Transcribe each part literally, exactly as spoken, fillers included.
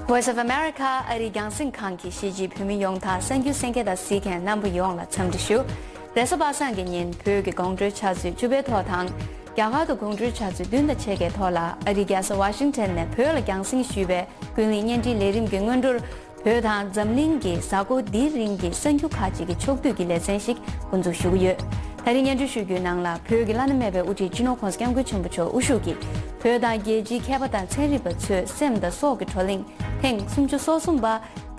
Voice of America ཨ་རིའི་རྒྱང་སྲིང་ཁང་གི་གཞིས་བྱེས་བོད་མི་ཡོངས་དང་གསར་འགྱུར་གསན་མཁན་དང་གཟིགས་མཁན་རྣམ་པ་ཡོངས་ལ་འཚམས་འདྲི་ཞུ། རེས་གཟའ་པ་སངས་ཀྱི་ཉིན་བོད་ཀྱི་གོང་བགྲོས་ཆུ་ཚོད་བཅུ་པའི་ཐོག་དང་། རྒྱ་གར་དུ་གོང་བགྲོས་ཆུ་ཚོད་བདུན་དང་ཕྱེད་ཀའི་ཐོག་ལ་ཨ་རིའི་རྒྱལ་ས་ཝ་ཤིང་ཊོན་ནས་བོད་ལ་རྒྱང་སྲིང་ཞུས་པའི་ཀུན་གླེང་བརྙན་འཕྲིན་ལས་རིམ་གྱི་སྔོན་འགྲོར། བོད་དང་འཛམ་གླིང་གི་གཟའ་འཁོར་འདིའི་རིང་གི་གསར་འགྱུར་ཁག་ཅིག་གི་ཕྱོགས་བསྡུས་ཀྱི་ལེ་ཚན་ཞིག་འགོ་འཛུགས་ཞུ་གི་ཡོད། ད་རིང་སྙན་སྒྲོན་ཞུ་རྒྱུའི་ནང་ལ་བོད་ཀྱི་བླ་ན་མེད་པའི་དབུ་ཁྲིད་སྤྱི་ནོར་༸གོང་ས་༸སྐྱབས་མགོན་ཆེན་པོ་མཆོག་དབུ་བཞུགས་ཀྱིས་བོད་དང་རྒྱལ་སྤྱིའི་མཁས་པ་དང་ཚན་རིག་པ་ཚོའི་སེམས་དང་སྲོག་གི་བགྲོ་གླེང་ཐེངས་སུམ་ཅུ་སོ་གསུམ་པ་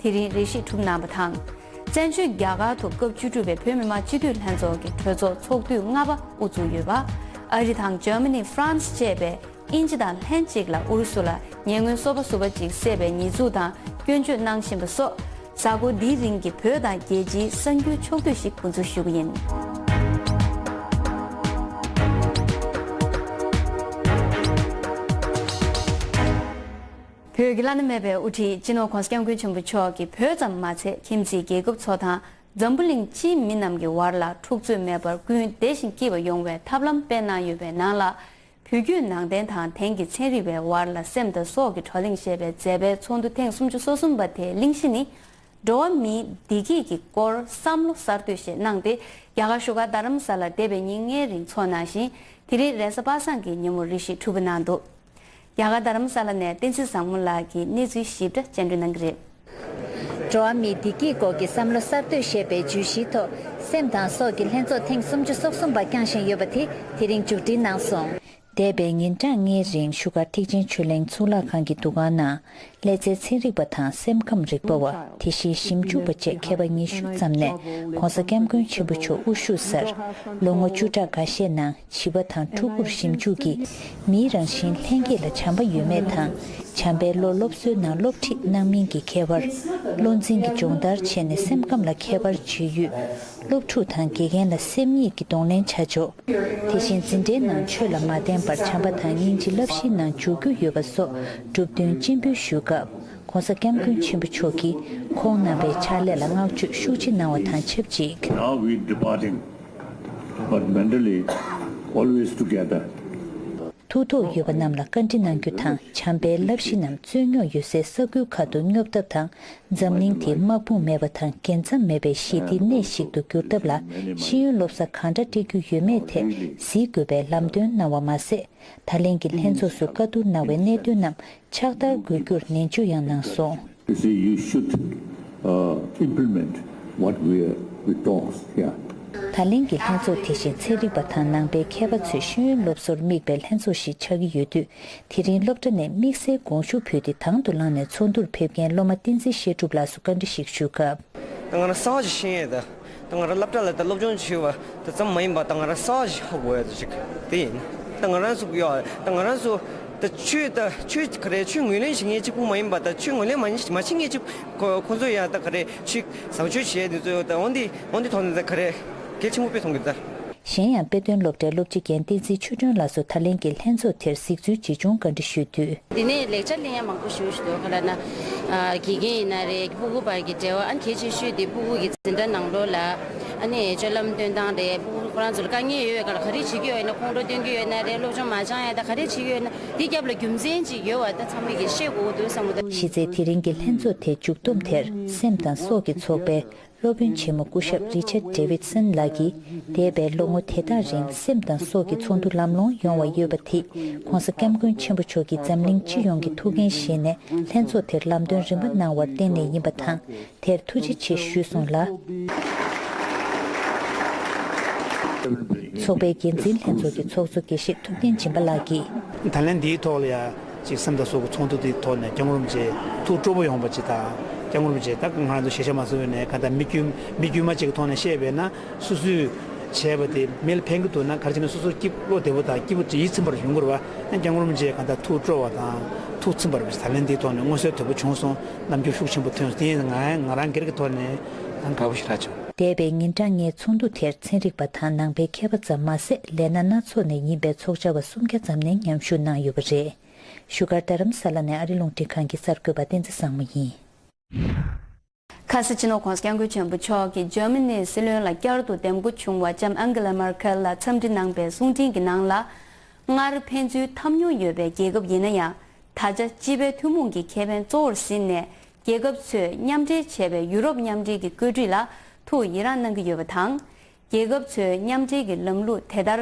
དེ་རིང་རེ་ཞིག་གྲུབ་གནང་བ་དང་། བཙན་བྱོལ་རྒྱ་གར་དུ་སྐབས་བཅུ་དྲུག་པའི་བོད་མི་མང་སྤྱི་འཐུས་ལྷན་ཚོགས་ཀྱི་གྲོས་ཚོགས་ཚོགས་དུས་ལྔ་པ་དབུ་བཙུགས་ཡོད་པ། ཨ་རི་དང་འཇར་མ་ནི། ཧྥ་རན་སི་བཅས་པའི་དབྱིན་ཇི་དང་ལྷན་གཅིག་ལ་ཨུ་རུ་སུ་ལ་ཉེ་སྔོན་སོ་པ་ཟུར་པ་གཅིག་བསད་པའི་ཉེས་འཛུགས་དང་སྐྱོན་བརྗོད་གནང་བཞིན་པ་སོགས། གཟའ་འཁོར་འདིའི་རིང་གི་བོད་དང་རྒྱལ་སྤྱིའི་གསར་འགྱུར་ཕྱོགས་བསྡུས་ཤིག་འགོ་འཛུགས་ཞུ་གི་ཡིན། བོད་ཀྱི་བླ་ན་མེད་པའི་དབུ་ཁྲིད་སྤྱི་ནོར་༸གོང་ས་༸སྐྱབས་མགོན་ཆེན་པོ་མཆོག་གིས་བོད་ཙམ་མ་ཚད་ཁྱིམ་མཚེས་རྒྱལ་ཁབ་ཚོ་དང་འཛམ་བུ་གླིང་སྤྱིའི་མི་རྣམས་ཀྱི་བར་ལ་འཁྲུག་རྩོད་མེད་པར་ཀུན་བདེ་ཞིང་སྐྱིད་པ་ཡོང་བའི་ཐབས་ལམ་སྤེལ་གནང་ཡོད་པའི་ནང་ལ། བོད་བརྒྱུད་ནང་བསྟན་དང་དེང་གི་ཚན་རིག་པའི་བར་ལ་སེམས་དང་སྲོག་གི་བགྲོ་གླེང་ཞེས་པའི་མཛད་པའི་ཚོགས་འདུ་ཐེངས་སུམ་ཅུ་སོ་གསུམ་པ་དེའི་གླེང་གཞི་ནི། འགྲོ་བ་མིའི་བདེ་སྐྱིད་ཀྱི་སྐོར་བསམ་བློ་གསར་གཏོད་ཞེས་གནང་སྟེ། རྒྱ་གར་བཞུགས་སྒར་རྡ་རམ་ས་ལར་འདས་པའི་ཉིན་ལྔའི་རིང་འཚོགས་གནང་ཞིང་། དེ་རིང་རེས་གཟའ་པ་སངས་ཀྱི་ཉིན་མོར་རེ་ཞིག་གྲུབ་པ་གནང་འདུག་རྒྱ་གར་རྡ་རམ་ས་ལ་ནས་བསྟན་འཛིན་བཟང་མོ་ལགས་ཀྱིས་གནས་ཚུལ་ཞིབ་ཕྲ་སྤྱན་འགྲོལ་གནང་གི་རེད། འགྲོ་བ་མིའི་བདེ་སྐྱིད་སྐོར་གྱི་བསམ་བློ་གསར་གཏོད་ཞེས་པའི་བརྗོད་གཞིའི་ཐོག་སེམས་དང་སྲོག་གི་ལྷན་ཚོགས་ཐེངས་སུམ་ཅུ་སོ་གསུམ་པ་བསྐྱངས་བཞིན་ཡོད་པ་དེ་དེ་རིང་མཇུག་སྒྲིལ་གནང་སོང་། འདས་པའི་ཉིན་གྲངས་ལྔའི་རིང་བཞུགས་སྒར་ཐེག་ཆེན་ཆོས་གླིང་གཙུག་ལག་ཁང་གི་འདུ་ཁང་ནང་། ཀླད་རྩའི་ཚན་རིག་པ་དང་སེམས་ཁམས་རིག་པ་བ། དེ་བཞིན་ཞིབ་འཇུག་པ་བཅས་མཁས་པ་ཉི་ཤུ་ཙམ་ནས་༸གོང་ས་༸སྐྱབས་མགོན་ཆེན་པོ་མཆོག་དབུ་བཞུགས་སར། ལོ་ངོ་བཅུ་ཕྲག་འགའ་ཤས་ནང་བྱིས་པ་དང་ཕྲུ་གུར་ཞིབ་འཇུག་གིས་མིའི་རང་བཞིན་ལྷན་སྐྱེས་ལ་བྱམས་པ་ཡོད་མེད་དང་། བྱམས་པའི་བློ་སློབ་གསོའི་ནང་སློབ་ཁྲིད་གནང་མིན་གྱི་ཁྱད་པར། བློ་འཛིན་གྱི་སྦྱོང་བརྡར་བྱས་ནས་སེམས་ཁམས་ལ་ཁྱད་པར་འབྱེད་ཡུལ། སློབ་ཕྲུག་དང་དགེ་རྒན་ལ་སེམས་ཉིད་ཀྱི་གདོང་ལེན་བྱ་ཕྱོགས། དེ་བཞིན་འཛིན་གྲྭའི་ནང་ཆོས་ལ་མ་བརྟེན་པར་བྱམས་པ་དང་སྙིང་རྗེ་བསླབ་གཞིའི་ནང་འཇུག་རྒྱུ་ཡོད་པ་སོགས་གྲུབ་དོན་སྤྱན་འབུལ་ཞུས་སྐབས། ༸གོང་ས་༸སྐྱབས་མགོན་ཆེན་པོ་མཆོག་གིས་ཁོང་རྣམ་པའི་ཕྱག་ལས་ལ་བསྔགས་བརྗོད་ཤུགས་ཆེ་གནང་བ་དང་ཆབས་ཅིག Now we departing, but mentally always together. ཐུགས་ཐོག་ཡོད་པ་རྣམས་ལ་བཀའ་འདྲི་གནང་རྒྱུ་དང་། བྱམས་པའི་བསླབ་གཞི་རྣམས་རྩོད་རྙོག་ཡོད་སའི་ས་ཁུལ་ཁག་ཏུ་སྙོབ་ཐབས་དང་། འཛམ་གླིང་དེ་དམག་དཔུང་མེད་པ་དང་རྒྱལ་མཚམས་མེད་པའི་ཞི་བདེའི་གནས་ཤིག་ཏུ་འགྱུར་ཐབས་ལ་ཤེས་ཡོན་སློབ་གསོ་གང་འདྲ་སྤྲད་རྒྱུ་ཡོད་མེད་ཐད་གཟིགས་དགོས་པའི་ལམ་སྟོན་གནང་བ་མ་ཟད། ད་ལན་གྱི་ལྷན་ཚོགས་སུ་བཀའ་བསྡུར་གནང་བའི་གནད་དོན་རྣམས་ཕྱག་བསྟར་དགོས་རྒྱུར་ནན་བརྗོད་ཡང་གནང་སོང་། You see, you should uh, implement what we, we talk here. ད་ལན་གྱི་ལྷན་ཚོགས་དེ་བཞིན་ཚན་རིག་པ་དང་ནང་པའི་མཁས་པ་ཚོས་ཤེས་ཡོན་སློབ་གསོར་དམིགས་པའི་ལྷན་ཚོགས་ཤིག་ཆགས་ཀྱི་ཡོད་དུས། དེ་རིང་སློབ་གྲྭ་ནས་དམིགས་བསལ་དགོངས་ཞུ་ཕུལ་ཏེ་དང་དུ་བླངས་ནས་ཚོགས་འདུར་ཕེབས་མཁན་སློབ་མ་བསྟན་འཛིན་བཤད་སྒྲུབ་ལགས་སུ་བཀའ་འདྲི་ཞིག་ཞུས་སྐབས། ད་ང་རང་གསར་བ་ཞིག་ཤེས་ཡས་ད། ད་ང་རང་སློབ་གྲྭ་ལ་ད་སློབ་སྦྱོང་བྱས་པ་ད་ཙམ་མ་ཡིན་པ་ད་ང་རང་གསར་བ་ཞིག་ཧ་གོ་ཡ་ད་ཅིག་དེ་ཡིན། ད་ང་རང་ཚོ་ཡོད་ད་ང་རང་ཚོ་ད་ཆོས་ད་ཆོས་ག་རེ་ཆོས་ངོས་ལེན་བྱེད་མཁན་གཅིག་པུ་མ་ཡིན་པ་ད་ཆོས་ངོས་ལེན་མ་མ་བྱེད་མཁན་གཅིག་ཁོ་ཁོ་ཚོ་ཡ་ད་ག་རེ་ཆོས་བཟང་སྤྱོད་བྱས་དེ་ཚོ་ད་འོན་ཏེ་འོན་ཏེ་ཐོག་ནས་ད་ག་རེ་གལ་ཆེན་པོ་དཔེ་མཐོང་གི་ད། གཞན་ཡང་དཔེ་སྟོན་སློབ་གྲྭའི་སློབ་སྤྱི་རྒན་བསྟན་འཛིན་ཆོས་སྒྲོན་ལགས་སུ་ད་ལན་གྱི་ལྷན་ཚོགས་དེར་གཟིགས་ཚུལ་ཇི་བྱུང་བཀའ་འདྲི་ཞུས་དུས། འདི་ནས་ལེགས་ཆ་ལེན་ཡ་མང་པོ་ཞུ་ཞུ་འདུག་ག་ལ་ན། དགེ་རྒན་ཡིན་ན་རེད་སྤུ་གུ་བར་གྱི་འབྲེལ་བ་ཨ་ནི་གལ་ཆེ་ཤོས་དེ་སྤུ་གུ་གི་འཛིན་གྲྭ་ནང་ལོགས་ལ་ཨ་ནི་སྤྱོད་ལམ་སྟོན་སྟངས་རེད་སྤུ་གུ་ཁོ་རང་ཚོ་ལ་དཀའ་ངལ་ཡོད་ཡོད་ག་ལ་ག་རེ་བྱེད་ཀྱི་ཡོད་ན་རེད་ཁོང་ཁྲོ་སྟོན་གྱི་ཡོད་ན་རེད་སློབ་སྦྱོང་མ་སྦྱང་ཡ་ད་ག་རེ་བྱེད་ཀྱི་ཡོད་ན་དེ་རྒྱབ་ལ་རྒྱུ་མཚན་ཅིག་ཡོད་བ་ད་ཚང་མས་ཀྱི་ཤེས་དགོས་ཀྱི་འདུག་བསམ་གྱི་འདུག་གཞི་རྩའི་དེ་རིང་གི་ལྷན་ཚོགས་དེ་མཇུག་བསྡོམས་དེར་སེམས་དང་སྲོག་གི་ཚོགས་པའི་སློབ་དཔོན་ཆེན་མོ་སྐུ་ཞབས་རི་ཆར་ཌེ་ཝིད་སན་ལགས་ཀྱིས་འདས་པའི་ལོ་ངོ་དེ་དག་རིང་སེམས་དང་སྲོག་གི་ཚོགས་འདུ་ལམ་ལྷོང་ཡོང་བ་ཡོད་པ་དེས་༸གོང་ས་༸སྐྱབས་མགོན་ཆེན་པོ་མཆོག་གིས་འཛམ་གླིང་སྤྱི་ཡོངས་ཀྱི་ཐུགས་འགན་བཞེས་ནས་ལྷན་ཚོགས་དེར་ལམ་སྟོན་རིམ་པ་གནང་བར་བརྟེན་ནས་ཡིན་པ་དང་དེར་ཐུགས་རྗེ་ཆེ་ཞུས་སོང་ལ། ཚོགས་པའི་འགན་འཛིན་ལྷན་ཚོགས་ཀྱི་ཚོགས་གཙོ་དགེ་བཤེས་ཐུབ་བསྟན་སྦྱིན་པ་ལགས་ཀྱིས། ད་ལན་འདིའི་ཐོག་ལ་ཡང་ཅིག་སེམས་དང་སྲོག་གི་ཚོགས་འདུ་དེའི་ཐོག་ནས་སྐྱབས་མགོན་རིན་པོ་ཆེ་ཐུགས་སྤྲོ་པོ་ཡོང་པ་ཅིག་དང་སྐྱབས་མགོན་རིན་པོ་ཆེ་ད་ང་རང་ཚོ་ཞལ་བཞག་མ་སོང་བའི་ནས་གང་ལྟར་མི་དཀྱུས་མི་དཀྱུས་མ་ཅིག་གི་ཐོག་ནས་བཤད་པས་ན་སོ་སོས་བྱས་པ་དེ་མི་ལ་ཕན་གྱི་འདུག་ན་ག་རེ་བྱས་ན་སོ་སོ་སྐྱིད་བློ་བདེ་པོ་དང་སྐྱིད་པོ་ཡིད་ཚིམ་པར་ཡོང་དགོས་རེད་བ། ཡང་སྐྱབས་མགོན་རིན་པོ་ཆེ་གང་ལྟར་ཐུགས་སྤྲོ་བ་དང་ཐུགས་ཚིམ་པར་ད་ལན་འདིའི་ཐོག་ནས་མངོན་གསལ་དོད་པོ་བྱུང་སོང་རྣམ་འགྱུར་ཤུགས་ཆེན་པོ་ཐོན་སོང་དེ་ཡིན་ང་ང་རང་སྒེར་གྱི་ཐོག་ནས་ཡང་དགའ་པོ་ཞེ་དྲག་བྱུང་། འདས་པའི་ཉིན་གྲངས་ལྔའི་ཚོགས་འདུ་དེར་ཚན་རིག་པ་དང་ནང་པའི་མཁས་པ་ཙམ་མ་ཟད་ལས་སྣ་སྣ་ཚོགས་ནས་ཡིན་པའི་ཚོགས་བཅར་བ་སུམ་བརྒྱ་ཙམ་ནས་མཉམ་ཞུགས་གནང་ཡོད་པ་རེད། བཞུགས་སྒར་རྡ་རམ་ས་ལ་ནས་ཨ་རི་རླུང་འཕྲིན་ཁང་གི་གསར་འགོད་པ་བསྟན་འཛིན་བཟང་མོ་ཡིན། ཁ་སང་སྤྱི་ནོར་༸གོང་ས་༸སྐྱབས་མགོན་ཆེན་པོ་མཆོག་གིས་འཇར་མ་ནིའི་སྲིད་བློན་ལ་བསྐྱར་དུ་འདེམས་བསྐོ་བྱུང་བ་ལྕམ་ཨན་གྷི་ལ་མར་ཁེལ་ལ་འཚམས་འདྲི་གནང་པའི་གསུང་འཕྲིན་གྱི་ནང་ལ། སྔར་ཕན་ཚུན་འཐབ་མྱོང་ཡོད་པའི་རྒྱལ་ཁབ་ཡིན་ན་ཡང་ ད་ཆ་སྤྱི་པའི་ཐུན་མོང་གི་ཁེ་ཕན་གཙོ་བོར་ཟིན་ནས། རྒྱལ་ཁབ་ཚོས་མཉམ་འབྲེལ་བྱས་པའི་ཡུ་རོབ་མཉམ་འབྲེལ་གྱི་བཀོད་སྒྲིག་ལ་ཐུགས་ཡི་རངས་གནང་གི་ཡོད་པ་དང་། རྒྱལ་ཁབ་ཚོའི་མཉམ་འབྲེལ་གྱི་ལམ་ལུགས་དེ་ལྟར་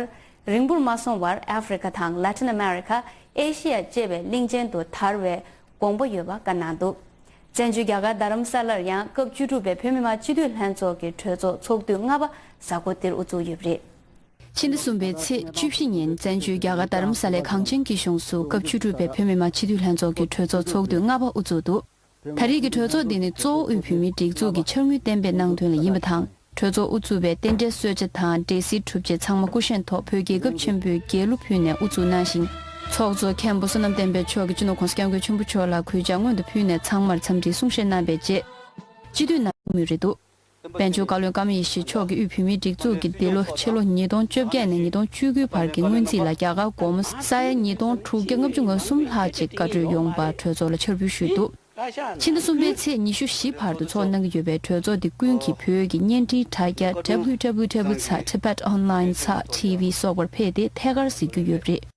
རིང་པོར་མ་སོང་བར། ཨ་ཧྥེ་རི་ཁ་དང་ལ་ཏིན་ཨ་མེ་རི་ཁ། ཨེ་ཤི་ཡ་བཅས་པའི་གླིང་ཆེན་དུ་དར་བའི་དགོངས་པ་ཡོད་པ་བཀའ་གནང་འདུག། བཙན་བྱོལ་རྒྱ་གར་རྡ་རམ་ས་ལར་ཡང་སྐབས་བཅུ་དྲུག་པའི་བོད་མི་མང་སྤྱི་འཐུས་ལྷན་ཚོགས་ཀྱི་གྲོས་ཚོགས་ཚོགས་དུས་ལྔ་པ་གཟའ་འཁོར་འདིར་དབུ་འཛུགས་ཡོད་པ་རེད། ཕྱི་ཟླ་གསུམ་པའི་ཚེས་བཅུ་བཞི་ཉིན་བཙན་བྱོལ་རྒྱ་གར་རྡ་རམ་ས་ལའི་གངས་ཅན་སྐྱིད་གཤོངས་སུ་སྐབས་བཅུ་དྲུག་པའི་བོད་མི་མང་སྤྱི་འཐུས་ལྷན་ཚོགས་ཀྱི་གྲོས་ཚོགས་ཚོགས་དུས་ལྔ་པ་དབུ་འཛུགས་འདུག། ད་རེས་ཀྱི་གྲོས་ཚོགས་འདི་ནི་གཙོ་བོ་དབུས་བོད་མིའི་སྒྲིག་འཛུགས་ཀྱི་འཆར་དངུལ་གཏན་འབེབས་གནང་དོན་ལ་ཡིན་པ་དང་། གྲོས་ཚོགས་དབུ་འཛུགས་པའི་རྟེན་འབྲེལ་གསོལ་ཇ་དང་འབྲས་སིལ་གྲུབ་ཆས་ཚང་མ་སྐུ་བཞེངས་ཐོག་བོད་རྒྱལ་ཁབ་ཆེན་པོའི་རྒྱལ་གླུ་ཕུལ་ནས་དབུ་འཛུགས་གནང་ཞིང་། ཚོགས་གཙོ་མཁན་པོ་བསོད་ནམས་བསྟན་འཕེལ་མཆོག་གིས་སྤྱི་ནོར་༸གོང་ས་༸སྐྱབས་མགོན་ཆེན་པོ་མཆོག་ལ་གུས་ཕྱག་སྔོན་དུ་ཕུལ་ནས་ཚང་མར་འཚམས་འདྲིའི་གསུང་བཤད་གནང་བའི་རྗེས། སྤྱི་འཐུས་ནང་དབུ་མེད་རེད་འདུག། དཔལ་འབྱོར་བཀའ་བློན་ཀརྨ་ཡེ་ཤེས་མཆོག་གིས་དབུས་བོད་མིའི་སྒྲིག་འཛུགས་ཀྱི་འདི་ལོ་ཕྱི་ལོ་ཉིས་སྟོང་བཅོ་བརྒྱད་ནས་ཉིས་སྟོང་བཅུ་དགུའི་བར་གྱི་སྔོན་རྩིས་ལ་རྒྱ་གར་སྒོར་མོ་ས་ཡ་ཉིས་སྟོང་དྲུག་བརྒྱ་ལྔ་བཅུ་ང་གསུམ་ལྷག་ཅིག་བཀའ་གྲོས་ཡོང་བར་གྲོས་ཚོགས་ལ་ཕྱག་ཕུལ་ཞུས་འདུག། ཕྱི་ཟླ་གསུམ་པའི་ཚེས་ཉི་ཤུ་བཞི་བར་དུ་ཚོགས་གནང་གི་ཡོད་པའི་གྲོས་ཚོགས་འདི་ཀུན་གྱིས་བོད་ཀྱི་བརྙན་འཕྲིན་དྲ་རྒྱ་www ཚ་tibetonline ཚ་ཊི་ཝི་སོགས་པར་ཕེབས་ཏེ་ཐད་ཀར་གཟིགས་རྒྱུ་ཡོད་པ་རེད།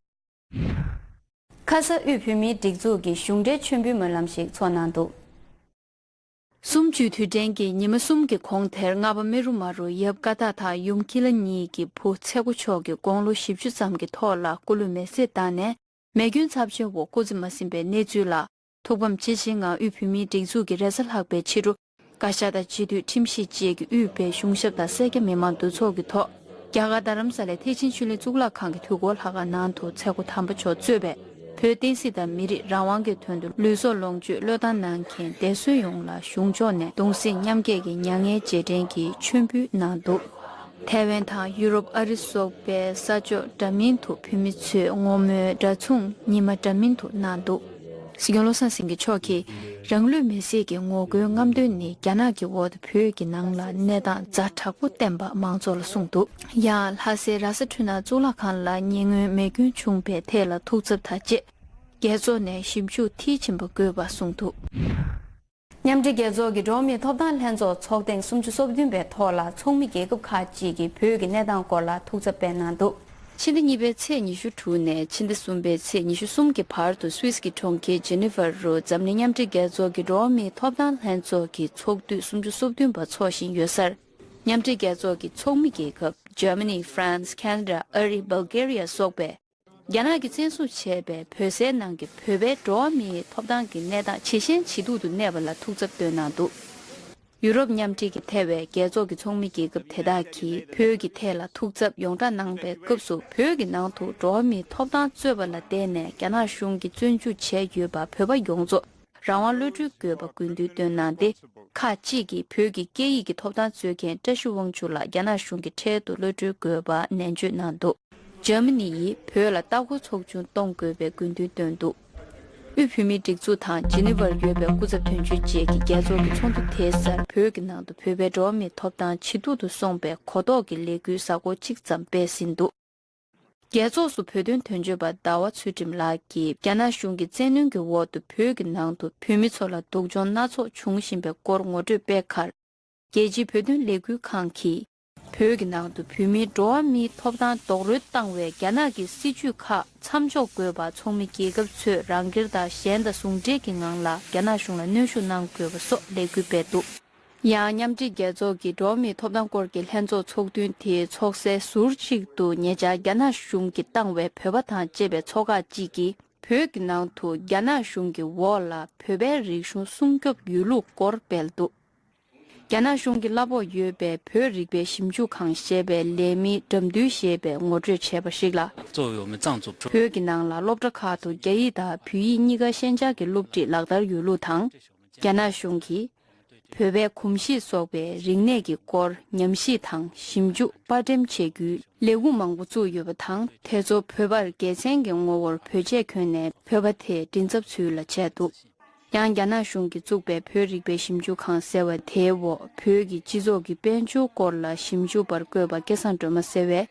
ཁ་ས་དབུས་བོད་མིའི་སྒྲིག་འཛུགས་ཀྱི་གཞུང་འབྲེལ་མཆོད་འབུལ་སྨོན་ལམ་ཞིག་ཚོགས་གནང་འདུག། གསུམ་བཅུའི་དུས་དྲན་གྱི་ཉི་མ་གསུམ་གྱི་གོང་དེར་རྔ་པ་མེ་རུ་མ་རུ་ཡབ་ཀ་དག་དང་ཡུམ་ཁྱི་ལ་གཉིས་ཀྱི་བུ་ཚེ་མགོ་མཆོག་གིས་དགུང་ལོ་བཞི་བཅུ་ཙམ་གྱི་ཐོག་ལ་སྐུ་ལུས་མེ་བསྲེགས་བཏང་ནས་མེ་སྐྱོན་ཚབས་ཆེན་འོག་སྐུ་ཚེ་མ་ཟིན་པའི་གནས་ཚུལ་ལ། ཐུགས་ཕམ་ཆེ་ཆེའི་ངང་དབུས་བོད་མིའི་སྒྲིག་འཛུགས་ཀྱི་རེས་གཟའ་ལྷག་པའི་ཕྱི་དྲོ། བཀའ་ཤག་དང་སྤྱི་འཐུས་ཁྲིམས་ཞིབ་བཅས་ཀྱིས་དབུས་པའི་གཞུང་ཞབས་དང་སེར་སྐྱ་མི་མང་འདུ་ཚོགས་ཀྱི་ཐོག་རྒྱ་གར་རྡ་རམ་ས་ལའི་ཐེག་ཆེན་ཆོས་གླིང་གཙུག་ལག་ཁང་གི་དུས་འཁོར་ལྷ་ཁང་ནང་དུ་ཚེ་མགོ་དམ་པ་མཆོག་གཙོས་པའི་བོད་བསྟན་སྲིད་དང་མི་རིགས་རང་དབང་གི་དོན་དུ་ལུས་སྲོག་ལོངས་སྤྱོད་བློས་བཏང་གནང་མཁན་སྡེ་གཟོད་ཡོངས་ལ་གཞུང་ཕྱོགས་ནས་གདུང་སེམས་མཉམ་སྐྱེད་ཀྱི་མྱ་ངན་རྗེས་དྲན་གྱི་མཆོད་འབུལ་གནང་འདུག། ཐའེ་ཝན་དང་ཡུ་རོབ་ཨ་རི་སོགས་པའི་ས་ཕྱོགས་འདྲ་མིན་དུ་བོད་མི་ཚོས་བསྔོ་སྨོན་འདྲ་མཚུངས་ཉི་མ་འདྲ་མིན་དུ་གནང་འདུག། སྲིད་སྐྱོང་བློ་བཟང་སེང་གེ་མཆོག་གིས་རང་ལུས་མེར་སྲེག་གི་ངོ་རྒོལ་རྔམ་སྟོན་ནི་རྒྱ་ནག་གི་འོག་ཏུ་བོད་ཀྱི་ནང་ལ་གནས་སྟངས་ཛ་དྲག་པོ་བསྟན་པ་མང་ཚོགས་ལ་གསུངས་འདུག། ཡང་ལྷ་སའི་ར་ས་འཕྲུལ་སྣང་གཙུག་ལག་ཁང་ལ་ཉེ་སྔོན་མེ་སྐྱོན་བྱུང་བའི་ཐད་ལ་ཐུགས་འཚབ་དང་བཅས་རྒྱལ་ཚོགས་ནས་ཞིབ་འཇུག་མཐིལ་ཕྱིན་པ་དགོས་པ་གསུངས་འདུག། མཉམ་འབྲེལ་རྒྱལ་ཚོགས་ཀྱི་འགྲོ་བ་མིའི་ཐོབ་ཐང་ལྷན་ཚོགས་ཚོགས་ཐེངས་སུམ་ཅུ་སོ་བདུན་པའི་ཐོག་ལ་ཚོགས་མི་རྒྱལ་ཁབ་ཁག་ཅིག་གིས་བོད་ཀྱི་གནས་སྟངས་སྐོར་ལ་ཐུགས་འཚབ་སྤེལ་གནང་འདུག། ཕྱི་ཟླ་གཉིས་པའི་ཚེས་ཉི་ཤུ་དྲུག་ནས་ཕྱི་ཟླ་གསུམ་པའི་ཚེས་ཉི་ཤུ་གསུམ་གྱི་བར་དུ་སུད་སི་གི་གྲོང་ཁྱེར་ཇི་ནི་ཝར་རུ་འཛམ་གླིང་མཉམ་འབྲེལ་རྒྱལ་ཚོགས་ཀྱི་འགྲོ་བ་མིའི་ཐོབ་ཐང་ལྷན་ཚོགས་ཀྱི་ཚོགས་དུས་སུམ་ཅུ་སོ་བདུན་པ་འཚོགས་བཞིན་ཡོད་སར། མཉམ་འབྲེལ་རྒྱལ་ཚོགས་ཀྱི་ཚོགས་མི་རྒྱལ་ཁབ་ཇར་མ་ནི། ཧྥ་རན་སི། ཁེ་ན་ཌ། ཨ་རི། སྦལ་གྷེ་རི་ཡ་སོགས་པས། རྒྱ་ནག་གིས་བཙན་བཟུང་བྱས་པའི་བོད་སའི་ནང་གི་བོད་པའི་འགྲོ་བ་མིའི་ཐོབ་ཐང་གི་གནས་སྟངས་ཇེ་ཞན་ཇེ་སྡུག་ཏུ་གནས་པ་ལ་ཐུགས་འཚབ་བཏོན་གནང་འདུག། ཡུ་རོབ་མཉམ་འབྲེལ་གྱི་ཐེ་བའི་རྒྱལ་ཚོགས་ཀྱི་ཚོགས་མི་རྒྱལ་ཁབ་དེ་དག་གིས་བོད་ཀྱི་ཐད་ལ་ཐུགས་འཚབ་ཡོངས་བསྒྲགས་གནང་པའི་སྐབས་སུ། བོད་ཀྱི་ནང་དུ་འགྲོ་བ་མིའི་ཐོབ་ཐང་རྩོད་པ་ལ་བརྟེན་ནས་རྒྱ་ནག་གཞུང་གིས་བཙོན་འཇུག་བྱས་ཡོད་པ་བོད་པ་ཡོངས་རྫོགས་རང་དབང་གློད་གྲོལ་དགོས་པ་དགོས་འདུན་བཏོན་གནང་སྟེ། ཁག་ཅིག་གིས་བོད་ཀྱི་སྐད་ཡིག་གི་ཐོབ་ཐང་རྩོད་མཁན་བཀྲ་ཤིས་དབང་ཕྱུག་ལགས་རྒྱ་ནག་གཞུང་གི་ཁྲལ་དུ་གློད་གྲོལ་དགོས་པ་ནན་བརྗོད་གནང་འདུག། འཇར་མ་ནི་ཡིས་བོད་ལ་ལྟ་སྐོར་ཚོགས་ཆུང་གཏོང་དགོས་པའི་དགོས་འདུན་བཏོན་འདུག། དབུས་བོད་མིའི་སྒྲིག་འཛུགས་དང་ཇི་ནི་ཝར་ཡོད་པའི་སྐུ་ཚབ་དོན་གཅོད་བཅས་ཀྱིས་རྒྱལ་ཚོགས་ཀྱི་ཚོགས་འདུ་དེའི་སར་བོད་ཀྱི་ནང་དུ་བོད་པའི་འགྲོ་བ་མིའི་ཐོབ་ཐང་ཇེ་སྡུག་ཏུ་སོང་པའི་གོ་རྟོགས་ཀྱི་ལས་འགུལ་གཟའ་འཁོར་གཅིག་ཙམ་སྤེལ་ཟིན་འདུག། རྒྱལ་ཚོགས་སུ་བོད་དོན་དོན་གཅོད་པ་ཟླ་བ་ཚུལ་ཁྲིམས་ལགས་ཀྱིས་རྒྱ་ནག་གཞུང་གི་བཙན་གནོན་གྱི་འོག་ཏུ་བོད་ཀྱི་ནང་དུ་བོད་མི་ཚོ་ལ་སྡུག་སྦྱོང་སྣ་ཚོགས་འབྱུང་བཞིན་པའི་སྐོར་ངོ་སྤྲོད་སྤེལ་ཁར། རྒྱལ་སྤྱིའི་བོད་དོན་ལས་འགུལ་ཁང་གིས་བོད་ཀྱི་ནང་དུ་བོད་མིའི་འགྲོ་བ་མིའི་ཐོབ་ཐང་རྡོག་རོལ་བཏང་བའི་རྒྱ་ནག་གི་སྲིད་བྱུས་ཁག་མཚམས་འཇོག་དགོས་པ་ཚོགས་མི་རྒྱལ་ཁབ་ཚོས་རང་སྒེར་དང་གཞན་དང་ཟུང་འབྲེལ་གྱི་ངང་ལ་རྒྱ་ནག་གཞུང་ལ་གནོན་ཤུགས་གནང་དགོས་པ་སོགས་ལས་འགུལ་སྤེལ་འདུག། ཡང་མཉམ་འབྲེལ་རྒྱལ་ཚོགས་ཀྱི་འགྲོ་བ་མིའི་ཐོབ་ཐང་སྐོར་གྱི་ལྷན་ཚོགས་ཚོགས་ཐུན་དེའི་ཚོགས་སའི་ཟུར་གཅིག་ཏུ་ཉེ་ཆར་རྒྱ་ནག་གཞུང་གིས་བཏང་བའི་བོད་པ་དང་བཅས་པའི་ཚོགས་ཁག་ཅིག་གིས་བོད་ཀྱི་ནང་དུ་རྒྱ་ནག་གཞུང་གི་འོག་ལ་བོད་པའི་རིག་གཞུང་སྲུང་སྐྱོབ་ཡོད་ལུགས་སྐོར་སྤེལ་འདུག། རྒྱ་ནག་གཞུང་གི་གླ་ཕོགས་ཡོད་པའི་བོད་རིག་པའི་ཞིབ་འཇུག་ཁང་ཞེས་པའི་ལས་མི་དགྲ་འདུལ་ཞེས་པས་ངོ་སྤྲོད་བྱས་པ་ཞིག་ལ། 作为我们藏族 བོད་ཀྱི་ནང་ལ་སློབ་གྲྭ་ཁག་ཏུ་རྒྱ་ཡིག་དང་བོད་ཡིག་གཉིས་ཀ་ཤན་སྦྱར་གྱི་སློབ་ཁྲིད་ལག་བསྟར་ཡོད་ལུགས་དང་། རྒྱ་ནག་གཞུང་གིས་བོད་པའི་གོམས་གཤིས་སོགས་པའི་རིག་གནས་ཀྱི་སྐོར་ཉམས་ཞིབ་དང་ཞིབ་འཇུག་དཔར་འགྲེམས་བྱེད་རྒྱུའི་ལས་ཁུངས་མང་པོ་བཙུགས་ཡོད་པ་དང་། དེ་ཚོ་བོད་པར་དགེ་མཚན་གྱི་ངོ་བོར་བོད་ཆས་གྱོན་ནས་བོད་པ་དེ་མགྲིན་ཚབ་ཚུལ་ལ་བྱས་འདུག། ཡང་རྒྱ་ནག་གཞུང་གིས་བཙུགས་པའི་བོད་རིག་པའི་ཞིབ་འཇུག་ཁང་ཟེར་བ་དེའི་འོག་བོད་ཀྱི་སྤྱི་ཚོགས་ཀྱི་དཔལ་འབྱོར་སྐོར་ལ་ཞིབ་འཇུག་པར་བསྐོས་པ་སྐལ་བཟང་སྒྲོལ་མ་ཟེར་བས།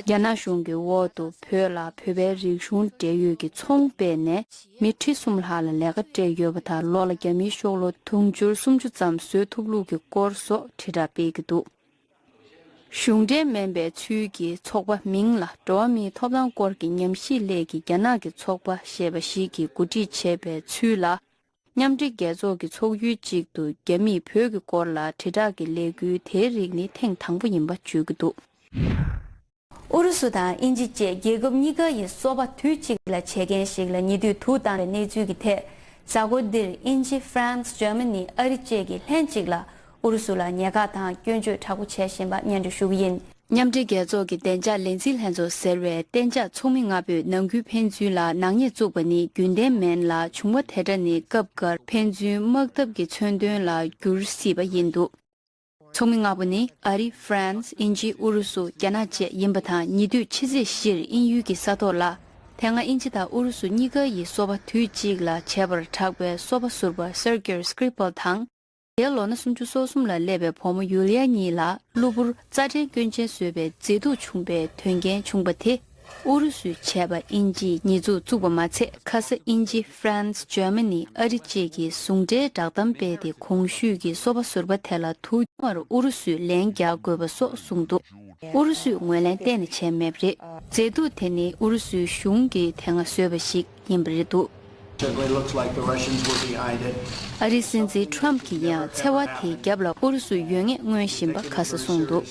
རྒྱ་ནག་གཞུང་གི་འོག་ཏུ་བོད་ལ་བོད་པའི་རིག་གཞུང་འབྲེལ་ཡོད་ཀྱི་ཚོང་སྤེལ་ནས་མི་ཁྲི་གསུམ་ལྷག་ལ་ལས་ཀ་སྤྲད་ཡོད་པ་དང་། ལོ་ལ་རྒྱ་མིའི་ཤོག་ལོ་དུང་ཕྱུར་སུམ་ཅུ་ཙམ་བཟོ་ཐུབ་ལུགས་ཀྱི་སྐོར་སོགས་དྲིལ་བསྒྲགས་སྤེལ་གྱི་འདུག། གཞུང་འབྲེལ་མིན་པའི་ཚུལ་གྱི་ཚོགས་པ་མིང་ལ་འགྲོ་བ་མིའི་ཐོབ་ཐང་སྐོར་གྱི་ཉམས་ཞིབ་སླད་ཀྱི་རྒྱ་ནག་གི་ཚོགས་པ་ཞེས་པ་ཞིག་གིས་གོ་སྒྲིག་བྱས་པའི་ཚུལ་ལ། མཉམ་འབྲེལ་རྒྱལ་ཚོགས་ཀྱི་ཚོགས་ཡུལ་གཅིག་ཏུ་རྒྱ་མིས་བོད་ཀྱི་སྐོར་ལ་དྲིལ་བསྒྲགས་ཀྱི་ལས་འགུལ་དེའི་རིགས་ནི་ཐེངས་དང་པོ་ཡིན་པ་བརྗོད་ཀྱི་འདུག། ཨུ་རུ་སུ་དང་དབྱིན་ཇི་བཅས་རྒྱལ་ཁབ་གཉིས་ཀ་ཡི་སོ་པ་དུས་གཅིག་ལ་བྱེད་མཁན་ཞིག་ལ་ཉེ་དུས་དུག་བཏང་བའི་གནས་ཚུལ་གྱི་ཐད། གཟའ་འཁོར་འདིར་དབྱིན་ཇི། ཧྥ་རན་སི། འཇར་མ་ནི། ཨ་རི་བཅས་ཀྱིས་ལྷན་གཅིག་ལ་ཨུ་རུ་སུ་ལ་ཉེན་ཁ་དང་སྐྱོན་བརྗོད་དྲག་པོ་བྱེད་བཞིན་པ་སྙན་སྒྲོན་ཞུ་གི་ཡིན། མཉམ་འབྲེལ་རྒྱལ་ཚོགས་ཀྱི་བདེ་འཇགས་ལས་འཛིན་ལྷན་ཚོགས་ཟེར་བས་གཏན་འཇགས་ཚོགས་མི་ལྔ་པོས་ནང་ཁུལ་ཕན་ཚུན་ལ་ནག་ཉེས་བཙུགས་པ་ནི་རྒྱུན་ལྡན་མིན་ལ། བྱུང་བ་དེ་འདྲ་ནི་སྐབས་འགར་ཕན་ཚུན་དམག་འཐབ་ཀྱི་མཚོན་དོན་ལ་འགྱུར་སྲིད་པ་ཡིན་འདུག། ཚོགས་མི་ལྔ་པོ་ནི་ཨ་རི། ཧྥ་རན་སི། དབྱིན་ཇི། ཨུ་རུ་སུ། རྒྱ་ནག་བཅས་ཡིན་པ་དང་། ཉེ་དུས་ཕྱི་ཚེས་བཞིར་དབྱིན་ཡུལ་གྱི་ས་ཐོག་ལ། དེ་སྔ་དབྱིན་ཇི་དང་ཨུ་རུ་སུ་གཉིས་ཀ་ཡི་སོ་པ་དུས་གཅིག་ལ་བྱས་པར་གྲགས་པའི་སོ་པ་ཟུར་པ་སེར་ཀེ་སྐྲི་པལ་དང་། དེའི་ལོ་ན་སུམ་ཅུ་སོ་གསུམ་ལ་སླེབས་པའི་བུ་མོ་ཡུ་ལི་ཡ་གཉིས་ལ་གློ་བུར་རྩ་ཕྲན་སྐྱོན་ཅན་བཟོས་པའི་མཛེས་སྡུག་བྱུང་བའི་དོན་རྐྱེན་བྱུང་བ་དེ། ཨུ་རུ་སུས་བྱས་པ་དབྱིན་ཇིས་ཉེས་འཛུགས་བཙུགས་པ་མ་ཚད། ཁ་ས་དབྱིན་ཇི། ཧྥ་རན་སི། འཇར་མ་ནི། ཨ་རི་བཅས་ཀྱིས་ཟུང་འབྲེལ་བསྒྲགས་གཏམ་སྤེལ་ཏེ། གོང་ཞུས་ཀྱི་སོ་པ་ཟུར་པ་དེ་ལ་དུག་སྦྱོར་ཨུ་རུ་སུས་ལན་རྒྱག་དགོས་པ་སོགས་གསུངས་འདུག། ཨུ་རུ་སུས་ངོས་ལེན་གཏན་ནས་བྱས་མེད་པ་རེད། མཛེས་སྡུག་དེ་ནི་ཨུ་རུ་སུའི་གཞུང་གིས་དེ་སྔ་བཟོས་པ་ཞིག་ཡིན་པ་རེད་འདུག། Certainly looks like the Russians were behind it. ཨ་རིའི་སྲིད་འཛིན་ཊམ་གྱིས་ཡང་འཚེ་བ་དེའི་རྒྱབ་ལ་ཨུ་རུ་སུ་ཡོད་ངེས་མངོན་བཞིན་པ་ཁ་གསལ་གསུངས་འདུག།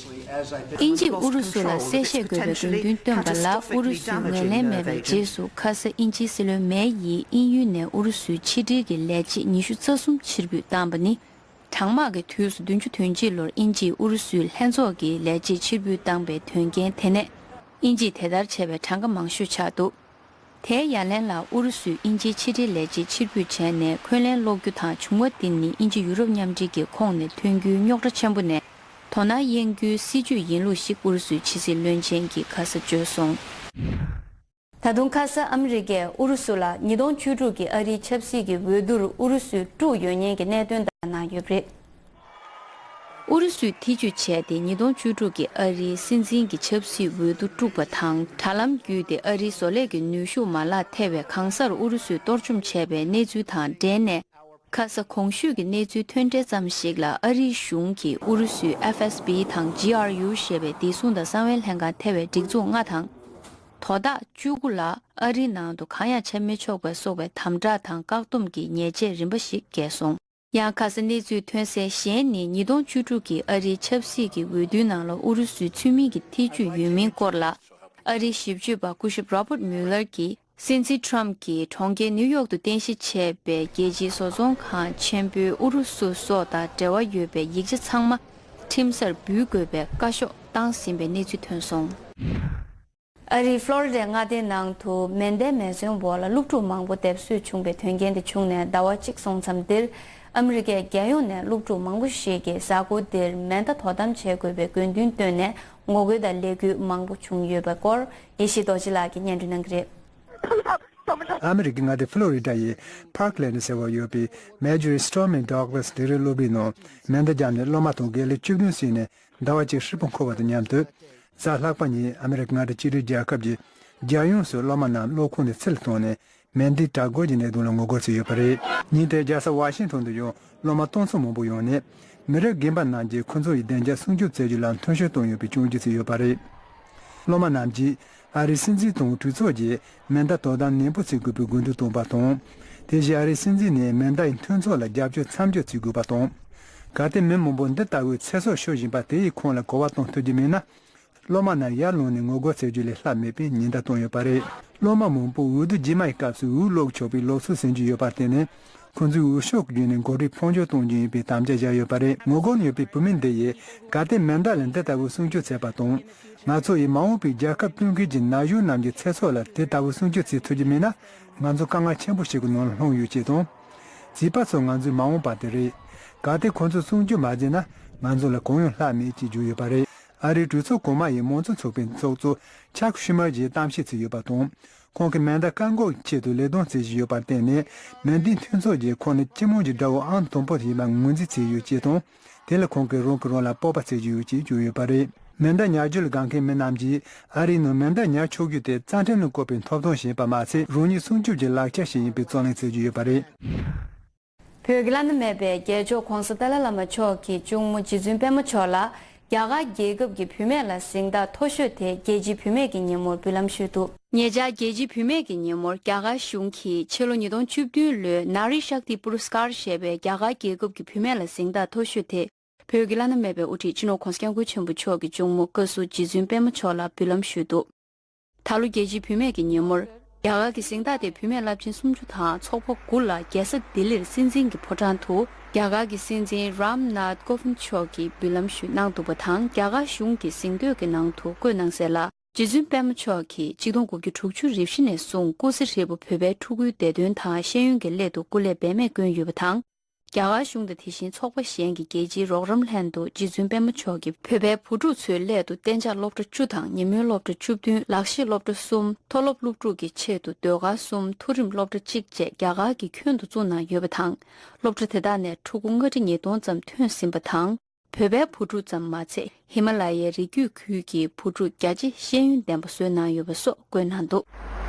དབྱིན་ཇིས་ཨུ་རུ་སུ་ལ་གསལ་བཤད་དགོས་པའི་དགོས་འདུན་བཏོན་པ་ལ་ཨུ་རུ་སུས་ངོས་ལེན་མེད་པའི་རྗེས་སུ། ཁ་ས་དབྱིན་ཇིའི་སྲིད་བློན་མེ་ཡིས་དབྱིན་ཡུལ་ནས་ཨུ་རུ་སུའི་ཕྱི་འབྲེལ་གྱི་ལས་བྱེད་ཉི་ཤུ་རྩ་གསུམ་ཕྱིར་འབུད་བཏང་པ་ནི། གྲང་དམག་གི་དུས་སུ་བདུན་ཅུ་དོན་གཅིག་ལོར་དབྱིན་ཇིས་ཨུ་རུ་སུའི་ལྷན་ཚོགས་ཀྱི་ལས་བྱེད་ཕྱིར་འབུད་བཏང་པའི་དོན་རྐྱེན་དེ་ནས། དབྱིན་ཇིས་དེ་ལྟར་བྱས་པའི་གྲངས་ཀ་མང་ཤོས་ཆགས་འདུག། དེའི་ཡ་ལན་ལ་ཨུ་རུ་སུས་དབྱིན་ཇིའི་ཕྱི་འབྲེལ་ལས་བྱེད་ཕྱིར་འབུད་བྱས་ནས་འཁོན་ལན་སློག་རྒྱུ་དང་། བྱུང་བ་འདི་ནི་དབྱིན་ཇི་ཡུ་རོབ་མཉམ་འབྲེལ་གྱི་ཁོངས་ནས་ཐོན་རྒྱུའི་རྙོག་དྲ་ཆེན་པོ་ནས་དོ་སྣང་གཡེང་རྒྱུའི་སྲིད་ཇུས་ཡིན་ལུགས་ཤིག་ཨུ་རུ་སུའི་ཕྱི་སྲིད་བློན་ཆེན་གྱིས་ཁ་ས་བརྗོད་སོང་། ད་དུང་ཁ་ས་ཨ་མི་རི་ཀས་ཨུ་རུ་སུ་ལ་ཉིས་སྟོང་བཅུ་དྲུག་གི་ཨ་རིའི་ཆབ་སྲིད་ཀྱི་འོས་བསྡུར་ཨུ་རུ་སུས་དཀྲུགས་ཡོད་ཉེན་གྱི་གནད་དོན་དག་གནང་ཡོད་པ་རེད། ཨུ་རུ་སུས་ཐེ་ཇུས་བྱས་ཏེ། ཉིས་སྟོང་བཅུ་དྲུག་གི་ཨ་རིའི་སྲིད་འཛིན་གྱི་ཆབ་སྲིད་འོས་བསྡུ་དཀྲུགས་པ་དང་། དྲ་ལམ་བརྒྱུད་དེ་ཨ་རིའི་བཟོ་ལས་ཀྱི་ནུས་ཤུགས་མ་ལག་ཐེ་བའི་གང་སར་ཨུ་རུ་སུས་གཏོར་བཅོམ་བྱས་པའི་གནས་ཚུལ་དང་འབྲེལ་ནས། ཁ་ས་གོང་ཞུས་ཀྱི་གནས་ཚུལ་ཐོན་འཕྲལ་ཙམ་ཞིག་ལ་ཨ་རིའི་གཞུང་གིས་ཨུ་རུ་སུའི་ཨེཕ་ཨེས་བི་དང་ཇི་ཨར་ཡུ་ཞེས་པའི་བདེ་སྲུང་དང་གསང་བའི་ལྷན་ཁང་ཐེ་བའི་སྒྲིག་འཛུགས་ལྔ་དང་། དོ་བདག་བཅུ་དགུ་ལ་ཨ་རིའི་ནང་དུ་གང་ཡང་བྱེད་མི་ཆོག་པའི་སོགས་པའི་དམ་དྲག་དང་བཀག་སྡོམ་གྱི་ཉེས་ཆད་རིམ་པ་ཞིག་བཀལ་སོང་། ཡང་ཁ་ས་གནས་ཚུལ་ཐོན་གསལ་གཞན་ནི། ཉིས་སྟོང་བཅུ་དྲུག་གི་ཨ་རིའི་ཆབ་སྲིད་ཀྱི་འོས་བསྡུའི་ནང་ལ་ཨུ་རུ་སུའི་ཚུལ་མིན་གྱི་ཐེ་ཇུས་ཡོད་མིན་སྐོར་ལ། ཨ་རིའི་ཞིབ་དཔྱོད་པ་སྐུ་ཞབས་Robert Mueller གྱིས། སྲིད་འཛིན་ཊམ་གྱིས་གྲོང་ཁྱེར་ནིའུ་ཡོག་ཏུ་རྟེན་གཞི་བྱས་པའི་རྒྱལ་སྤྱིའི་བཟོ་ཚོང་ཁང་ཆེན་པོའི་ཨུ་རུ་སུ་སོགས་དང་འབྲེལ་བ་ཡོད་པའི་ཡིག་ཆ་ཚང་མ་ཁྲིམས་སར་འབུལ་དགོས་པའི་བཀའ་ཤོག་བཏང་ཟིན་པའི་གནས་ཚུལ་ཐོན་སོང་། ཨ་རིའི་ཕློ་རི་ཌའི་མངའ་སྡེའི་ནང་དུ་མེ་མདའི་མེ་ཟོན་འོག་ལ་སློབ་ཕྲུག་མང་པོ་སྡེབ་གསོད་བྱུང་བའི་དོན་རྐྱེན་དེ་བྱུང་ནས་ཟླ་བ་གཅིག་སོང་མཚམས་འདིར། ཨ་མི་རི་ཀའི་རྒྱལ་ཡོངས་ནས་སློབ་ཕྲུག་མང་པོ་ཞིག་གིས་གཟའ་འཁོར་འདིར་མེ་མདའ་དོ་དམ་བྱེད་དགོས་པའི་དགོས་འདུན་བཏོན་ནས་ངོ་རྒོལ་དང་ལས་འགུལ་མང་པོ་བྱུང་ཡོད་པའི་སྐོར་ཡེ་ཤེས་རྡོ་རྗེ་ལགས་ཀྱིས་སྙན་སྒྲོན་གནང་གི་རེད། ཨ་མི་རི་ཀའི་མངའ་སྡེ་ཕློ་རི་ཌ་ཡི་Parkland ཟེར་བར་ཡོད་པའི་Marjory Stoneman Douglas འབྲིང་རིམ་སློབ་གྲྭའི་ནང་མེ་མདའ་བརྒྱབ་ནས་སློབ་མ་དང་དགེ་ལས་བཅུ་བདུན་བསད་ནས་ཟླ་བ་གཅིག་ཧྲིལ་པོ་འཁོར་བ་དང་མཉམ་དུ། གཟའ་ལྷག་པ་ཉིན་ཨ་མི་རི་ཀ་མངའ་སྡེ་གཅིག་སྒྲིལ་རྒྱལ་ཁབ་ཀྱི་རྒྱལ་ཡོངས་སུ་སློབ་མ་རྣམས་སློབ་ཁང་ནས་ཚུར་བཏང་ནས་མེ་མདའི་དྲག་རྒོལ་གྱི་གནད་དོན་ལ་ངོ་རྒོལ་བྱས་ཡོད་པ་རེད། ཉིན་དེར་རྒྱལ་ས་ཝ་ཤིང་ཐོན་དུ་ཡང་སློབ་མ་སྟོང་ཚོ་མང་པོ་ཡོང་ནས་མི་རབས་རྒན་པ་རྣམས་ཀྱིས་ཁོ་ཚོ་ཡི་བདེ་འཇགས་སྲུང་སྐྱོབ་བྱེད་རྒྱུ་ལ་མཐུན་ཤུགས་གཏོང་ཡོད་པའི་སྐྱོན་བརྗོད་བྱས་ཡོད་པ་རེད། སློབ་མ་རྣམས་ཀྱིས་ཨ་རིའི་སྲིད་འཛིན་དང་གྲོས་ཚོགས་ཀྱིས་མེ་མདའ་དོ་དམ་ནན་པོ་བྱེད་དགོས་པའི་དགོས་འདུན་བཏོན་པ་དང་། དེ་བཞིན་ཨ་རིའི་སྲིད་འཛིན་ནས་མེ་མདའ་ཡི་མཐུན་ཚོགས་ལ་རྒྱབ་སྐྱོར་མཚམས་འཇོག་བྱེད་དགོས་པ་དང་། གལ་ཏེ་མི་མང་པོ་འདི་ལྟ་བུའི་ཚེ་སྲོག་ཤོར་བཞིན་པ་དེ་ཡི་ཁོངས་ལ་གོ་བ་གཏོང་ཐུབ་ཀྱི་མེད་ན། སློབ་མ་རྣམས་ཡར་ལངས་ནས་ངོ་རྒོལ་བྱེད་རྒྱུ་ལས་ལྷག་མེད་པའི་ཉེན་བརྡ་བཏང་ཡོད་པ་རེད། སློབ་མ་མང་པོ་འོས་བསྡུ་རྗེས་མ་ཡི་སྐབས་སུ་འོས་བླུག་ཆོག་པའི་ལུགས་སྲོལ་ཟིན་གྱི་ཡོད་པར་བརྟེན་ནས། ཁོང་ཚོས་འོས་ཤོག་བརྒྱུད་ནས་འགོ་ཁྲིད་ཕོ་འགྱུར་གཏོང་རྒྱུ་ཡིན་པའི་དམ་བཅའ་བཞག་ཡོད་པ་རེད། ངོ་རྒོལ་ཡོད་པའི་བུད་མེད་འདི་ཡིས་གལ་ཏེ་མེ་མདའ་ལ་འདི་ལྟ་བུའི་སྲུང་སྐྱོབ་བྱས་པ་དང་། ང་ཚོ་ཡིས་མ་འོངས་པའི་རྒྱལ་ཁབ་སྐྱོང་མཁན་གྱི་ན་གཞོན་རྣམས་ཀྱི་ཚེ་སྲོག་ལ་དེ་ལྟ་བུའི་སྲུང་སྐྱོབ་བྱེད་ཐུབ་ཀྱི་མེད་ན། ང་ཚོ་དཀའ་ངལ་ཆེན་པོ་ཞིག་གི་ནང་ལ་ལྷུང་ཡོད་ཅེས་དང་། བྱིས་པ་ཚོ་ང་ཚོའི་མ་འོངས་པ་དེ་རེད། གལ་ཏེ་ཁོང་ཚོས་སྲུང་སྐྱོབ་མ་བྱས་ན། ང་ཚོ་ལ་གང་ཡང་ལྷག་མེད་ཅེས་བརྗོད་ཡོད་པ་རེད། ཨ་རིའི་གྲོས་ཚོགས་གོང་མ་ཡི་མང་གཙོ་ཚོགས་པའི་ཚོགས་གཙོ་ཆག་ཤུ་མར་གྱིས་གཏམ་བཤད་བྱས་ཡོད་པ་དང་། ཁོང་གིས་མེ་མདའ་བཀག་འགོག་ཆེད་དུ་ལས་དོན་བྱེད་བཞིན་ཡོད་པར་བརྟེན་ནས། མེ་མདའི་མཐུན་ཚོགས་ཀྱིས་ཁོང་ནི་སྤྱི་དམངས་ཀྱི་དགྲ་བོ་ཨང་དང་པོ་ཡིན་པར་ངོས་འཛིན་བྱས་ཡོད་ཅེས་དང་། དེ་ལ་ཁོང་གིས་རང་གིས་རང་ལ་སྤོབས་པ་བྱེད་ཀྱི་ཡོད་ཅེས་བརྗོད་ཡོད་པ་རེད། མེ་མདའ་ཉར་རྒྱུ་ལ་དགའ་མཁན་མི་རྣམས་ཀྱིས་ཨ་རིའི་ནང་མེ་མདའ་ཉར་ཆོག་རྒྱུ་དེ་རྩ་ཁྲིམས་ལ་བཀོད་པའི་ཐོབ་ཐང་ཞིག་ཡིན་པ་མ་ཟད། རང་ཉིད་སྲུང་སྐྱོབ་ཀྱི་ལག་ཆ་ཞིག་ཡིན་པའི་རྩོད་ལེན་བྱེད་ཀྱི་ཡོད་པ་རེད། བོད་ཀྱི་བླ་ན་མེད་པའི་རྒྱལ་མཆོག་༧གོང་ས་ཏཱ་ལའི་བླ་མ་མཆོག་གིས་གཅུང་མོ་རྗེ་བཙུན་པད་མ་མཆོག་ལ་ རྒྱ་གར་རྒྱལ་ཁབ་ཀྱི་བུད་མེད་ལ་གཟེངས་རྟགས་མཐོ་ཤོས་དེ་རྒྱལ་སྤྱིའི་བུད་མེད་ཀྱི་ཉིན་མོར་འབུལ་ལམ་ཞུས་འདུག་ཉེ་ཆར་རྒྱལ་སྤྱིའི་བུད་མེད་ཀྱི་ཉིན་མོར་རྒྱ་གར་གཞུང་གིས་ཕྱི་ལོ་ཉིས་སྟོང་བཅུ་བདུན་ལོའི་ནཱ་རི་ཤཀ་ཏི་པུ་རུ་སྐར་ཞེས་པའི་རྒྱ་གར་རྒྱལ་ཁབ་ཀྱི་བུད་མེད་ལ་གཟེངས་རྟགས་མཐོ་ཤོས་དེ། བོད་ཀྱི་བླ་ན་མེད་པའི་དབུ་ཁྲིད་སྤྱི་ནོར་༧གོང་ས་༧སྐྱབས་མགོན་ཆེན་པོ་མཆོག་གི་གཅུང་མོ་བཀའ་ཟུར་རྗེ་བཙུན་པད་མ་མཆོག་ལ་འབུལ་ལམ་ཞུས་འདུག་ད་ལོ་རྒྱལ་སྤྱིའི་བུད་མེད་ཀྱི་ཉིན་མོར། རྒྱ་གར་གྱི་གཟེངས་རྟགས་དེ་བུད་མེད་རླབས་ཆེན་སུམ་ཅུ་དང་ཚོགས་པ་དགུ་ལ་རྒྱལ་ས་ལྡི་ལིར་སྲིད་འཛིན་གྱི་ཕོ་བྲང་དུ། རྒྱ་གར་གྱི་སྲིད་འཛིན་རམ་ནཱཐ་ཀོ་ཝིན་མཆོག་གིས་འབུལ་ལམ་ཞུས་གནང་འདུག་པ་དང་། རྒྱ་གར་གཞུང་གི་གཟེངས་བསྟོད་ཀྱི་ནང་དུ་བཀོད་གནང་གསལ་ལ། རྗེ་བཙུན་པད་མ་མཆོག་གིས་ཆིག་སྟོང་དགུ་བརྒྱ་དྲུག་ཅུ་རེ་བཞི་ནས་བཟུང་ཀུན་གཟིགས་ཧྲིལ་པོ་བོད་པའི་ཕྲུ་གུའི་བདེ་དོན་དང་ཤེས་ཡོན་གྱི་སླད་དུ་སྐུ་ལས་འབད་མེད་བསྐྱོན་ཡོད་པ་དང་། རྒྱ་གར་གཞུང་དང་དེ་བཞིན་ཚོགས་པ་གཞན་གྱི་རྒྱལ་སྤྱིའི་རོགས་རམ་ལྷན་དུ་རྗེ་བཙུན་པད་མ་མཆོག་གིས་བོད་པའི་བུ་ཕྲུག་ཚོའི་སླད་དུ་གཏན་འཇགས་སློབ་གྲྭ་བཅུ་དང་ཉིན་མོའི་སློབ་གྲྭ་བཅུ་བདུན། ལག་ཤེས་སློབ་གྲྭ་གསུམ། མཐོ་སློབ་སློབ་ཕྲུག་གི་ཆེད་དུ་ཟློས་གར་གསུམ། མཐོ་རིམ་སློབ་གྲྭ་གཅིག་བཅས་རྒྱ་གར་གྱི་ཁྱོན་དུ་བཙུགས་གནང་ཡོད་པ་དང་། སློབ་གྲྭ་དེ་དག་ནས་ཕྲུ་གུ་ལྔ་ཁྲི་ཉིས་སྟོང་ཙམ་ཐོན་ཟིན་པ་དང་། བོད་པའི་བུ་ཕྲུག་ཙམ་མ་ཚད། ཧི་མ་ལ་ཡའི་རི་རྒྱུད་ཁུལ་གྱི་བུ་ཕྲུག་རྒྱ་ཆེ་ཤེས་ཡོན་ལྡན་པ་བཟོས་གནང་ཡོད་པ་སོགས་བཀོད་གནང་འདུག་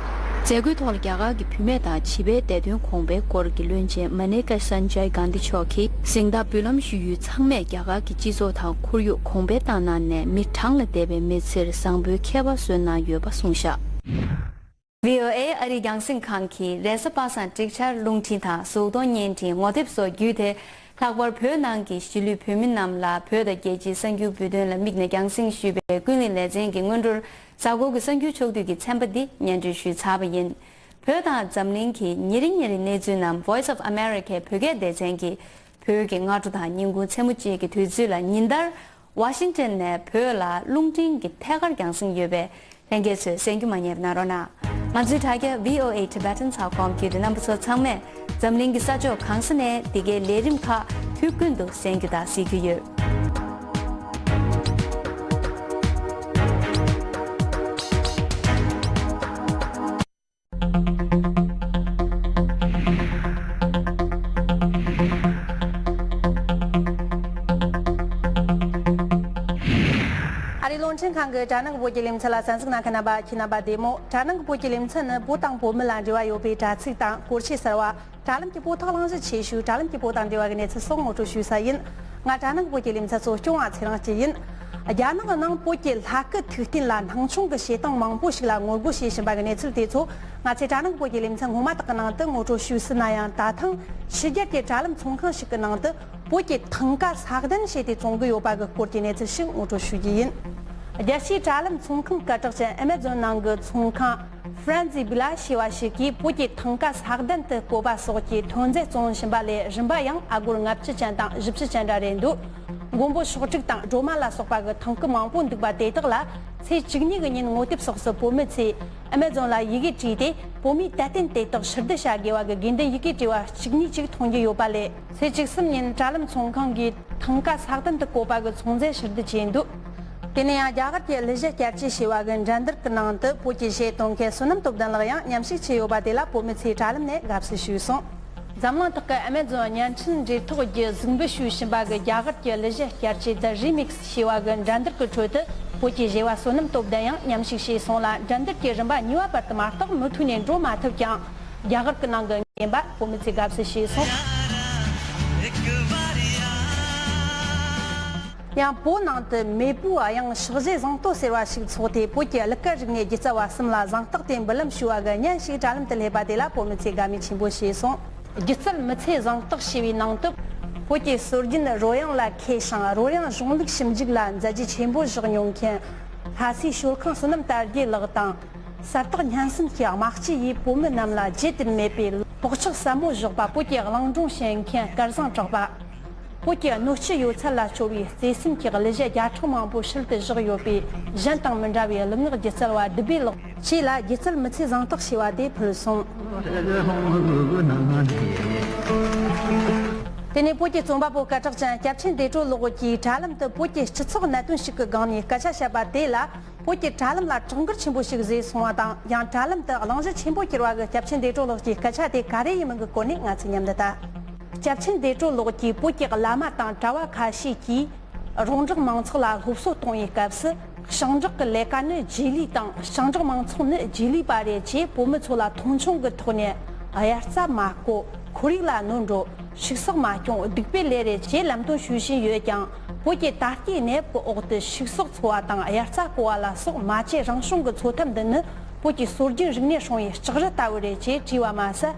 མཛད་སྒོའི་ཐོག་ལ་རྒྱ་གར་གྱི་བུད་མེད་དང་བྱིས་པའི་བདེ་དོན་གོང་འཕེལ་སྐོར་གྱི་བློན་ཆེན་མ་ནེ་ཀ་སན་ཇའི་གྷན་དྷི་མཆོག་གིས་གཟེངས་རྟགས་འབུལ་ལམ་ཞུ་ཡུལ་ཚང་མས་རྒྱ་གར་གྱི་སྤྱི་ཚོགས་དང་ཁོར་ཡུག་གོང་འཕེལ་བཏང་གནང་ནས་མི་གྲངས་ལས་འདས་པའི་མི་ཚེར་བཟང་པོའི་ཁྱད་པར་བཟོས་གནང་ཡོད་པ་གསུངས་བཞག་བྷི་ཨོ་ཨེ་ཨ་རིའི་རྒྱང་སྲིང་ཁང་གིས་རེས་གཟའ་པ་སངས་འགྲིག་ཆར་རླུང་འཕྲིན་དང་གཟུགས་མཐོང་བརྙན་འཕྲིན། ངོ་དེབ་སོགས་བརྒྱུད་དེ། ལྷག་པར་བོད་ནང་གི་གཞིས་ལུས་བོད་མི་རྣམས་ལ་བོད་དང་རྒྱལ་སྤྱིའི་གསར་འགྱུར་འབུལ་དོན་ལ་དམིགས་ནས་རྒྱང་སྲིང་ཞུས་པའི་ཀུན་གླེང་ལེ་ཚན་གྱི་སྔོན་འགྲོར། གཟའ་འཁོར་གྱི་གསར་འགྱུར་ཕྱོགས་བསྡུས་ཀྱི་ཚན་པ་འདི་སྙན་སྒྲོན་ཞུས་ཚར་བ་ཡིན། བོད་དང་འཛམ་གླིང་གི་ཉིན་རེ་ཉིན་རེའི་གནས་ཚུལ་རྣམས་Voice of America བོད་སྐད་སྡེ་ཚན་གྱིས་བོད་ཀྱི་སྔ་དྲོ་དང་ཉིན་གུང་མཚན་མོ་བཅས་ཀྱི་དུས་ཚོད་ལ་ཉིན་ལྟར། ཝ་ཤིང་ཊོན་ནས་བོད་ལ་རླུང་འཕྲིན་གྱི་ཐད་ཀར་རྒྱང་སྲིང་ཡོད་པས། ལྷན་རྒྱས་ཚོས་གསན་རྒྱུ་མ་བསྙེལ་བ་གནང་རོགས་གནང་། ང་ཚོའི་དྲ་རྒྱ་བྷི་ཨོ་ཨེ་ཊི་བྷེ་ཊན་ཌོཊ་ཀོམ་བརྒྱུད་དེ་རྣམ་པ་ཚོ་ཚང་མས་འཛམ་གླིང་གི་ས་ཕྱོགས་གང་ས་ནས་འདི་གའི་ལས་རིམ་ཁག་དུས་ཀུན་ཏུ་གསན་རྒྱུ་དང་གཟིགས་རྒྱུ་ཡོད། ཨ་རིའི་རླུང་འཕྲིན་ཁང་གི་དྲ་ནང་གི་བོད་ཀྱི་ལེ་ཚན་ལ་གསན་གཟིགས་གནང་མཁན་རྣམ་པ་ཁྱེད་རྣམ་པ་བདེ་མོ། དྲ་ནང་གི་བོད་ཀྱི་ལེ་ཚན་ནི་བོད་དང་བོད་མི་ལ་འབྲེལ་བ་ཡོད་པའི་དྲ་ཚིགས་དང་སྐོར་ཆས་གསར་བ། དྲ་ལམ་གྱི་བོད་ཐོག་གླེང་གཞི་ཆེ་ཤོས། དྲ་ལམ་གྱི་བོད་དང་འབྲེལ་བ་གི་གནས་ཚུལ་སོགས་ངོ་སྤྲོད་ཞུ་ས་ཡིན། ང་དྲ་ནང་གི་བོད་ཀྱི་ལེ་ཚན་གཙོ་སྐྱོང་བ་ཚེ་རིང་སྐྱིད་ཡིན། རྒྱ་ནག་གི་ནང་བོད་ཀྱི་ལྷ་སྐུ་ཐུགས་རྟེན་ལ་སྣང་ཆུང་གི་བྱེད་སྟངས་མང་པོ་ཞིག་ལ་ངོ་རྒོལ་བྱེད་བཞིན་པ་གི་གནས་ཚུལ་དེ་ཚོ་ང་ཚོའི་དྲ་ནང་གི་བོད་ཀྱི་ལེ་ཚན་སྔོན་མ་དག་གི་ནང་དུ་ངོ་སྤྲོད་ཞུས་ཟིན་ན་ཡང་། ད་ཐེངས་ཕྱི་རྒྱལ་གྱི་དྲ་ལམ་ཚོང་ཁང་ཞིག་གི་ནང་དུ་བོད་ཀྱི་ཐང་ག་ས་གདན་བྱས་ཏེ་བཙོང་གི་ཡོད་པ་གི་སྐོར་གྱི་གནས་ཚུལ་ཞིག་ངོ་སྤྲོད་ཞུ་རྒྱུ་ཡིན། རྒྱལ་སྤྱིའི་དྲ་ལམ་ཚོང་ཁང་སྐད་གྲགས་ཅན་ཨེ་མེ་ཛོན་ནང་གི་ཚོང་ཁང་Frenzy Bila ཞེས་པ་ཞིག་གིས་བོད་ཀྱི་ཐང་ག་ས་གདན་དུ་བཀོད་པ་སོགས་ཀྱི་ཐོན་རྫས་བཙོང་བཞིན་པ་ལས། རིན་པ་ཡང་ཨ་སྒོར་ལྔ་བཅུ་ཅན་དང་བཞི་བཅུ་ཅན་འདྲ་རེད་འདུག་མགོན་པོ་ཤོག་དྲིལ་དང་སྒྲོལ་མ་ལ་སོགས་པ་གི་ཐང་གུ་མང་པོ་འདུག་པ་དེ་དག་ལ། ཚེས་བཅུ་གཉིས་ཀྱི་ཉིན་ངོ་དེབ་སོགས་སུ་བོད་མི་ཚོས་ཨེ་མེ་ཛོན་ལ་ཡི་གེ་བྲིས་ཏེ། བོད་མིའི་དད་རྟེན་དེ་དག་ཕྱིར་བསྡུ་བྱ་དགོས་པ་གི་དགོས་འདུན་ཡི་གེ་བྲིས་པ་བཅུ་གཉིས་ཅིག་མཐོང་རྒྱུ་ཡོད་པ་ལས། ཚེས་བཅུ་གསུམ་ཉིན་དྲ་ལམ་ཚོང་ཁང་གིས་ཐང་ག་ས་གདན་དུ་བཀོད་པ་གི་ཚོང་རྫས་ཕྱིར་བསྡུ་བྱས་འདུག་དེ་ནས་ཡང་རྒྱ་གར་གྱི་གླུ་གཞས་བསྐྱར་བཅོས་བྱས་པ་གི་འགྲན་བསྡུར་གྱི་ནང་དུ་བོད་ཀྱི་གཞས་གཏོང་མཁན་བསོད་ནམས་སྟོབས་ལྡན་ལགས་ཡང་མཉམ་ཞུགས་བྱས་ཡོད་པ་དེ་ལ་བོད་མི་ཚོས་དྲ་ལམ་ནས་དགའ་བསུ་ཞུས་སོང་། འཛམ་གླིང་ཐོག་གི་ཨེ་མེ་ཛོན་བརྙན་འཕྲིན་འབྲེལ་ཐོགས་བརྒྱུད་གཟིགས་འབུལ་ཞུས་བཞིན་པ་གི་རྒྱ་གར་གྱི་གླུ་གཞས་བསྐྱར་བཅོས་The Remix ཞེས་པ་གི་འགྲན་བསྡུར་གྱི་ཁྲོད་དུ་བོད་ཀྱི་གཞས་པ་བསོད་ནམས་སྟོབས་ལྡན་ཡང་མཉམ་ཞུགས་བྱས་སོང་ལ། འགྲན་བསྡུར་གྱི་རིམ་པ་གཉིས་པ་བར་དུ་མ་གཏོགས་མུ་མཐུད་ནས་འགྲོ་མ་ཐུབ་ཀྱང་། རྒྱ་གར་གྱི་ནང་གི་རྔན་པ་བོད་མི་ཚོས་དགའ་བསུ་བྱས་སོང་། ཡང་བོད་ནང་དུ་མེས་པོའི་དབྱངས་ཕྱག་བཞེས་གཟེངས་བསྟོད་ཟེར་བ་ཞིག་འཚོགས་ཏེ། བོད་ཀྱི་གླུ་གར་རིག་གནས་སྒྱུ་རྩལ་བ་གསུམ་ལ་གཟེངས་རྟགས་དེ་འབུལ་ལམ་ཞུ་བ་གི་བརྙན་ཞིག་དྲ་ལམ་དུ་སླེབས་པ་དེ་ལ་བོད་མི་ཚོས་དགའ་མོས་ཆེན་པོ་བྱས་སོང་། སྒྱུ་རྩལ་མི་ཚེ་གཟེངས་རྟགས་ཞེས་པའི་ནང་དུ། བོད་ཀྱི་སྲོལ་རྒྱུན་རོལ་དབྱངས་ལ་མཁས་ཤིང་། རོལ་དབྱངས་གཞུང་ལུགས་ཞིབ་འཇུག་ལ་མཛད་རྗེས་ཆེན་པོ་བཞག་མྱོང་མཁན། ལྷ་སའི་ཞོལ་ཁང་བསོད་ནམས་དར་རྒྱས་ལགས་དང་། གསལ་བརྟག་སྙན་གསན་གྱི་དམག་སྤྱི་ཡིས་བོད་མི་རྣམས་ལ་བརྗེད་དུ་མེད་པའི་བག་ཆགས་ཟབ་མོ་བཞག་པ། བོད་ཀྱི་གླིང་སྒྲུང་བཤད་མཁན་སྐལ་བཟང་གྲགས་པ། བོད་ཀྱི་སྣོད་བཅུད་ཡོད་ཚད་ལ་སྤྱོད་པའི་བརྩེ་སེམས་ཀྱི་གླུ་གཞས་བརྒྱ་ཕྲག་མང་པོ་ཧྲིལ་དུ་བཞག་ཡོད་པའི་གཞན་དང་མི་འདྲ་བའི་གླུ་ངག་སྒྱུ་རྩལ་བ་བདུད་བྷེ་ལགས་བཅས་ལ་སྒྱུ་རྩལ་མི་ཚེ་གཟེངས་རྟགས་ཞེས་པ་དེ་ཕུལ་སོང་། དེ་ནས་བོད་ཀྱི་རྩོམ་པ་པོ་སྐད་གྲགས་ཅན་སྐྱབས་ཆེན་བདེ་གྲོལ་ལགས་ཀྱིས་དྲ་ལམ་དུ་བོད་ཀྱི་སྤྱི་ཚོགས་གནད་དོན་ཞིག་གི་སྒང་ནས་སྐད་ཆ་བཤད་པ་དེ་ལ། བོད་ཀྱི་དྲ་ལམ་ལ་གྲགས་འགུལ་ཆེན་པོ་ཞིག་བཟོས་སོང་བ་དང་། ཡང་དྲ་ལམ་དུ་གླེང་གཞི་ཆེན་པོ་གྱུར་བ་གི་སྐྱབས་ཆེན་བདེ་གྲོལ་ལགས་ཀྱི་སྐད་ཆ་དེ་ག་རེ་ཡིན་མིན་གྱི་སྐོར་ནས་ང་ཚོས་མཉམ་དུ་ལྟ། སྐྱབས་ཆེན་བདེ་གྲོལ་ལགས་ཀྱིས་བོད་ཀྱི་བླ་མ་དང་གྲྭ་བ་ཁ་ཤས་ཀྱིས་རོང་འབྲོག་མང་ཚོགས་ལ་སློབ་གསོ་གཏོང་བའི་སྐབས་སུ། ཞིང་འབྲོག་གི་ལས་ཀ་ནི་རྗེས་ལུས་དང་། ཞིང་འབྲོག་མང་ཚོགས་ནི་རྗེས་ལུས་པ་རེད་ཅེས་བོད་མི་ཚོ་ལ་མཐོང་ཆུང་གི་ཐོག་ནས། དབྱར་རྩྭ་མ་བརྐོ། ཁོར་ཡུག་ལ་གནོད་འགྲོ། ཕྱུགས་ཟོག་མ་སྐྱོང་། སྡིག་པའི་ལས་རེད་ཅེས་ལམ་སྟོན་ཞུ་བཞིན་ཡོད་ཀྱང་ བོད་ཀྱི་ད་ལྟའི་གནས་བབ་ཀྱི་འོག་ཏུ་ཕྱུགས་ཟོག་འཚོ་བ་དང་དབྱར་རྩྭ་བརྐོ་བ་ལ་སོགས་མ་བཅོས་རང་བྱུང་གི་འཚོ་ཐབས་འདི་ནི་བོད་ཀྱི་སྲོལ་རྒྱུན་རིག་གནས་སྲུང་བའི་ལྕགས་རི་ལྟ་བུ་རེད་ཅེས་དྲིས་པ་མ་ཟད།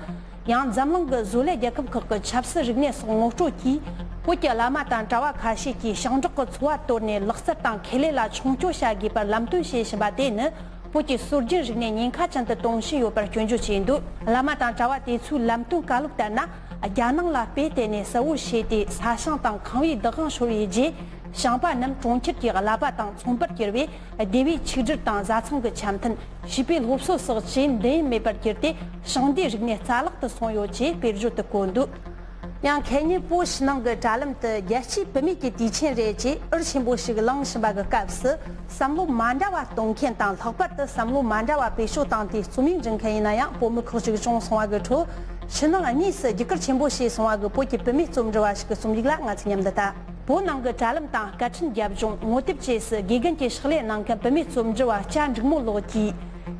ཡང་འཛམ་གླིང་གི་བཟོ་ལས་རྒྱལ་ཁབ་ཁག་གི་ཆབ་སྲིད་རིག་གནས་སོགས་ངོ་སྤྲོད་ཀྱིས། བོད་ཀྱི་བླ་མ་དང་གྲྭ་བ་ཁ་ཤས་ཀྱིས་ཞིང་འབྲོག་གི་འཚོ་བ་དོར་ནས་ལག་རྩལ་དང་ཁེ་ལས་ལ་མཆོང་སྐྱོད་བྱ་དགོས་པར་ལམ་སྟོན་བྱེད་བཞིན་པ་དེ་ནི། བོད་ཀྱི་སྲོལ་རྒྱུན་རིག་གནས་ཉེན་ཁ་ཅན་དུ་གཏོང་བཞིན་ཡོད་པར་སྐྱོན་བརྗོད་བྱས་འདུག་བླ་མ་དང་གྲྭ་བ་དེ་ཚོའི་ལམ་སྟོན་བཀའ་སློབ་ལྟར་ན། རྒྱ་ནང་ལ་དཔེ་བལྟས་ནས་གསལ་བོ་བྱས་ཏེ། ས་ཞིང་དང་ཁང་བའི་བདག་དབང་ཤོར་བའི་རྗེས། ཞིང་པ་རྣམས་གྲོང་ཁྱེར་གྱི་གླ་པ་དང་ཚོང་པར་གྱུར་བས། སྡེ་བའི་ཆིག་སྒྲིལ་དང་བཟའ་ཚང་གི་འཆམ་མཐུན། བྱིས་པའི་སློབ་གསོ་སོགས་ཇེ་འདང་མེད་པར་གྱུར་ཏེ། ཞིང་སྡེའི་རིག་གནས་རྩ་བརླག་ཏུ་སོང་ཡོད་ཅེས་དཔེར་བརྗོད་དུ་བཀོད་འདུག་ཡང་ཁེ་ཉེ་པོ་ཕྱི་ནང་གི་དྲ་ལམ་དུ་རྒྱལ་སྤྱིའི་བུད་མེད་ཀྱི་དུས་ཆེན་རེད་ཅེས་འུར་ཆེན་པོ་ཞིག་ལངས་བཞིན་པ་གི་སྐབས་སུ། བསམ་བློ་མ་འདྲ་བ་གཏོང་མཁན་དང་། ལྷག་པར་དུ་བསམ་བློ་མ་འདྲ་བ་བེད་སྤྱོད་བཏང་སྟེ་རྩོམ་ཡིག་འབྲི་མཁན་ཡིན་ན་ཡང་བོད་མི་ཁག་ཅིག་བྱུང་སོང་བ་གི་ཁྲོད། ཕྱི་ནང་གཉིས་སུ་རྒྱུ་སྐར་ཆེན་པོ་བྱས་སོང་བ་གི་བོད་ཀྱི་བུད་མེད་རྩོམ་འབྲི་བ་ཞིག་གི་རྩོམ་ཡིག་ལ་ང་ཚོས་མཉམ་དུ་ལྟ། བོད་ནང་གི་དྲ་ལམ་དང་སྐད་འཕྲིན་རྒྱབ་ལྗོངས། ངོ་དེབ་བཅས་སུ་དགེ་རྒན་གྱི་ཕྱག་ལས་གནང་མཁན་བུད་མེད་རྩོམ་འབྲི་བ་སྐྱ་འབྲུག་མོ་ལགས་ཀྱིས།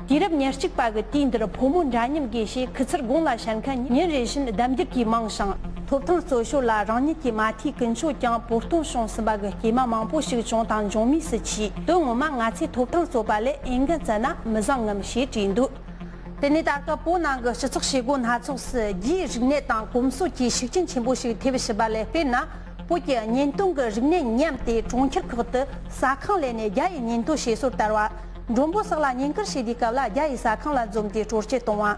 དུས་རབས་ཉེར་གཅིག་པ་གི་དུས་འདིར་ཕོ་མོ་འདྲ་མཉམ་དགོས་ཞེས་སྐུ་ཚེགས་དགུང་ལ་བཤད་མཁན། ཉིན་རེ་བཞིན་ལྡབ་འགྱུར་གྱིས་མང་ཞིང་། ཐོབ་ཐང་རྩོད་ཤོར་ལ་རང་ཉིད་ཀྱི་མ་མཐའི་ཀུན་སྤྱོད་ཀྱང་བོར་སྟོན་བྱུང་ཟིན་པ་གི་སྐྱེས་མ་མང་པོ་ཞིག་བྱུང་དང་འབྱུང་མུས་སུ་མཆིས། དོན་ངོ་མ་ང་ཚོས་ཐོབ་ཐང་རྩོད་པ་ལས་འོས་འགན་བཙལ་ན་མི་བཟང་ངམ་ཞེས་དྲིས་འདུག་དེ་ནས་ད་སྐབས་བོད་ནང་གི་སྤྱི་ཚོགས་བྱེད་སྒོ་སྣ་ཚོགས་སུ་རྒྱའི་རིག་གནས་དང་གོམས་སྲོལ་གྱི་ཤུགས་རྐྱེན་ཆེན་པོ་ཞིག་ཐེབས་བཞིན་པ་ལས། དཔེར་ན། བོད་ཀྱི་བརྙན་སྟོན་གྱི་རིག་གནས་ཉམས་ཏེ། གྲོང་ཁྱེར་ཁག་ཏུ་ཟ་ཁང་ལས་ནས་རྒྱ་ཡི་བརྙན་སྟོན་བྱེད་སྲོལ་དར་བ། མགྲོན་པོ་སོགས་ལ་བརྙན་བཀུར་བྱེད་དུས་སྐབས་ལ་རྒྱ་ཡི་ཟ་ཁང་ལ་འཛོམས་ཏེ་སྤྲོ་སྐྱིད་གཏོང་བ།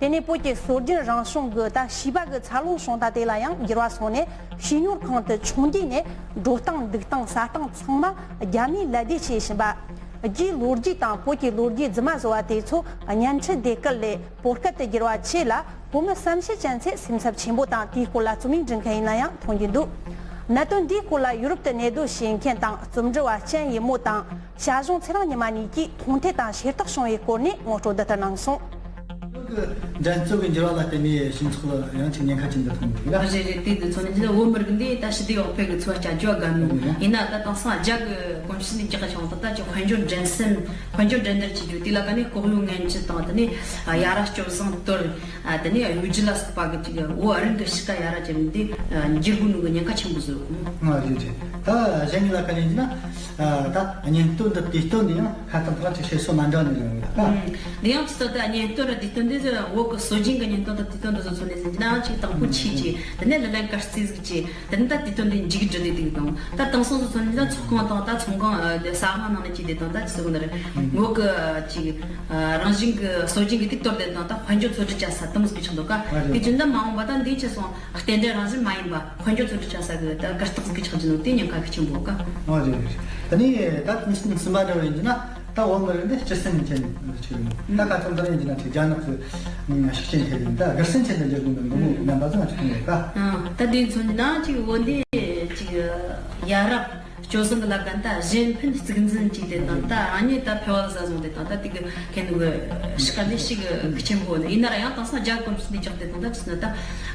དེ་ནས་བོད་ཀྱི་སྲོལ་རྒྱུན་རང་བྱུང་གི་ད་བྱིས་པ་གི་འཚར་ལོངས་བྱུང་སྟངས་དེ་ལ་ཡང་འགྱུར་བ་སོང་ནས། བྱིས་གཉོར་ཁང་དུ་ཆུང་དུས་ནས་འགྲོ་སྟངས་འདུག་སྟངས་ཟ་སྟངས་ཚང་མ་རྒྱ་མིའི་ལད་ཟློས་བྱེད་བཞིན་པ། རྒྱའི་ལོ་རྒྱུས་དང་བོད་ཀྱི་ལོ་རྒྱུས་རྫུན་མ་བཟོ་བ་དེ་ཚོ་བརྙན་འཕྲིན་སྡེ་ཁུལ་ལས་བོད་སྐད་དུ་བསྒྱུར་བ་བཅས་ལ། བོད་མི་བསམ་ཤེས་ཅན་ཚོས་སེམས་འཚབ་ཆེན་པོ་དང་། དེའི་སྐོར་ལ་རྩོམ་ཡིག་འབྲི་མཁན་ཡིན་ན་ཡང་མཐོང་རྒྱུ་འདུག་གནད་དོན་འདིའི་སྐོར་ལ་ཡུ་རོབ་ཏུ་གནས་སྡོད་བྱེད་མཁན་དང་། རྩོམ་འབྲི་བ་ཅན་ཡིན་མོ་དང་། ཞ་ཞུང་ཚེ་རིང་ཉི་མ་གཉིས་ཀྱིས་མཐོང་ཐོས་དང་ཤེས་རྟོགས་བྱུང་བའི་སྐོར་ནས་ངོ་སྤྲོད་འདི་ལྟར་གནང་སོང་། འགྲན་རྩོད་ཀྱི་འགྱུར་བ་ལ་བརྟེན་ནས་སྤྱི་ཚོགས་ལ་ཡང་ཅིག་ཉེན་ཁ་ཅན་དུ་མཐོང་གི་རེད། རེད་རེད། དེ་དུས་ཚོད་ནས་བོད་མི་རིགས་འདི་ད་ཞི་བདེ་འོག་ཕེབས་ཀྱི་འཚོ་བ་བསྐྱལ་རྒྱུ་དགའ་མོ་ཡིན་ན། ད་དེང་སང་རྒྱ་གི་གོམས་གཤིས་ནས་རྒྱག་གི་བྱུང་། ད་ད་ཅིག་དཔལ་འབྱོར་འགྲན་སེམས། དཔལ་འབྱོར་འགྲན་བསྡུར་བྱེད་རྒྱུ་དེ་ལ་ད་ནི་ལྐོག་གློའི་ངན་ཇུས་དང་། ད་ནི་ཡ་རབས་སྤྱོད་བཟང་དོར། ཨ། དེ་ནས་གཡོ་སྒྱུ་ལ་སོགས་པ་གི་ཅིག་བོད་རང་གི་གཤིས་ཀ་ཡ་རབས་ཅན་འདི་འགྱུར་དགོས་ནོ་གི་ཉེན་ཁ་ཆེན་པོ་བཟོ་གི། ཨ། རེད་རེད། ད་གཞན་གྱི་ལ་ཁ་ལེན་གྱི་ན། ཨ། ད་བརྙན་སྟོན་དང་དུས་སྟོན་འདི་ཡང་ཁ་ཐག་ཐག་ཅིག་བྱེད་སྲོལ་མ་འདྲ་ནས་ཡོང་གི་ད། ཨུམ། འདི་ཡང་ཅི་ལྟར་ད་བརྙན་སྟོན་དང་དུས་སྟོན་འདི་བོད་ཀྱི་སྲོལ་རྒྱུན་གྱི་བརྙན་སྟོན་དང་དུས་སྟོན་འདི་ཚོ་ཚོ་ནས་ཟིན་གྱི་ན་ཅིག་དང་པོ་ཆེ་ཅིག་དེ་ནས་ལ་ལན་དཀར་རྩིས་ཟིག་ཅིག་དེ་ནས་ད་དུས་སྟོན་འདི་མཇུག་སྒྲིལ་ལས་དེ་དང་། ད་དེང་སང་དུས་ཚོད་ནི་ད་ཚོགས་ཁང་དང་ད་ཚོང་ཁང་། ཨ། དེ་ཟ་ཁང་ནང་ནས་ཅིག་དེ་དང་ད་ཅི་ཟེར་དགོས་ནི་རེད། ཨུམ། བོད་གི་ཅིག་ཨ། རང་བཞིན་གི་སྲོལ་རྒྱུན་གི་དེ་གཏོར་དེ་དང་ད་དཔལ་འབྱོར་འཚོལ་སྒྲུབ་བྱ་ས་དེ་མོ་ཟིག་ཆགས་འདུག་ག་ཨ། རེད། དེ་བཞིན་ད་མ་འོངས་པ་ད་འདི་ཆེ་སོང་། རྟེན་འབྲེལ་རང་བཞིན་མ་ཡིན་པ་དཔལ་འབྱོར་འཚོལ་སྒྲུབ་བྱ་ས་གི་ད་གར་སྟེགས་ཟིག་ཆགས་ཀྱི་འདུག་དེ་ཉེན་ཁ་གི་ཆེན་པོ་ག་ཨ། རེད་རེད། ད་ནི་ད་གསུམ་པ་འདྲ་བ་ཡིན་གྱི་ན། ད་བོད་མི་རིགས་འདི་སྤྱི་སེམས་ཅན་ཅིག་ཡིན། ད་ཁ་ཚང་ད་ཡིན་གྱི་ན་ཅིག་རྒྱ་ནག་གི་ཤུགས་རྐྱེན་ཐེབས་ཡིན། ད་སྒེར་སེམས་ཅན་དུ་འགྱུར་དགོས་པའི་འདུག་མོ་རྣམ་པ་ཚོ་ང་ཅིག་མཐོང་ཡོད་ཀ་ཨ། ད་དེ་མཚོན་ན་ཅིག་བོད་འདི་ཅིག་ཡ་རབས་སྤྱོད་བཟང་གི་ལ་ཀ་ད་གཞན་ཕན་གཙིགས་འཛིན་ཅིག་དེ་དང་། ད་ཨ་ནི་ད་ཕལ་བ་ཟ་བཟང་དེ་དང་། ད་དེ་གི་ཁེ་ནུ་གི་ཤི་ཀ་ནི་ཤི་གི་ཆེན་པོ་ཡིན་ན་ར། ཡང་དེང་སང་རྒྱ་གོམས་ཤིག་འདི་ཅག་དེ་དང་། ད་ཅི་ན་ད་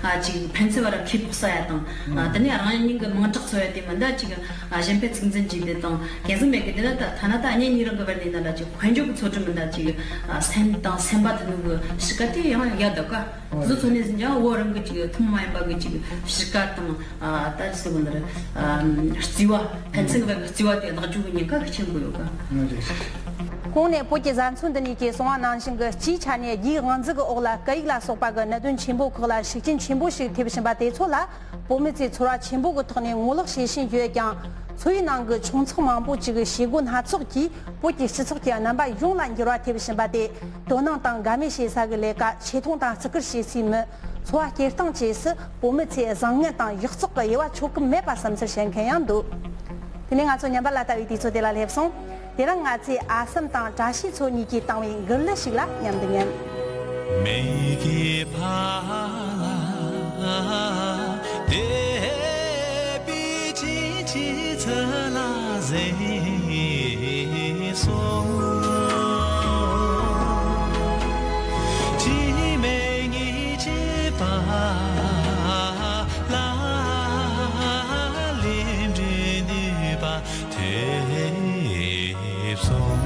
ཨ་ཅིག་ཕན་ཚུན་བར་ཁེ་སྤོགས་ས་ཡ་དང་། ཨ། དེ་ནས་རང་ཉིད་ཀྱི་མིང་གྲགས་འཚོལ་ཡ་དེ་མིན། ད་ཅིག་ཨ་གཞན་ཕན་གཙིགས་འཛིན་ཅིག་དེ་དང་། ཁེ་བཟང་མེད་གི་དེ་ལ་ད་ཐ་ན་ད་གཉེན་ཉེ་རང་གི་བར་ནས་ན་ལ་ཅིག་དཔལ་འབྱོར་གྱི་འཚོལ་སྒྲུབ་མིན། ད་ཅིག་ཨ་སེམས་དང་སེམས་པ་དེ་ནུ་གི་ཤི་ཀ་དེ་ཡང་ཡ་ད་ག་ཨོ་བཟོ་ཚོ་ནས་ཟིན་ཀྱང་བོད་རང་གི་ཅིག་ཐུན་མོང་མ་ཡིན་པ་གི་ཅིག་ཕྱི་ཀ་དང་། ཨ། ད་ཅི་ཟེར་བ་འདིར། ཨ། རྩི་བ། ཕན་ཚུན་བར་གྱི་རྩི་བ་དེ་བརླག་རྒྱུ་གི་ཉེན་ཁ་གི་ཆེན་པོ་ཡོད་ག་ཨོ་རེད། གོང་ནས་བོད་ཀྱི་བཟའ་ཚང་འདི་གཉིས་ཀྱིས་གསུངས་པ་ནང་བཞིན་གྱི་སྤྱིའི་ཆ་ནས་རྒྱའི་དབང་འཛིན་གྱི་འོག་ལ་སྐད་ཡིག་ལ་སོགས་པ་གི་གནད་དོན་ཆེན་པོ་ཁག་ལ་ཤུགས་རྐྱེན་ཆེན་པོ་ཞིག་ཐེབས་བཞིན་པ་དེ་ཚོ་ལ། བོད་མི་ཚོས་ཚོར་བ་ཆེན་པོ་གི་ཐོག་ནས་ངོ་ལོག་བྱེད་བཞིན་ཡོད་ཀྱང་། འཚོ་བའི་ནང་གི་ཆུང་ཚགས་མང་པོ་ཅིག་གི་བྱེད་སྒོ་སྣ་ཚོགས་ཀྱིས་བོད་ཀྱི་སྤྱི་ཚོགས་ཀྱི་རྣམ་པ་ཡོངས་ལ་འགྱུར་བ་ཐེབས་བཞིན་པ་དེ། དོ་སྣང་དང་དགའ་མོས་བྱེད་ས་གི་ལས་ཀ། ཆེ་མཐོང་དང་བརྩི་བཀུར་བྱེད་སའི་མི། འཚོ་བ་སྐྱེལ་སྟངས་བཅས་སུ་བོད་མི་ཚོས་བཟང་ངན་དང་ཡག་བཙོག་གི་དབྱེ་བ་ཕྱོགས་གི་མེད་པ་བསམ་ཚུལ་བཤད་མཁན་ཡང་འདུག་དེ་ནས་ང་ཚོ་ཉམས་པ་ལ་ལྟ་བའི་དུས་ཚོད་དེ་ལ་སླེབས་སོང་། དེ་རིང་ང་ཚོས་ཨ་སམ་དང་བཀྲ་ཤིས་མཚོ་གཉིས་ཀྱིས་བཏང་བའི་མགུར་གླུ་ཞིག་ལ་མཉམ་དུ་ཉན། མེ་གི་ཕ་ལ་དེ་པི་ཅི་ཅི་ཚ་ལ་ཟེ་སོ། ཅི་མེ་ཉི་ཅི་པ་ལ་ལེ་འདྲེ་ནུས་པ། ཐེབས་སོང་།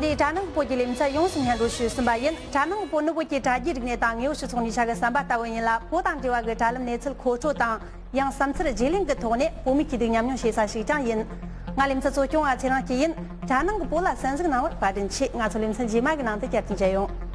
འདིའི་དྲ་ནང་གི་བོད་ཀྱི་ལེ་ཚན་ཡོངས་སུ་སྙན་སྒྲོན་ཞུས་ཟིན་པ་ཡིན། དྲ་ནང་གི་བོད་ནི་བོད་ཀྱི་དྲ་རྒྱའི་རིག་གནས་དང་དངོས་ཡོད་སྤྱི་ཚོགས་གཉིས་ཆ་གི་བསམ་པ་ལྟ་བུ་ཡིན་ལ། བོད་དང་འབྲེལ་བ་གི་དྲ་ལམ་གནས་ཚུལ་མཁོ་སྤྲོད་དང་། ཡང་བསམ་ཚུལ་བརྗེ་ལེན་གྱི་ཐོག་ནས་བོད་མི་སྐྱིད་སྡུག་མཉམ་མྱོང་བྱེད་ས་ཞིག་ཀྱང་ཡིན། ང་ལེ་ཚན་གཙོ་སྐྱོང་བ་ཚེ་རིང་སྐྱིད་ཡིན། དྲ་ནང་གི་བོད་ལ་གསན་གཟིགས་གནང་བར་བཀའ་དྲིན་ཆེ། ང་ཚོ་ལེ་ཚན་རྗེས་མ་གི་ནང་དུ་བསྐྱར་དུ་མཇལ་ཡོང་།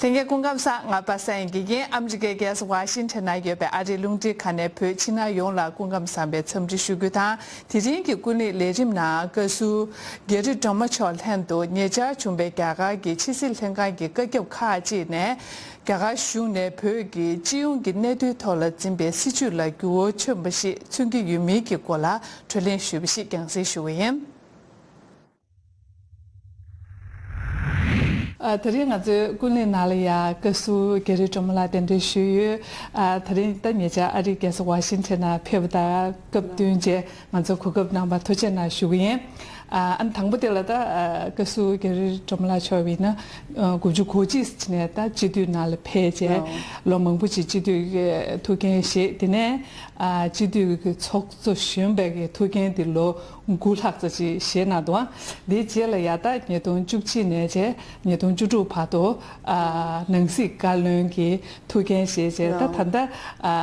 ལྷན་རྒྱས་སྐུ་ཁམས་བཟང་། ང་པ་སངས་དབྱངས་དགེ་རྒན། ཨ་མི་རི་ཀའི་རྒྱལ་ས་ཝ་ཤིང་ཊོན་ན་ཡོད་པའི་ཨ་རིའི་རླུང་འཕྲིན་ཁང་ནས་བོད་ཕྱི་ནང་ཡོངས་ལ་སྐུ་ཁམས་བཟང་པའི་འཚམས་འདྲི་ཞུ་རྒྱུ་དང་། དེ་རིང་གི་ཀུན་གླེང་ལས་རིམ་ནང་བཀའ་ཟུར་རྒྱ་རི་སྒྲོལ་མ་མཆོག་ལྷན་དུ་ཉེ་ཆར་བྱུང་བའི་རྒྱ་གར་གྱི་ཕྱི་སྲིད་ལྷན་ཁང་གི་བཀའ་ཁྱབ་ཁག་ཅིག་ནས། རྒྱ་གར་གཞུང་ནས་བོད་ཀྱི་སྤྱི་ཡོངས་ཀྱི་གནད་དོན་ཐོག་ལ་འཛིན་པའི་སྲིད་བྱུས་ལ་འགྱུར་བ་ཕྱིན་པ་ཞིག་མཚོན་གྱི་ཡོད་མིན་གྱི་སྐོར་ལ་དྲིས་ལན་ཞུས་པ་ཞིག་རྒྱང་སྲིང་ཞུ་གི་ཡིན། ཨ། དེ་རིང་ང་ཚོའི་ཀུན་གླེང་ནང་ལ་ཡ་བཀའ་ཟུར་རྒྱ་རི་སྒྲོལ་མ་ལགས་གདན་འདྲེན་ཞུས་ཡོད། ཨ། དེ་རིང་ད་ཉེ་ཆར་ཨ་རིའི་རྒྱལ་ས་ཝ་ཤིང་ཊོན་ནང་ཕེབས་པ་དང་སྐབས་བསྟུན་བྱས་ང་ཚོ་གོ་སྐབས་གནང་བར་ཐུགས་རྗེ་གནང་ཞུ་གི་ཡིན། ཨ། ཨ་ནི་དང་པོ་དེ་ལ་ད་ཨ་བཀའ་ཟུར་རྒྱ་རི་སྒྲོལ་མ་ལགས་མཆོག་ཡིན་ན། ཨ། དགུ་བཅུ་གོ་གཅིག་ནས་ད་སྤྱི་འཐུས་ནང་ལ་ཕེབས་བྱས་ལོ་མང་པོ་ཅིག་སྤྱི་འཐུས་ཀྱི་ཐུགས་འགན་བཞེས། དེ་ནས་ཨ་སྤྱི་འཐུས་ཀྱི་ཚོགས་གཙོ་གཞོན་པའི་གི་ཐུགས་འགན་དེ་ལོ་དགུ་ལྷག་ཙམ་ཅིག་བཞེས་གནང་འདུག། ཨ། དེའི་རྗེས་ལ་ཡ་ད་ཉིས་སྟོང་བཅུ་གཅིག་ནས་བྱས་ཉིས་སྟོང་བཅུ་དྲུག་བར་དུ་ཨ་ནང་སྲིད་བཀའ་བློན་གྱི་ཐུགས་འགན་བཞེས་བྱས། ད་ད་ལྟ་ཨ་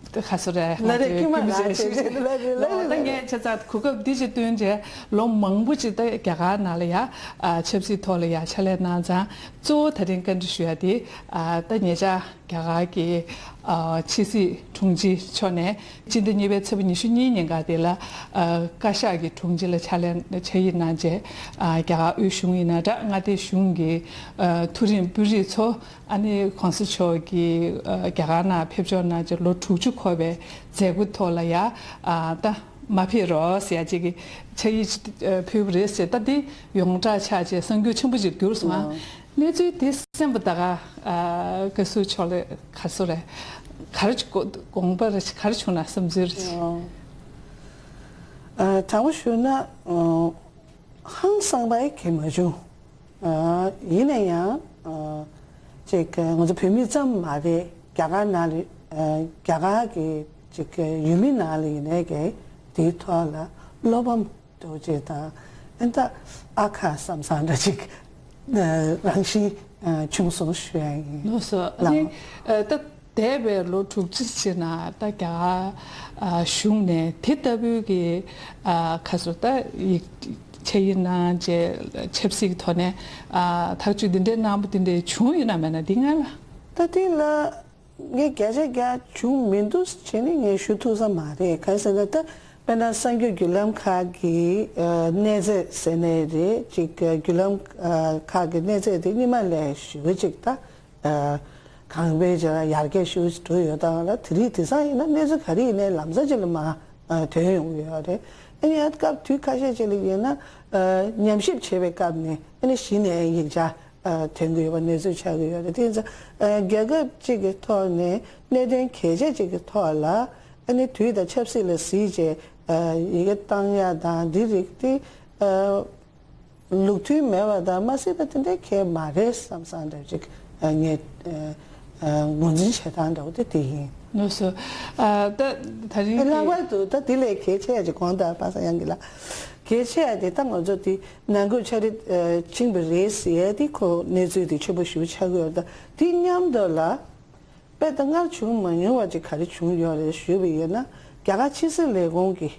ཁ་སོ་རེ་ང་ཚོའི་རྒྱུན་མི་བཞེས་ཞིག་རེད། ད་ངས་ཆ་ཚང་གོ་སྐབས་འདི་ཅིག་བསྟུན་བྱས་ལོ་མང་པོ་ཅིག་ད་རྒྱ་གར་ནང་ལ་ཡ་ཨ་ཆབ་སྲིད་ཐོག་ལ་ཡ་ཕྱག་ལས་གནང་ཙང་། གཙོ་བོ་ད་རིང་བཀའ་འདྲི་ཞུ་ཡ་དེ་ཨ་ད་ཉེ་ཆར་རྒྱ་གར་གྱི་ཨ་ཕྱི་སྲིད་དྲུང་ཆེ་མཆོག་ནས་སྤྱི་ཟླ་གཉིས་པའི་ཚེས་པ་ཉི་ཤུ་གཉིས་ཉིན་ཀ་དེ་ལ་ཨ་བཀའ་ཤག་གི་དྲུང་ཆེ་ལ་ཕྱག་ལས་ཕྱག་ཡིག་གནང་རྗེས། ཨ་རྒྱ་གར་དབུས་གཞུང་ཡིན་ན་འདྲ། མངའ་སྡེ་གཞུང་གི་ཨ་མཐོ་རིམ་དཔོན་རིགས་ཚོ། ཨ་ནི་གོང་ས་མཆོག་གིས་ཨ་རྒྱ་གར་ནང་ཕེབས་འབྱོར་གནང་རྗེས་ལོ་དྲུག་ཅུ་འཁོར་བའི་མཛད་སྒོ་ཐོག་ལ་ཡ་ཨ་ད་མ་ཕེབས་རོགས་ཟེར་ཡ་ཅིག་གི་ཕྱག་ཡིག་ཅིག་ཨ་ཕུལ་བ་རེད་ཟེར། ད་འདི་ཡོངས་གྲགས་ཆགས་རྗེས་གསར་འགྱུར་ཆེན་པོ་ཅིག་གྱུར་སོང་། ཨ། གནས་ཚུལ་དེ་གསན་པ་ད་ག་ཨ་བཀའ་ཟུར་མཆོག་ལ་ག་ཚོད་རེད། ག་རེ་དགོངས་པ་རེ་ག་རེ་བྱུང་ན་བསམ་ཚུལ་རེ། ཨ། དྲང་པོ་ཞུ་ན། ཨ། ཧང་སངས་པ་ཡི་གེ་མ་བྱུང་། ཨ། ཡིན་ན་ཡང་ཨ་ཅིག་ང་ཚོ་བོད་མི་ཙམ་མ་རེད། རྒྱ་གར་ནང་ལ་ཨ་རྒྱ་གར་གྱི་ཅིག་ཡུལ་མི་ནང་ལ་ཡིན་ནའི་གི་དེའི་ཐོག་ལ་བློ་ཕམ་འདྲ་བོ་ཅིག་དང་། ཨ་ད་ཨ་ཁ་བསམ་བསམ་འདྲ་ཅིག་ཨ་རང་བཞིན་ཨ་བྱུང་སོང་ཞུ་ཡ་ཡིན། ལགས་སོ། ཨ་ལགས་ནི་སོ། ཨ་ད། འདས་པའི་ལོ་དྲུག་ཅུ་ཕྱིན་ན་ད་རྒྱ་གར་ཨ་གཞུང་ནས་དེ་ལྟ་བུའི་གི་ཨ་ཁ་སོ་ད་ཡིག་ཆ་ཡིག་གནང་རྗེས་ཆབ་སྲིད་ཀྱི་ཐོག་ནས་ཨ་ཐག་གཅོད་འདི་འདྲའི་གནང་པ་འདི་འདྲའི་བྱུང་ཡོད་ན་མེད་ན་འདི་ང་ལ། ད་དེ་ལ་ངས་བརྒྱ་ཆ་བརྒྱ་བྱུང་མི་འདུག་བྱས་ནས་ངས་ཞུ་ཐུབ་ས་མ་རེད། གང་ཟེར་ན་ད་དཔེར་ན་གསར་འགྱུར་བརྒྱུད་ལམ་ཁག་གི་ཨ་གནས་ཚད་ཟེར་ནའི་རེད། ཅིག་བརྒྱུད་ལམ་ཨ་ཁག་གི་གནས་ཚད་དེ་སྔོན་མ་ལས་ཞེ་པོ་ཅིག་ད། ཨ་གང་བས་ཀྱང་ཡར་རྒྱས་ཞེ་པོ་ཅིག་འགྲོ་ཡོད་དང་ལ། དེ་རིང་དེང་སང་ཡིན་ན་གནས་ཚུལ་ག་རེ་ཡིན་ནའི་ལམ་སང་ཅིག་ལ་མར་ཨ་ཐོན་ཡོང་གི་ཡོད་རེད། ཨ་ནི་ཡང་སྐབས་དུས་ཁ་ཤས་ཅིག་ལ་ཡིན་ན་ཨ་ཉམས་ཞིབ་བྱེད་པའི་སྐབས་ནས་ཨ་ནི་གཞི་ནས་ཡིག་ཆ་ཨ་ཐོན་གྱི་ཡོད་པ་གནས་ཚུལ་ཆགས་ཀྱི་ཡོད་རེད། དེ་ཡིན་ཙང་ཨ་རྒྱལ་ཁབ་ཅིག་གི་ཐོག་ནས་གནད་དོན་གལ་ཆེ་ཅིག་གི་ཐོག་ལ་ཨ་ནི་དུས་དང་ཆབ་སྲིད་ལ་གཟིགས་བྱས་ཨ་ཡི་གེ་བཏང་ཡ་དང་འདི་རིགས་དེ་ཨ། ལུགས་མཐུན་མེད་པ་དང་མ་སྲིད་པ་དེ་འདྲའི་གལ་མ་རེད་བསམ་བསམ་འདྲ་ཅིག་ཨ་ངས་ཨ་ཨ་ངོས་འཛིན་བྱེད་སྟངས་འདྲ་བོ་དེ་དེ་ཡིན། ལགས་སོ། ཨ་ད་ད་རིང་ཨ་ལྷག་པར་དུ་ད་དེ་ལས་གལ་ཆེ་ཡ་ཅིག་གོང་དུ་པ་སངས་དབྱངས་ལགས་གལ་ཆེ་ཡ་དེ་ད་ང་ཚོ་དེ་ནང་ཁུལ་ཆ་རེ་ཨ་ཕྱིན་པ་རེད་ཟེར་ཡ་དེ་ཁོ་གནས་ཚུལ་དེ་ཆེན་པོ་ཞེ་པོ་ཆགས་ཀྱི་ཡོད་རེད། ད་དེ་མཉམ་དུ་ལ་དཔེ་ད་སྔར་བྱུང་མ་མྱོང་བ་ཅིག་ག་རེ་བྱུང་ཡོད་རེད་ཞུས་པ་ཡིན་ན། རྒྱ་གར་ཕྱི་སྲིད་ལས་ཁུངས་ཀྱི་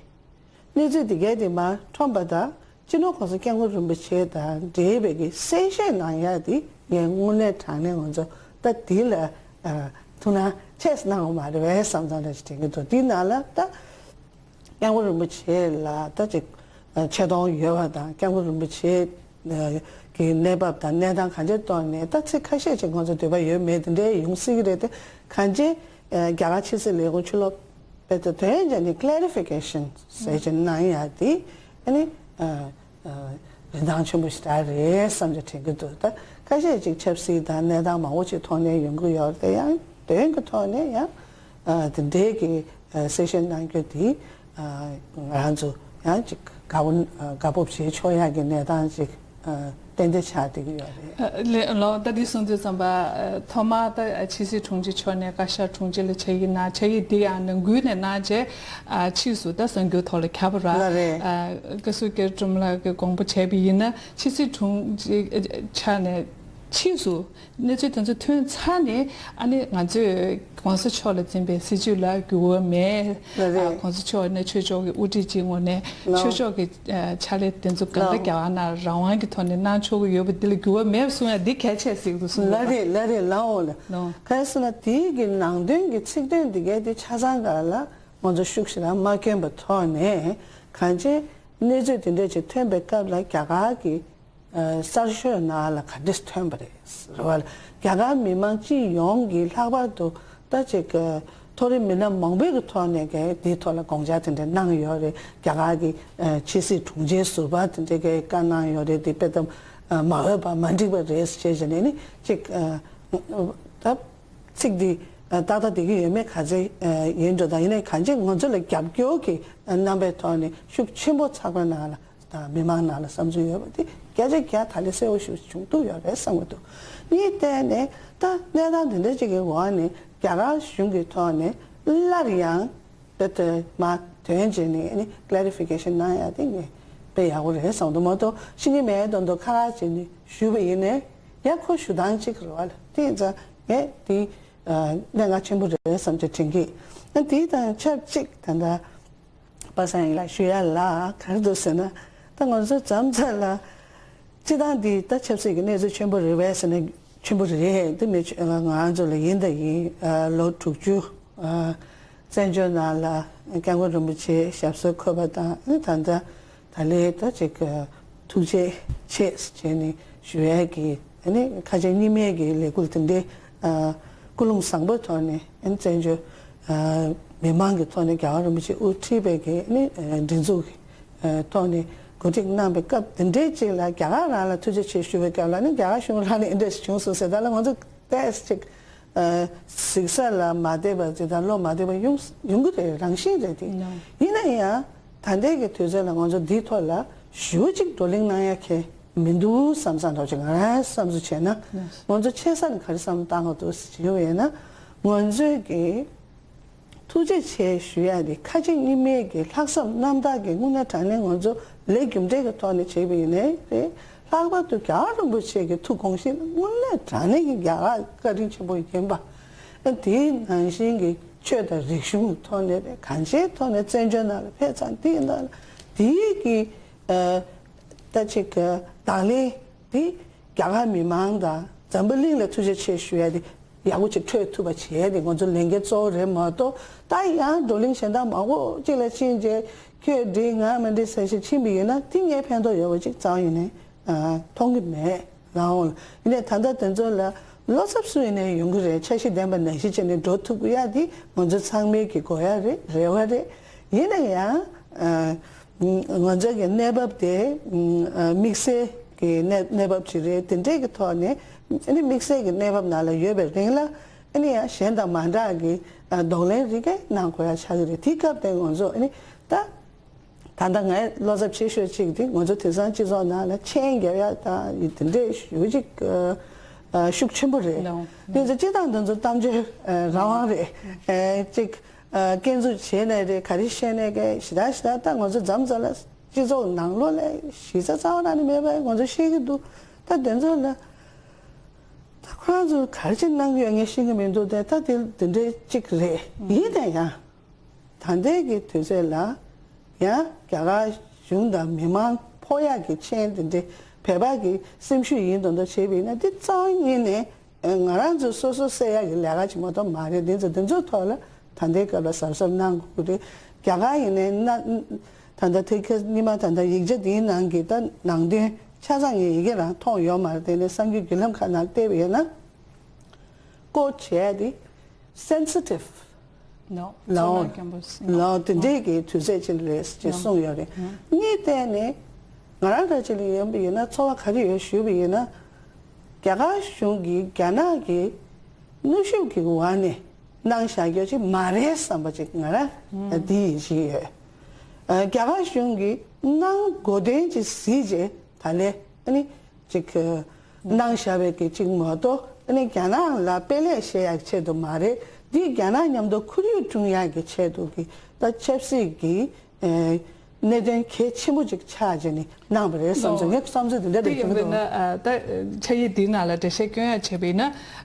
གནས་ཚུལ་འདི་གའི་དེ་མར་ཁྲོམ་པ་དང་སྤྱི་ནོར་༸གོང་ས་༸སྐྱབས་མགོན་རིན་པོ་ཆེ་དང་འབྲེལ་བའི་གི་གསལ་བཤད་གནང་ཡ་དེ་ངས་དངོས་གནས་དྲང་གནས་ང་ཚོ་ད་འདི་ལ་ཨ་ཐུགས་སྣང་ཆེ་གནང་བ་མ་རེད་པས་བསམ་བསམ་འདྲ་ཞིག་དྲན་གྱི་འདུག། འདི་ནང་ལ་ད་༸སྐྱབས་མགོན་རིན་པོ་ཆེ་ལ་ད་ཅིག་ཆེ་མཐོང་ཡོད་པ་དང་༸སྐྱབས་མགོན་རིན་པོ་ཆེ་གི་གནས་བབ་དང་གནས་སྟངས་གང་ཅིའི་ཐོག་ནས་ད་ཚིག་ཁ་ཤས་ཅིག་ང་ཚོ་འདོད་པ་ཡོད་མེད་དེ་འདྲའི་ཡོང་སྲིད་ཀྱི་རེད་དེ། གང་ཅི་རྒྱ་གར་ཕྱི་སྲིད་ལས་ཁུངས་ཕྱི་ལོགས་དཔེ་ད་དོན་ཅན་གྱི་ཀླེ་རི་ཕི་ཀེ་ཤན་ཟེར་ཅིག་གནང་ཡ་དེ་ཨ་ནི་ཨ་ཨ་རིན་ཐང་ཆེན་པོ་ཞེ་དྲག་རེད་བསམ་གྱི་དྲན་གྱི་འདུག། ད་ཁ་ཤས་ཅིག་ཆབ་སྲིད་དང་གནས་སྟངས་མང་པོ་ཅིག་ཐོག་ནས་ཡོང་གི་ཡོད་རེད་དེ། ཡང་དོན་གྱི་ཐོག་ནས་ཡང་ ཨ་དེ་འདྲའི་གི་ཨ་གསལ་བཤད་གནང་རྒྱུ་དེ་ཨ་ང་རང་ཚོ་ཡང་ཅིག་དགའ་པོ་ཨ་དགའ་སྤོབས་བྱེད་ཆོག་ཡག་གི་གནས་སྟངས་ཅིག་ཨ་ཏན་ཏན་ཆགས་བསྡད་ཀྱི་ཡོད་རེད། ཨ་ལེ་ལོ་ད་འདི་གསུང་དུས་ཙམ་པ་ཨ་ཐོག་མར་ད་ཨ་ཕྱི་སྲིད་དྲུང་ཆེ་མཆོག་ནས་བཀའ་ཤག་དྲུང་ཆེ་ལ་ཕྱག་ཡིག་གནང་། ཕྱག་ཡིག་འདི་ཡང་ནང་ཁུལ་ནས་གནང་རྗེས་ཨ་ཕྱིས་སུ་ད་གསར་འགྱུར་ཐོག་ལ་ཁྱབ་པ་ར། ལགས་རེད། ཨ་བཀའ་ཟུར་རྒྱ་རི་སྒྲོལ་མ་ལགས་ཀྱིས་དགོངས་པ་བཞེས་པ་ཡིན་ན་ཕྱི་སྲིད་དྲུང་ཆེ་ཆགས་ནས་ཕྱིས་སུ་གནས་ཚུལ་དེ་ཚོ་ཐོན་ཚར་ནས་ཨ་ནི་ང་ཚོས་༸གོང་ས་མཆོག་ལ་འཛིན་པའི་སྲིད་བྱུས་ལ་འགྱུར་བ་མེད། ལགས་རེད། ཨ་༸གོང་ས་མཆོག་ནས་ཆོས་ཕྱོགས་ཀྱི་དབུ་ཁྲིད་ཅིག་ངོས་ནས་ལགས། ཆོས་ཕྱོགས་ཀྱི་ཨ་ཕྱག་ལས་དེ་ཚོ་གང་ལྟར་ལགས། རྒྱ་གར་ནང་རང་དབང་གི་ཐོག་ནས་གནང་ཆོག་གི་ཡོད་པ་འདི་ལ་འགྱུར་བ་མེད་གསུང་ཡ་འདི་གལ་ཆེ་ཟིག་ཏུ་གསུངས་ཡོད་པ། ལགས་རེད། ལགས་རེད། ལགས་འོང་ལགས། ལགས། གང་ཡིན་ཟེར་ན་དེའི་གི་ནང་དོན་གྱི་ཚིག་དོན་འདི་གའི་དེ་ཆ་ཚང་ག་ལ་ང་ཚོ་ཤུགས་ཞེ་དྲག་མ་བསྐྱོན་པའི་ཐོག་ནས་གང་ཅི་གནས་ཚུལ་དེ་འདྲ་ཅིག་ཐོན་པའི་སྐབས་ལ་རྒྱ་གར་གྱི་ཨ་གསར་ཤོག་ནང་ལ་ག་འདྲས་ཐོན་པ་རེད། རེད་བ། རྒྱ་གར་མི་མང་སྤྱི་ཡོངས་ཀྱིས་ལྷག་པར་དུ་ད་ཅིག་ཨ་མཐོ་རིམ་མི་སྣ་མང་པོའི་གི་ཐོག་ནས་གི་དེའི་ཐོག་ལ་དགོངས་འཆར་དེ་འདྲ་གནང་ཡོད་རེད། རྒྱ་གར་གྱི་ཨ་ཕྱི་སྲིད་དྲུང་ཆེ་ཟུར་པ་དེ་འདྲས་གི་བཀའ་གནང་ཡོད་རེད། དེ་དཔེ་ད་མ་འོས་པ་མ་འགྲིག་པ་རེད་ཅེས་བྱས་ནས་ནི་ཅིག་ཨ་ད་ཚིག་འདི་ཨ་ཏག་ཏག་བསྡད་ཀྱི་ཡོད་མེད་ག་ཚོད་ཨ་ཡིན་འགྲོ་དང་། ཡིན་ནའི་གང་ཅི་ང་ཚོ་ལ་རྒྱབ་སྐྱོར་གྱི་རྣམ་པའི་ཐོག་ནས་ཤུགས་ཆེན་པོ་ཚགས་པར་ནང་ལ་དང་མི་མང་ནང་ལ་བསམ་ཚུལ་ཡོད་པ་དེ་བརྒྱ་ཆ་བརྒྱ་ད་ལས་གསལ་བོ་ཞིག་བྱུང་ཐུབ་ཡོད་རེད་བསམ་གྱི་འདུག། གཉིས་བལྟས་ནས་ད་གནས་སྟངས་འདི་འདྲ་ཅིག་གི་འོག་ནས་རྒྱ་གར་གཞུང་གི་ཐོག་ནས་སླར་ཡང་ད་ལྟ་མ་དོན་བྱས་ནས་ནི་ཀླེ་རི་ཕི་ཀེ་ཤན་གནང་ཡ་དེ་ངས་དཔེ་ཡག་པོ་རེད་བསམ་འདུག་མ་གཏོགས་ཤེས་ཀྱི་མེད་མདོག་མདོག་ཁ་ཁ་བྱས་ནས་ཞུས་པ་ཡིན་ནའི་ཡ་ཁོ་ཞུ་སྟངས་གཅིག་རེད་བ། དེ་ཡིན་ཙང་ངས་དེ་གནད་འགག་ཆེན་པོ་རེད་བསམ་གྱི་དྲན་གི། དེ་དང་ཆབས་ཅིག་ད་ལྟ་པ་སངས་ལགས་ཞུ་ཡ་ལ་ག་རེ་འདུག་ཟེར་ན། ད་ང་ཚོ་མཚམས་མཚམས་ལ་སྤྱི་བཏང་འདི་ད་ཆབ་སྲིད་ཀྱི་གནས་ཚུལ་ཆེན་པོ་རེད་བས་ཟེར་ན་ཆེན་པོ་རེད། འདི་མི་ཆེ་ང་ཚོ་ལ་ཡིན་དང་ཡིན། ལོ་དྲུག་ཅུ་བཙན་བྱོལ་ནང་ལ་༸སྐྱབས་མགོན་རིན་པོ་ཆེ་ཞབས་སོར་འཁོད་པ་དང་ད་ལྟ་ད་ལས་ད་ཅིག་ཐུགས་རྗེ་ཆེ་ཟེར་བྱས་ནས་ཞུ་ཡ་གི་ཨ་ནི་ཁ་ཆེ་གཉིས་མེད་ཀྱི་ལས་འགུལ་དེ་འདྲའི་ཨ་ཀུན་སློང་བཟང་པོའི་ཐོག་ནས་ཨ་ནི་བཙན་བྱོལ་ཨ་མི་མང་གི་ཐོག་ནས་རྒྱལ་བ་རིན་པོ་ཆེ་དབུ་ཁྲིད་པའི་གི་ཨ་ནི་ཨ་སྒྲིག་འཛུགས་ཀྱི་ཨ་ཐོག་ནས་གོ་སྒྲིག་གནང་པའི་སྐབས་དེ་འདྲའི་ཅིག་ལ་རྒྱ་གར་རང་ལ་ཐུགས་རྗེ་ཆེ་ཞུ་བའི་སྐབས་ལ་ནི་རྒྱ་གར་གཞུང་རང་ནས་ཨེ་འདྲས་བྱུང་སོང་ཟེར། ད་ལ་ང་ཚོ་ཏོག་ཙམ་ཅིག་ཨ་གཟིགས་ས་ལ་མ་བདེ་བ་ཅིག་དང་བློ་མ་བདེ་བ་ཡོང་ཡོང་གི་རེད། རང་བཞིན་རེད་དེ། ཡིན་ན་ཡང་ད་ལྟའི་གི་དུས་ཚོད་ལ་ང་ཚོ་འདིའི་ཐོག་ལ་ཞུ་ཅིག་བགྲོ་གླེང་གནང་ཡ་གལ་མི་འདུག་བསམ་བསམ་འདྲ་ཅིག་ང་རང་བསམ་ཚུལ་བྱས་ན་ང་ཚོ་ཆེ་ས་ནས་ག་རེ་བསམ་བློ་བཏང་དགོས་འདུག་ཟེར་བྱས་ཡོད་ན་ང་ཚོས་གི་ཐུགས་རྗེ་ཆེ་ཞུ་ཡ་དེ་ཁ་ཆེ་གཉིས་མེད་ཀྱི་ལྷག་བསམ་རྣམ་དག་གི་དངོས་གནས་དྲང་གནས་ང་ཚོ་ལས་རྒྱུ་འབྲས་ཀྱི་ཐོག་ནས་བྱས་པ་ཡིན་ནའི་རེད། ལྷག་པར་དུ་རྒྱལ་བ་རིན་པོ་ཆེ་གི་ཐུགས་དགོངས་བཞེས་ན་དངོས་གནས་དྲང་གནས་ཀྱི་རྒྱ་གར་བཀའ་དྲིན་ཆེན་པོ་ཡིན་པ། ཨ་དེའི་ནང་བཞིན་གྱི་ཆོས་དང་རིག་གཞུང་གི་ཐོག་ནས་རེད། གང་ཅིའི་ཐོག་ནས་བཙན་བྱོལ་ནང་ལ་ཕེབས་ཙང་དེ་ཡིན་ན་དེའི་གི་ཨ་ད་ཅིག་གི་བདག་ལས་དེ་རྒྱ་གར་མི་མང་དང་འཛམ་བུ་གླིང་ལ་ཐུགས་རྗེ་ཆེ་ཞུ་ཡ་དེ་ཡག་པོ་ཅིག་འཕྲོད་ཐུབ་པ་བྱས་ཏེ་ང་ཚོ་ལས་འགན་གཙོ་བོ་རེད་མ་གཏོགས། ད་ཡང་བགྲོ་གླེང་གཞན་དག་མང་པོ་གཅིག་ལ་ཕྱིན་རྗེས་ཁྱོད་འགྲིག་ང་མི་འགྲིག་ཟེར་ཞིག་ཕྱིན་པ་ཡིན་ན་དེ་ངས་ཕན་ཐོགས་ཡོད་པ་ཅིག་རྩ་བ་ཉིད་ནས་མཐོང་གི་མེད། རང་དབང་ལ་ཡིན་ནའི་ད་ལྟ་དེ་ཚོ་ལ་བློ་འཚབ་སུ་ཡིན་ནའི་ཡོང་གི་རེད། འཆར་གཞི་ལྡན་པ་ནང་བཞིན་བྱས་ནས་འགྲོ་ཐུབ་ཀྱི་ཡ་དེ་ང་ཚོ་ཚང་མའི་གི་དགོས་ཡ་རེད། རེ་བ་རེད། ཡིན་ན་ཡང་ང་ཚོ་གི་གནས་བབ་དེ་དམིགས་བསལ་གྱི་གནས་གནས་བབ་ཅིག་རེད། དེ་འདྲས་ཀྱི་ཐོག་ནས་ཨ་ནི་དམིགས་བསལ་གྱི་གནས་བབ་ནང་ལ་ཡོད་པའི་རིང་ལ་ཨ་ནི་ཡང་གཞན་དང་མ་འདྲ་གི་གདོང་ལེན་རེ་གས་གནང་དགོས་ཡ་ཆགས་ཀྱི་རེད། དེའི་སྐབས་དེ་ང་ཚོ་ཨ་ནི་ད་ད་ལྟ་ངས་བློ་འཚབ་ཆེ་ཤོས་གཅིག་དེ་ང་ཚོ་དེང་སང་སྤྱི་ཚོགས་ནང་ལ་མཆན་རྒྱབ་ཡ་དང་དེ་འདྲས་ཞེ་པོ་ཅིག་ཤུགས་ཆེན་པོ་རེད། དེ་ཚོ་སྤྱི་བཏང་དེ་ཚོ་གཏམ་བརྗོད་རང་དབང་རེད། གཅིག་སྐྱོན་འཛུགས་བྱས་ནའི་རེད། ག་རེ་བཤད་ནའི་ག་ཞེ་དྲག་ཞེ་དྲག་ད་ང་ཚོ་མཚམས་མཚམས་ལ་སྤྱི་ཚོགས་ནང་ལོགས་ལ་གཞི་རྩ་རྩ་བ་རང་ནས་མེད་པ་ང་ཚོ་ཤེས་ཀྱི་འདུག། ད་དེ་ཚོ་ལ་ད་ཁོ་རང་ཚོ་ག་རེ་ཅིག་གནང་གི་ཡོད་ངས་ཤེས་ཀྱི་མི་འདུག། དེ་ད་དེ་དེ་འདྲའི་གཅིག་རེད། ཡིན་ན་ཡང་ད་ལྟའི་གི་དུས་ཚོད་ལ་ཡང་རྒྱ་གར་གཞུང་དང་མི་མང་ཕོག་ཡག་གི་མཆན་དེ་འདྲའི་བོད་པ་གི་སེམས་ཤུགས་ཡིན་མདོག་མདོག་བྱས་པ་ཡིན་ན་དེ་རྩ་བ་ཉིད་ནས་ང་རང་ཚོ་སོ་སོ་བསད་ཡག་གི་ལས་ཀ་ཅིག་མ་གཏོགས་མ་རེད། དེ་ཚོ་དེ་ཚོའི་ཐོག་ལ་ད་ལྟའི་སྐབས་ལ་གཟབ་གཟབ་གནང་དགོས་ཀྱི་རེད། རྒྱ་གར་ཡིན་ནའི་ན་ད་ལྟ་དེ་ག་ཉི་མ་ད་ལྟ་ཡིག་ཆ་དེའི་ནང་གི་ད་ནང་དོན་ཆ་ཚང་ངས་ཡི་གེ་རང་མཐོང་ཡོད་མ་རེད། དེ་ནས་གསར་འགྱུར་བརྒྱུད་ལམ་ཁག་ནང་བལྟས་པ་ཡིན་ན་ཀོ་བྱས་ཏེ་སེན་སི་ཊིབ་ལའོ་ལའོ་དེ་འདྲས་ཀྱི་དུས་ཚོད་ཅིག་རེད་ཅེས་གསུངས་ཡོད་རེད། གཉིས་བལྟས་ནས་ང་རང་འདྲ་ཅིག་ལ་ཡིན་པ་ཡིན་ན་ཚོར་བ་ག་རེ་ཡོད་ཞུས་པ་ཡིན་ན། རྒྱ་གར་གཞུང་གིས་རྒྱ་ནག་གི་གནོན་ཤུགས་ཀྱི་འོག་ནས་ གནང་བཞག་རྒྱུ་ཅིག་མ་རེད་བསམ་པ་ཅིག་ང་རང་འདི་ཡིད་ཆེས་ཡོད། ཨ། རྒྱ་གར་གཞུང་གིས་གནང་དགོས་དོན་ཅིག་གཟིགས་རྗེས་ད་ལས་ཨ་ནི་ཅིག་གནང་བཞག་པའི་གི་ཅིག་མ་གཏོགས་ཨ་ནི་རྒྱ་ནག་ལ་དཔེ་ལེགས་བཤད་ཡག་ཆེད་དུ་མ་རེད། འདི་རྒྱ་ནག་མཉམ་དུ་ཁོར་ཡུག་སྲུང་ཡག་གི་ཆེད་དུ་གི་ད་ཆབ་སྲིད་ཀྱི་ཨེ་གནད་དོན་གལ་ཆེན་པོ་ཅིག་ཆགས་བྱས་ནས་གནང་བ་རེད་བསམ་ཚེ། ལོ། ངའི་བསམ་ཚུལ་དེ་འདྲ་དེ་རེད་ཡིན་པས་ན། ཨ། ད་ཕྱག་ཡིག་འདིའི་ནང་ལ་འགྲེལ་བཤད་སྐྱོན་ཡ་བྱས་པས་ན།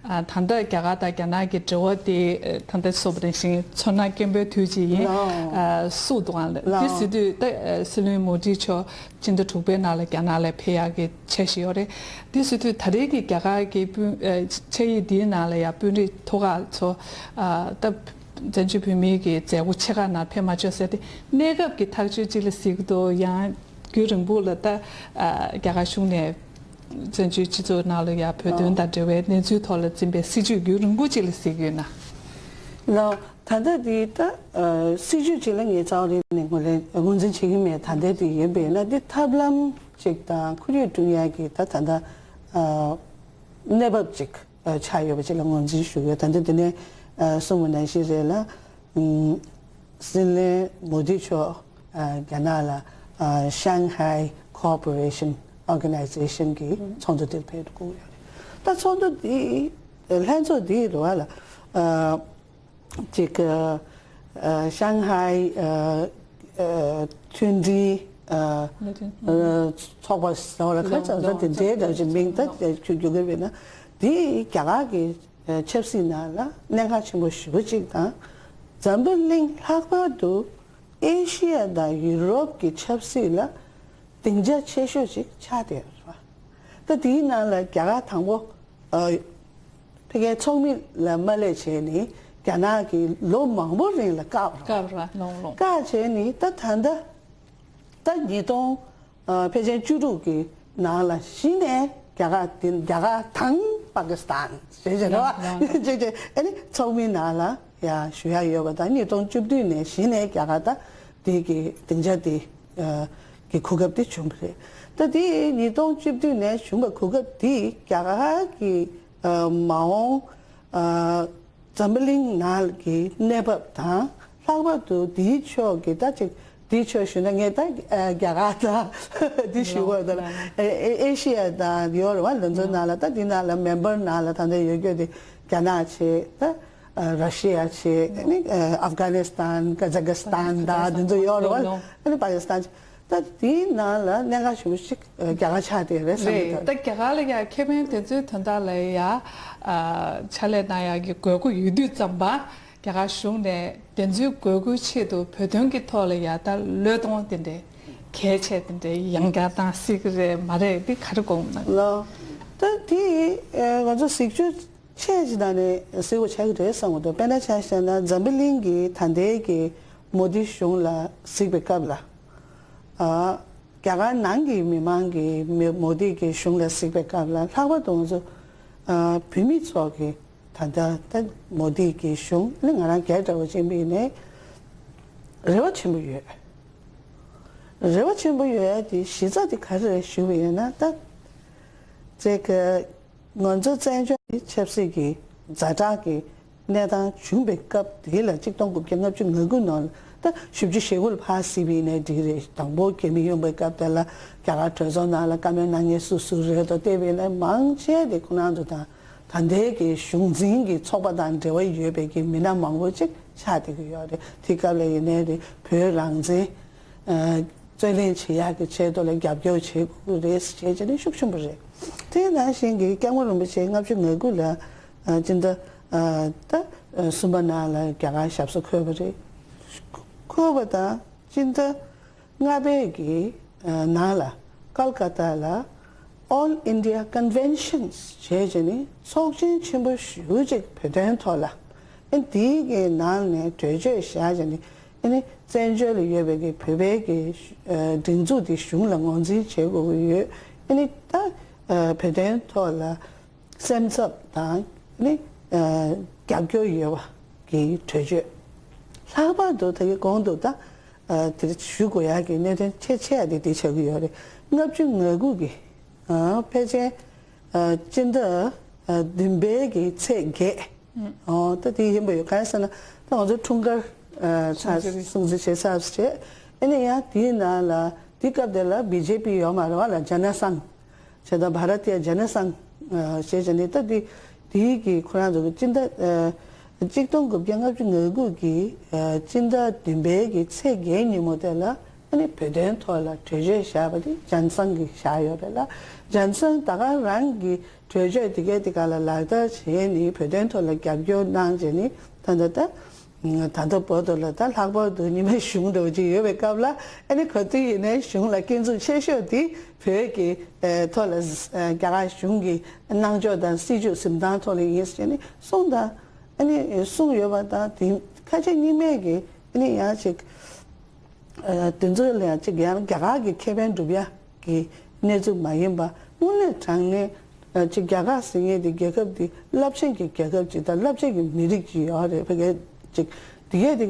ཨ། ད་ལྟ་རྒྱ་གར་དང་རྒྱ་ནག་གི་འབྲེལ་བ་དེ་ད་ལྟ་གསུངས་པ་ནང་བཞིན་ཚོར་སྣང་སྐྱེན་པོའི་དུས་ཅིག་ཡིན། ལོ། ཨ། སུ་དང་ལ། ལོ། དེ་ཟེར་དུས་ད་སྲིད་བློན་མོ་དི་མཆོག་སྤྱི་ཟླ་དྲུག་པའི་ནང་ལ་རྒྱ་ནག་ལ་ཕེབས་ཡག་གི་འཆར་གཞི་ཡོད་རེད། དེ་ཟེར་དུས་ད་རེས་ཀྱི་རྒྱ་གར་གྱི་དཔོན། ཨ། ཕྱག་ཡིག་འདིའི་ནང་ལ་ཡང་དཔོན་རིགས་ཐོག་ཁག་ཚོ། ཨ། ད་བཙན་བྱོལ་བོད་མིའི་གི་མཛད་སྒོ་ཆེ་ཁག་ནང་ཕེབས་མ་ཆོག་ཟེར་ཏེ། གནས་སྐབས་ཀྱི་ཐག་གཅོད་ཅིག་ལ་གཟིགས་འདུག་ཡང་རྒྱུན་རིང་པོ་ལ་ད། ཨ། རྒྱ་གར་གཞུང་ནས་བཙན་བྱོལ་སྤྱི་ཚོགས་ནང་ལ་ཡང་བོད་དོན་དང་འབྲེལ་བའི་གནས་ཚུལ་ཐོག་ལ་འཛིན་པའི་སྲིད་བྱུས་རྒྱུན་རིང་པོ་ཅིག་ལ་གཟིགས་ཡོད་ན། ལགས། ད་ལྟ་འདི་ད། ཨ། སྲིད་བྱུས་ཅིག་ལ་ངས་རྩ་བ་རེ་ནས་ངོས་ལེན་ངོས་འཛིན་བྱེད་ཀྱི་མེད། ད་ལྟ་འདི་ཡིན་པས་ན་འདི་ཐབས་ལམ་ཅིག་དང་ཁོར་ཡུག་སྲུང་ཡག་གི་ད་ད་ལྟ། ཨ། གནས་བབ་ཅིག་ཨ། ཆགས་ཡོད་པ་ཅིག་ལ་ངོས་འཛིན་ཞུ་གི་ཡོད། ད་ལྟ་འདི་ནས། ཨ། གསུངས་པ་ནང་བཞིན་རེད་ལ། ཨུམ། སྲིད་བློན་མོ་དི་མཆོག་ཨ། རྒྱ་ནག་ལ། ཨ། Shanghai Cooperation Organization གི་ཚོགས་འདུ་དེར་ཕེབས་འགྲོ་གི་ཡོད་རེད། ད་ཚོགས་འདུ་འདི་ལྷན་ཚོགས་འདི་རུ་བ་ལ། ཨ། ཅིག་ཨ། Shanghai ཨ། ཨ། མཐུན་སྒྲིལ། ཨ། ཚོགས་པ་ཟེར་བ་ལ་ཁ་ཚང་ཚང་དེ་འདྲའི་འདྲ་ཅིག་མིང་ད་ཁྱོད་རྒྱུག་གི་ཡོད་ན། དེ་རྒྱ་གར་གྱི་ཆབ་སྲིད་ནང་ལ་གནད་འགག་ཆེན་པོ་ཞེ་པོ་ཅིག་དང་། འཛམ་བུ་གླིང་ལྷག་པར་དུ་ཨེ་ཤི་ཡ་དང་ཡུ་རོབ་ཀྱི་ཆབ་སྲིད་ལ་སྡིངས་ཆ་ཆེ་ཤོས་ཅིག་ཆགས་བསྡད་ཡོད་རེད་པ། ད་དེའི་ནང་ལ་རྒྱ་གར་དང་པོ། ཨ། ཕ་གིའི་ཚོགས་མི་ལ་མ་སླེབས་བྱས་ནས་རྒྱ་ནག་གིས་ལོ་མང་པོ་རིང་ལ་བཀག་པ་རེད། བཀག་ར་ལོང་ལོང་། བཀག་བྱས་ནས་ད་ད་ལྟ་ད་ཉིས་སྟོང་ཨ། ཕལ་ཆེར་བཅུ་དྲུག་གི་ནང་ལ་གཞི་ནས་རྒྱ་གར་དེ་རྒྱ་གར་དང་པ་ཀི་སི་ཐན་ཞེས་བྱ་བ་ལོང་ལོང་། ཅེས་བྱས་ཨ་ནི་ཚོགས་མིའི་ནང་ལ་ཡ་ཞུ་ཡ་ཡོད་པ་དང་། ཉིས་སྟོང་བཅུ་བདུན་ནས་གཞི་ནས་རྒྱ་གར་ད་དེ་གི་སྡིངས་ཆ་དེ་ཨ། གི་གོ་སྐབས་དེ་བྱུང་བ་རེད། ད་དེ་ཉིས་སྟོང་བཅུ་བདུན་ནས་བྱུང་བའི་གོ་སྐབས་དེ་རྒྱ་གར་གྱི་ཨ། མ་འོངས་ཨ། འཛམ་བུ་གླིང་ནང་གི་གནས་བབ་དང་། ལྷག་པར་དུ་དེའི་ཕྱོགས་ཀྱི་ད་ཅིག་དེའི་ཕྱོགས་ཞུས་ན་ངས་ད་ཨ། རྒྱ་གར་དང་དེ་ཞུ་དགོས་དང་། ཨེ་ཨེ་ཤི་ཡ་དང་ཡོད་རེད་པ། ལ་ཚོའི་ནང་ལ་ད་དེའི་ནང་ལ་མེམ་བར་ནང་ལ་ད་ལྟ་ཡོད་རྒྱུ་དེ་རྒྱ་ནག་བྱས། ད་ཨ། ར་ཤི་ཡ་བྱས། ཨ་ནི་ཨ། ཨབ་གྷ་ནི་སི་ཐན། ཀ་ཛ་ཀི་སི་ཐན་དང་དེ་ཚོ་ཡོད་རེད་པ། ཨ་ནི་པ་ཀི་སི་ཐན། ད་དེའི་ནང་ལ་གནད་འགག་ཆེན་པོ་ཞིག་རྒྱ་གར་ཆགས་བསྡད་རེད་བསམ་གྱི་རེད། འདུག་ད་རྒྱ་གར་ལ་ཡང་ཁེ་ཕན་དེ་ཚོའི་དོན་དག་ལ་ཡང་ཨ། ཕྱག་ལས་གནང་ཡག་གི་དགོས་མཁོ་ཡོད་དུས་ཙམ་པ། རྒྱ་གར་གཞུང་ནས་དེ་ཚོའི་དགོས་མཁོའི་ཆེད་དུ་བོད་དོན་གྱི་ཐོག་ལ་ཡང་ད་བློས་གཏོང་དེ་འདྲའི་གལ་ཆེ་དེ་འདྲའི་ཡང་བསྐྱར་བཏང་སྲིད་ཀྱི་རེད་མ་རེད། འདི་ག་རེ་དགོངས་གནང་། ལགས། ད་དེ་ཨ། ང་ཚོ་གཟིགས་ཞིབ་ཆེ་ཞིག་གནང་ནས་གཟིགས་པ་ཆགས་ཀྱི་རེད་བསམ་གྱི་འདུག་དཔེར་ན་ཆ་བཞག་ན་འཛམ་བུ་གླིང་གི་ད་ལྟའི་གི་མོ་དི་གཞུང་ལ་གཟིགས་པའི་སྐབས་ལ། ཨ། རྒྱ་གར་ནང་གི་མི་མང་གིས་མི་མོ་དི་གི་གཞུང་ལ་གཟིགས་པའི་སྐབས་ལ། ལྷག་པར་དུ་ང་ཚོ་ཨ། བོད་མི་ཚོ་གིས་ད་ལྟ་ད་མོ་དི་གི་གཞུང་ནི་ང་རང་སྒེར་འདྲ་བོ་ཅིག་ཡིན་ནའི་རེ་བ་ཆེན་པོ་ཡོད། རེ་བ་ཆེན་པོ་ཡོད་ཡ་དེ་གཞི་རྩ་དེ་ག་རེ་རེད་ཞུས་པ་ཡིན་ན། ད་ཅིག་ང་ཚོ་བཙན་བྱོལ་གྱི་ཆབ་སྲིད་ཀྱི་ཛ་དྲག་གི་གནས་སྟངས་བྱུང་བའི་སྐབས་དེ་ལ། ཆིག་སྟོང་དགུ་བརྒྱ་ལྔ་བཅུ་ང་དགུ་ནང་ལ། ད་བཞི་བཅུ་ཞེ་དགུ་ལ་ཕར་གཟིགས་པ་ཡིན་ནའི་འགྲིག་རེད། དང་པོ་རྒྱ་མི་ཡོང་བའི་སྐབས་དེ་ལ་རྒྱ་གར་གྲོས་ཚོགས་ནང་ལ་བཀའ་མོལ་གནང་མཁན་སུ་སུ་རེད་དོ་བལྟས་པ་ཡིན་ན། མང་ཆེ་དེ་ཁོ་རང་ཚོ་དང་ད་ལྟའི་གི་གཞུང་འཛིན་གྱི་ཚོགས་པ་དང་འབྲེལ་བ་ཡོད་པའི་གི་མི་སྣ་མང་པོ་ཅིག་ཆགས་བསྡད་ཀྱི་ཡོད་རེད། དེ་སྐབས་ལ་ཡིན་ནའི་རེད། བོད་རང་བཙན་ཨ། རྩོད་ལེན་བྱེད་ཡག་གི་ཆེད་དུ་ལ་རྒྱབ་སྐྱོར་བྱེད་དགོས་ཀྱི་རེད་ཟེར་བྱས་བྱས་ནས་ཤུགས་ཆེན་པོ་རེད། དེ་ནང་བཞིན་གྱི་སྐྱབས་མགོན་རིན་པོ་ཆེ་ལྔ་བཅུ་ང་དགུ་ལ་ཨ། སྤྱི་ཟླ་ཨ། ད་གསུམ་པ་ནང་ལ་རྒྱ་གར་ཞབས་སོར་འཁོད་པ་རེད། འཁོད་པ་དང་སྤྱི་ཟླ་ལྔ་པའི་གི་ཨ། ནང་ལ་ཀལ་ཀ་ཏ་ལ་All India Conventions བྱས་བྱས་ནས་ཚོགས་ཆེན་ཆེན་པོ་ཞེ་པོ་ཅིག་བོད་དོན་ཐོག་ལ། ཨ། དེའི་གི་ནང་ནས་གྲོས་ཆོད་བཞག་བྱས་ནས། ཨ་ནི་བཙན་བྱོལ་ལ་ཡོད་པའི་གི་བོད་པའི་གི་ཨ། སྒྲིག་འཛུགས་དེ་གཞུང་ལ་ངོས་འཛིན་བྱེད་དགོས་ཀྱི་ཡོད། ཨ་ནི་ད་ཨ། བོད་དོན་ཐོག་ལ་སེམས་འཚབ་དང་ཨ་ནི་ཨ། རྒྱབ་སྐྱོར་ཡོད་པ་གི་གྲོས་ཆོད། ལྷག་པར་དུ་ད་གི་གོང་དུ་ད་ཨ། དེ་ཞུ་དགོས་ཡག་གི་གནད་དོན་ཆེ་ཆེ་བ་དེ་དེ་ཆགས་ཀྱི་ཡོད་རེད། ལྔ་བཅུ་ང་དགུ་གི་ཨ། ཕལ་ཆེར་ཨ། སྤྱི་ཟླ་ཨ། བདུན་པའི་གི་ཚེས་བརྒྱད། ཨོ་ད་དེ་ཡིན་པ་ཡོད། གང་ཡིན་ཟེར་ན་ད་ང་ཚོ་འཁྲུངས་སྐར་ཨ་ཚ་སྲུང་བརྩི་རེད། སྲུང་བརྩི་བྱེད་ཚར་བྱས། ཨ་ནི་ཡང་དེའི་ནང་ལ་དེ་སྐབས་དེ་ལ་བི་ཇེ་པི་ཡོད་མ་རེད་བ་ལ། ཇ་ན་སང་བྱས་ད་བྷ་ར་ཏི་ཡ་ཇ་ན་སང་ཞེས་བྱས་ནས། ད་དེ་དེའི་གི་ཁོ་རང་ཚོ་གི་སྤྱི་ཟླ་ཨ་གཅིག་སྟོང་དགུ་བརྒྱ་ལྔ་བཅུ་ང་དགུ་གི་ཨ་སྤྱི་ཟླ་བདུན་པའི་གི་ཚེས་བརྒྱད་ཉིན་མོ་དེ་ལ་ཨ་ནི་བོད་དོན་ཐོག་ལ་གྲོས་ཆོད་བཞག་པ་དེ་ཇ་ན་སང་གིས་བཞག་ཡོད་རེད་ལ། ཇ་ན་སང་ད་ག་རང་གི་གྲོས་ཆོད་དེ་གའི་དེ་ག་ལ་ལག་བསྟར་བྱས་ནས་བོད་དོན་ཐོག་ལ་རྒྱབ་སྐྱོར་གནང་བྱས་ནས། ད་ལྟ་ད་ད་ལྟ་བར་དུ་ལ་ད་ལྷག་པར་དུ་རྙིང་མའི་གཞུང་འདྲ་བོ་ཅིག་ཡོད་པའི་སྐབས་ལ། ཨ་ནི་ག་དུས་ཡིན་ནའི་གཞུང་ལ་སྐྱོན་འཛུགས་ཆེ་ཤོས་དེ་བོད་ཀྱི་ཨ་ཐོག་ལ་ཨ་རྒྱ་གར་གཞུང་གི་གནང་ཕྱོགས་དང་སྲིད་བྱུས་འཛིན་སྟངས་ཐོག་ལ་ཡིན་ཟེར་ནས་གསུངས་དང་། ཨ་ནི་གསུངས་ཡོད་པ་དང་། དེ་ཁ་ཆེ་རྙིང་མས་ཀྱི་ཨ་ནི་ཡང་ཅིག་ཨ་དེ་ཚོ་ལ་ཡང་ཅིག་ཡང་རྒྱ་གར་གྱི་ཁེ་ཕན་སྒྲུབ་ཡ་གི་གནས་ཚུལ་མ་ཡིན་པ། དངོས་གནས་དྲང་གནས་ཨ་ཅིག་རྒྱ་གར་ཟེར་མཁན་དེ་རྒྱལ་ཁབ་དེ་རླབས་ཆེན་གྱི་རྒྱལ་ཁབ་ཅིག་དང་རླབས་ཆེན་གྱི་མི་རིགས་ཅིག་ཡོད་རེད། ཕ་གི་ཅིག་དེ་གས་དེ་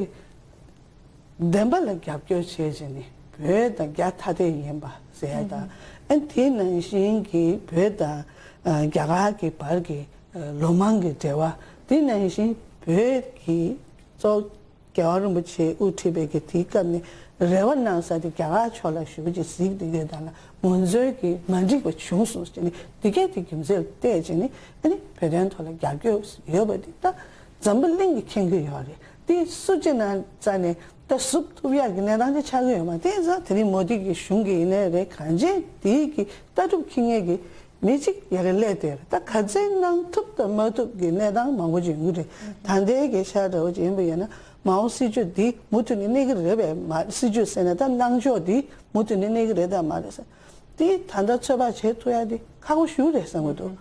བདེན་པ་ལ་རྒྱབ་སྐྱོར་བྱས་བྱས་ནས་བོད་དང་རྒྱ་ཐ་དད་ཡིན་པ་ཟེར་ཡ་དང་། ཨ་དེ་ནང་བཞིན་གྱི་བོད་དང་ཨ་རྒྱ་གར་གྱི་བར་གྱི་ཨ་ལོ་མང་གི་འབྲེལ་བ། དེ་ནང་བཞིན་བོད་ཀྱི་གཙོ་རྒྱལ་བ་རིན་པོ་ཆེས་དབུ་ཁྲིད་པའི་གི་དེའི་སྐབས་ནས་རེ་བ་གནང་ས་དེ་རྒྱ་གར་ཕྱོགས་ལ་ཞེ་པོ་ཅིག་གཟིགས་བསྡད་ཡོད་དང་ལ། ང་ཚོའི་གི་མ་འགྲིག་པ་བྱུང་སོང་ཟེར་ནས་དེ་གས་དེ་རྒྱུ་མཚན་ལ་བལྟས་བྱས་ནས་ཨ་ནི་བོད་དོན་ཐོག་ལ་རྒྱབ་སྐྱོར་ཡོད་པ་དེ་ད་འཛམ་བུ་གླིང་གིས་མཁྱེན་གྱི་ཡོད་རེད། དེ་སུ་གཅིག་ནང་རྩ་ནས་ད་བསུབ་ཐུབ་ཡག་གི་གནས་སྟངས་ཅིག་ཆགས་ཀྱི་ཡོད་མ་རེད། དེ་ཙང་དེ་རིང་མོ་དི་གི་གཞུང་གི་ཡིན་ནའི་རེད། གང་ཅི་དེའི་གི་ལྟ་གྲུབ་འཁྱེར་མཁན་གྱི་མི་གཅིག་ཡ་གི་སླེབས་བསྡད་རེད། ད་ག་ཚད་གནང་ཐུབ་དང་མ་ཐུབ་ཀྱི་གནས་སྟངས་མང་པོ་ཅིག་ཡོང་གི་རེད། ད་ལྟའི་གི་ཤར་འདྲ་བོ་ཅིག་ཡིན་པ་ཡིན་ན་མའོ་སྲིད་བྱུས་འདི་མུ་མཐུད་ནས་གནས་ཀྱི་རེད་པས་མ། སྲིད་བྱུས་ཟེར་ན་ད་གནང་ཕྱོགས་འདི་མུ་མཐུད་ནས་གནས་ཀྱི་རེད་དམ་མ་རེད་ཟེར། དེ་ད་ལྟ་ཚོད་དཔག་བྱེད་ཐུབ་ཡ་དེ་ཁག་པོ་ཞེ་པོ་རེད་བསམ་གྱི་འདུག་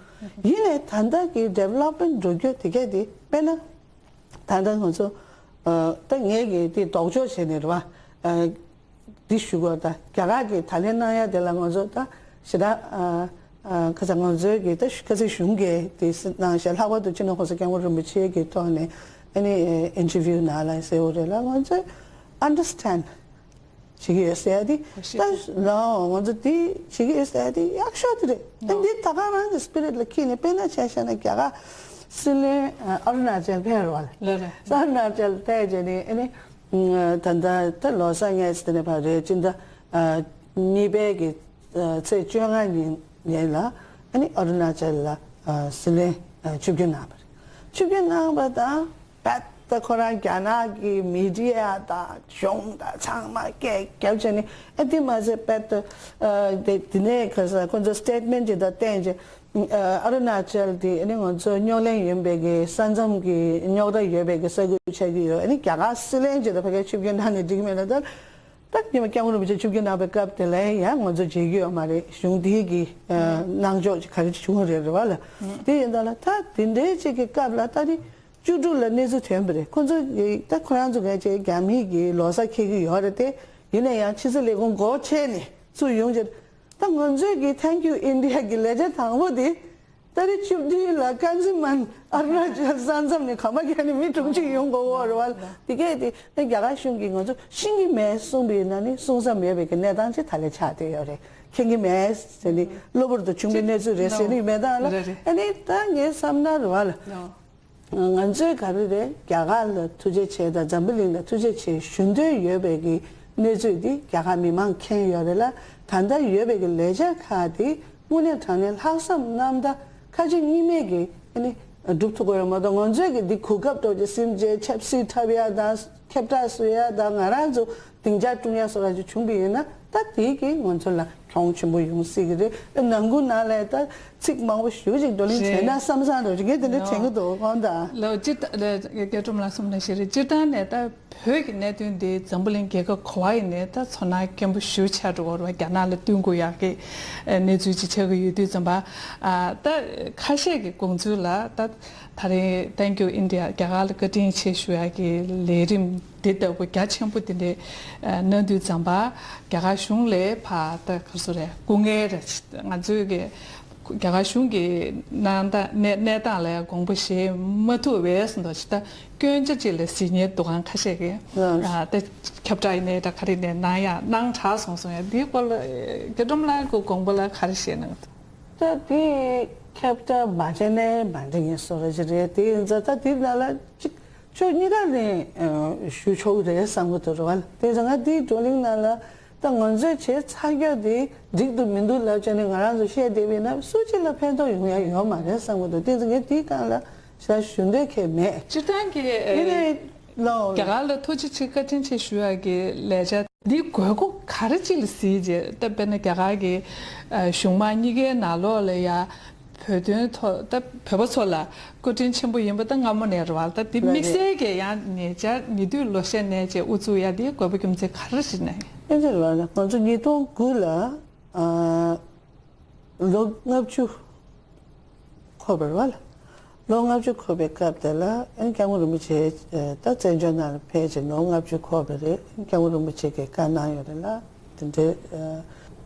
ཡིན་ནའི་ད་ལྟ་གི་ཌི་ཝེ་ལོབ་མེན་ཊི་འགྲོ་རྒྱུ་དེ་གས་དེ་དཔེར་ན། ད་ལྟ་ང་ཚོ་ཨ་ད་ངས་ཀྱི་དེ་ལྡོག་ཕྱོགས་བྱས་ནས་རེད་བ། ཨ་འདི་ཞུ་དགོས། ད་རྒྱ་གར་གྱི་ད་ལན་གནང་ཡ་དེ་ལ་ང་ཚོ་ད་ཞེ་དྲག་ཨ་ཨ་ཁ་ཚ་ང་ཚོའི་གི་ད་ཁ་ཚ་གཞུང་གིས་དེ་གནང་བཞག་ལྷག་པར་དུ་སྤྱི་ནོར་༸གོང་ས་༸སྐྱབས་མགོན་རིན་པོ་ཆེ་གི་ཐོག་ནས་ཨ་ནི་ཨིན་ཊར་བིའུ་ནང་ལ་ཟེར་བ་རེད་ལ། ང་ཚོས་ཨན་ཌར་སི་ཊེན་ཌི་བྱེད་ཀྱི་ཡོད་ཟེར་ཡ་དེ། ད་ལའོ་ང་ཚོ་དེ་བྱེད་ཀྱི་ཡོད་ཟེར་ཡ་དེ་ཡག་ཤོས་དེ་རེད། ཨ་འདི་ད་ག་རང་གི་སི་པི་རིཊ་ལ་འཁྱེར་ནས། དཔེར་ན་ཆ་བཞག་ན་རྒྱ་གར་སྲིད་བློན་ཨ་ཨ་རུ་ན་ཅལ་ཕེབས་རེད་བ་ལ། ལ་ལ། ཨ་རུ་ན་ཅལ་ཕེབས་བྱས་ནས་ཨ་ནི་ད་ལྟ་ད་ལོ་གསར་ངས་དེ་ནས་ཕར་རེད། སྤྱི་ཟླ་ཨ་གཉིས་པའི་གི་ཨ་ཚེས་བཅོ་ལྔ་ཉིན་ཉིན་ལ་ཨ་ནི་ཨ་རུ་ན་ཅལ་ལ་ཨ་སྲིད་བློན་ཨ་ཆིབས་བསྒྱུར་གནང་བ་རེད། ཆིབས་བསྒྱུར་གནང་བ་དང་རྦད་དེ་ཁོ་རང་རྒྱ་ནག་གི་མི་ཌི་ཡ་དང་གཞུང་དང་ཚང་མ་སྐད་རྒྱབ་བྱས་ནས། ཨ་དེ་མ་ཟད་རྦད་དེ་ཨ་དེ་དེ་ནས་ཁ་ས་ཁོ་ཚོ་སི་ཊེ་ཊི་མེན་ཊི་ཅིག་དང་བསྟན་བྱས། ཨ་ཨ་རུ་ན་ཅལ་དེ་ཨ་ནི་ང་ཚོ་རྙོག་གླེང་ཡིན་པའི་གི་ས་མཚམས་ཀྱི་རྙོག་དྲ་ཡོད་པའི་གི་ས་ཁུལ་ཆགས་ཀྱི་ཡོད། ཨ་ནི་རྒྱ་གར་སྲིད་བློན་ཅིག་དང་ཕ་གིར་ཆིབས་བསྒྱུར་གནང་ནས་འགྲིག་མེད་ན། ད་ད་ཉི་མ་སྐྱབས་མགོན་རིན་པོ་ཆེ་ཆིབས་བསྒྱུར་གནང་བའི་སྐབས་དེ་ལ་ཡང་ང་ཚོ་མཇལ་རྒྱུ་ཡོད་མ་རེད། གཞུང་དེའི་གི་ཨ་གནང་ཕྱོགས་ཅིག་ག་རེ་བྱུང་བ་རེད་རེད་བ་ལ། དེ་ཡིན་ད་ལ་ད་དེ་འདྲའི་ཅིག་གི་སྐབས་ལ་ད་ནི་བཅུ་དྲུག་ལ་གནས་ཚུལ་ཐོན་པ་རེད། ཁོ་ཚོ་གི་ད་ཁོ་རང་ཚོ་ག་ཅིག་རྒྱ་མི་གི་ལོ་གསར་འཁེལ་གི་ཡོད་རེད་དེ། ཡིན་ན་ཡང་ཕྱི་སྲིད་ལས་ཁུངས་སྒོ་ཕྱེ་ནས་ཚུར་ཡོང་རྗེས། ད་ང་ཚོས་ཀྱི་Thank You India གི་ལས་འཆར་དང་པོ་དེ་ཏ་རིག་བཅུ་བདུན་ལ་ཀན་ཛི་མན་ཨ་རུ་ན་ཅལ་ས་མཚམས་ནས་གམ་པ་རྒྱག་ནས་མི་དྲུག་ཅུ་ཡོང་དགོས་ཡོད་རེད་བ། དེ་གས་དེ་ནི་རྒྱ་གར་གཞུང་གིས་ང་ཚོ་ཤེས་ཀྱི་མེད་གསུངས་པ་ཡིན་ན་ནི་གསུང་ས་མེད་པའི་གི་གནས་སྟངས་ཅིག་ད་ལས་ཆགས་བསྡད་ཡོད་རེད། མཁྱེན་གྱི་མེད་ཟེར་ནས་གློ་བུར་དུ་བྱུང་བའི་གནས་ཚུལ་རེད་ཟེར་ནས་མེད་ད་ལ། རེད་རེད། ཨ་ནི་ད་ངའི་བསམ་ན་རེད་བ་ལ། ང་ཚོས་ག་རེ་རེད། རྒྱ་གར་ལ་ཐུགས་རྗེ་ཆེ་དང་འཛམ་བུ་གླིང་ལ་ཐུགས་རྗེ་ཆེ་ཞུ་འདོད་ཡོད་པའི་གི་གནས་ཚུལ་འདི་རྒྱ་གར་མི་མང་མཁྱེན་ཡོད་རེད་ལ། ད་ལྟ་ཡོད་པའི་གི་ལས་འཆར་ཁག་དེ་དངོས་གནས་དྲང་གནས་ལྷག་བསམ་རྣམ་དག་ཁ་ཆེ་གཉིས་མེད་ཀྱིས་ཨ་ནི་སྒྲུབ་ཐུབ་ཀྱི་ཡོད་མ་གཏོགས། ང་ཚོས་ཀྱི་འདི་གོ་སྐབས་ཐོབ་ཀྱི་སེམས་ཅན་ཆབ་སྲིད་འཁྲབ་ཡ་དང་ཁྱབ་བསྒྲགས་བཟོ་ཡ་དང་། ང་རང་ཚོ་སྡིངས་ཆ་བསྐྲུན་ཡ་སོགས་ལ་ཅིག་བྱུང་བ་ཡིན་ན། ད་དེ་གིས་ང་ཚོ་ལ་གྱོང་ཆེན་པོ་ཡོང་སྲིད་ཀྱི་རེད། ཨ་ནང་ཁུལ་ནང་ལ་ད་ཚིག་མང་པོ་ཞེ་པོ་ཅིག་བགྲོ་གླེང་བྱས་ན་བསམ་བསམ་འདྲ་ཅིག་ངས་དེ་འདྲ་དྲན་གྱི་འདུག་དགོངས་དག་ལགས། སྤྱིར་བཏང་ལགས། རྒྱ་སྒྲོལ་མ་ལགས་གསུངས་ནང་བཞིན་རེད། སྤྱིར་བཏང་ནས་ད་བོད་ཀྱི་གནད་དོན་འདི་འཛམ་བུ་གླིང་རྒྱལ་ཁབ་ག་པར་ཡིན་ནའི་ད་ཚོར་སྣང་སྐྱེན་པོ་ཞེ་པོ་ཆགས་འགྲོ་གི་རེད་བ། རྒྱ་ནག་ལ་བསྟུན་དགོས་ཡག་གི་གནས་ཚུལ་ཅིག་ཆགས་ཀྱི་ཡོད་དུས་ཙམ་པ། ཨ་ད་ཁ་ཤས་ཀྱི་དགོངས་ཚུལ་ལ་ད་ད་རེས་Thank You India རྒྱ་གར་ལ་བཀའ་དྲིན་ཆེ་ཞུ་ཡག་གི་ལས་རིམ་དེ་ལྟ་བུ་རྒྱ་ཆེན་པོ་དེ་འདྲའི་ཨ་གནང་དུས་ཙམ་པ། རྒྱ་གར་གཞུང་ལ་ཕར་ད་ག་རེ་ཟེར་རེད། སྐུ་ངལ་རེད། ང་ཚོའི་གི་རྒྱ་གར་གཞུང་གི་གནང་སྟངས་གནས་གནས་སྟངས་ལ་དགོངས་པ་བཞེས་མ་ཐུབ་པས་ཟེར་འདུག་ཅིག་ད་སྐྱོན་ཆ་ཅིག་ལ་གཟིགས་མཁན་འདུག་ག་ཁ་ཤས་ཀྱིས། ལགས། ཨ་ད་ཁྱབ་བསྒྲགས་ཡིན་ནའི་འདྲ་ག་རེ་ནས་གནང་ཡག་གནང་དྲགས་སོང་གསུང་ཡག་འདིའི་སྐོར་ལ་རྒྱ་སྒྲོལ་མ་ལགས་ཀྱི་དགོངས་པ་ལ་ག་རེ་བཞེས་གནང་འདུག་ད་དེ་ ཁྱབ་བསྒྲགས་མ་བྱས་ནས་མ་འགྲིག་ངེས་བཟོ་འདྲ་ཅིག་རེད། དེ་ཡིན་ཙང་ད་དེ་ནང་ལ་ཅིག་ཕྱོགས་གཉིས་ཀ་ནས་ཨ་ཞུ་ཆོག་གི་རེད་བསམ་གྱི་འདུག་རེད་བ། དེ་ཙང་ང་དེའི་བགྲོ་གླེང་ནང་ལ་ད་ང་ཚོས་བྱས་ཚར་རྒྱུ་དེ་འགྲིག་འདུག་མི་འདུག་ལབ་བྱས་ནས་ང་རང་ཚོ་བཤད་བསྡད་པ་ཡིན་ན་སུ་གཅིག་ལ་ཕན་ཐོགས་ཡོང་ཡ་ཡོད་མ་རེད་བསམ་གྱི་འདུག་དེ་ཙང་ངས་དེའི་སྒང་ལ་ཞེ་དྲག་ཞུ་འདོད་གང་ཡང་མེད། སྤྱིར་བཏང་གི་ཡིན་ནའི་ལོ། རྒྱ་གར་ལ་ཐུགས་རྗེ་ཆེ་བཀའ་དྲིན་ཆེ་ཞུ་ཡག་གི་ལས་འཆར་འདི་དགོས་མཁོ་ག་རེ་ཅིག་ལ་གཟིགས་རྗེས་ད་དཔེར་ན་རྒྱ་གར་གྱི་ཨ་གཞུང་མང་གཉིས་ཀའི་ནང་ལོགས་ལ་ཡ་བོད་དོན་ཐོག་ད་བོད་པ་ཚོ་ལ་བཀའ་དྲིན་ཆེན་པོ་ཡིན་པ་ད་སྔ་མོ་ནས་རེད་བ། ད་འདི་དམིགས་བསལ་གྱི་ཡང་ཉེ་ཆར་ཉེ་དུས་ལོ་ཤས་ནས་ཅིག་དབུ་ཚུགས་ཡ་འདི་དགོས་པ་རྒྱུ་མཚན་ག་རེ་ཞིག་ནས། ཨེ་འདྲ་རེད་བ་ལ་ང་ཚོ་ཉིས་སྟོང་དགུ་ལ་ཨ། ལོ་ལྔ་བཅུ་འཁོར་བ་རེད་བ་ལ། ལོ་ལྔ་བཅུ་འཁོར་བའི་སྐབས་དེ་ལ་ཨ་ནི་སྐྱབས་མགོན་རིན་པོ་ཆེ་ད་བཙན་བྱོལ་ནང་ལ་ཕེབས་བྱས་ལོ་ལྔ་བཅུ་འཁོར་བ་རེད། སྐྱབས་མགོན་རིན་པོ་ཆེ་གིས་བཀའ་གནང་ཡོད་རེད་ལ། དེ་འདྲའི་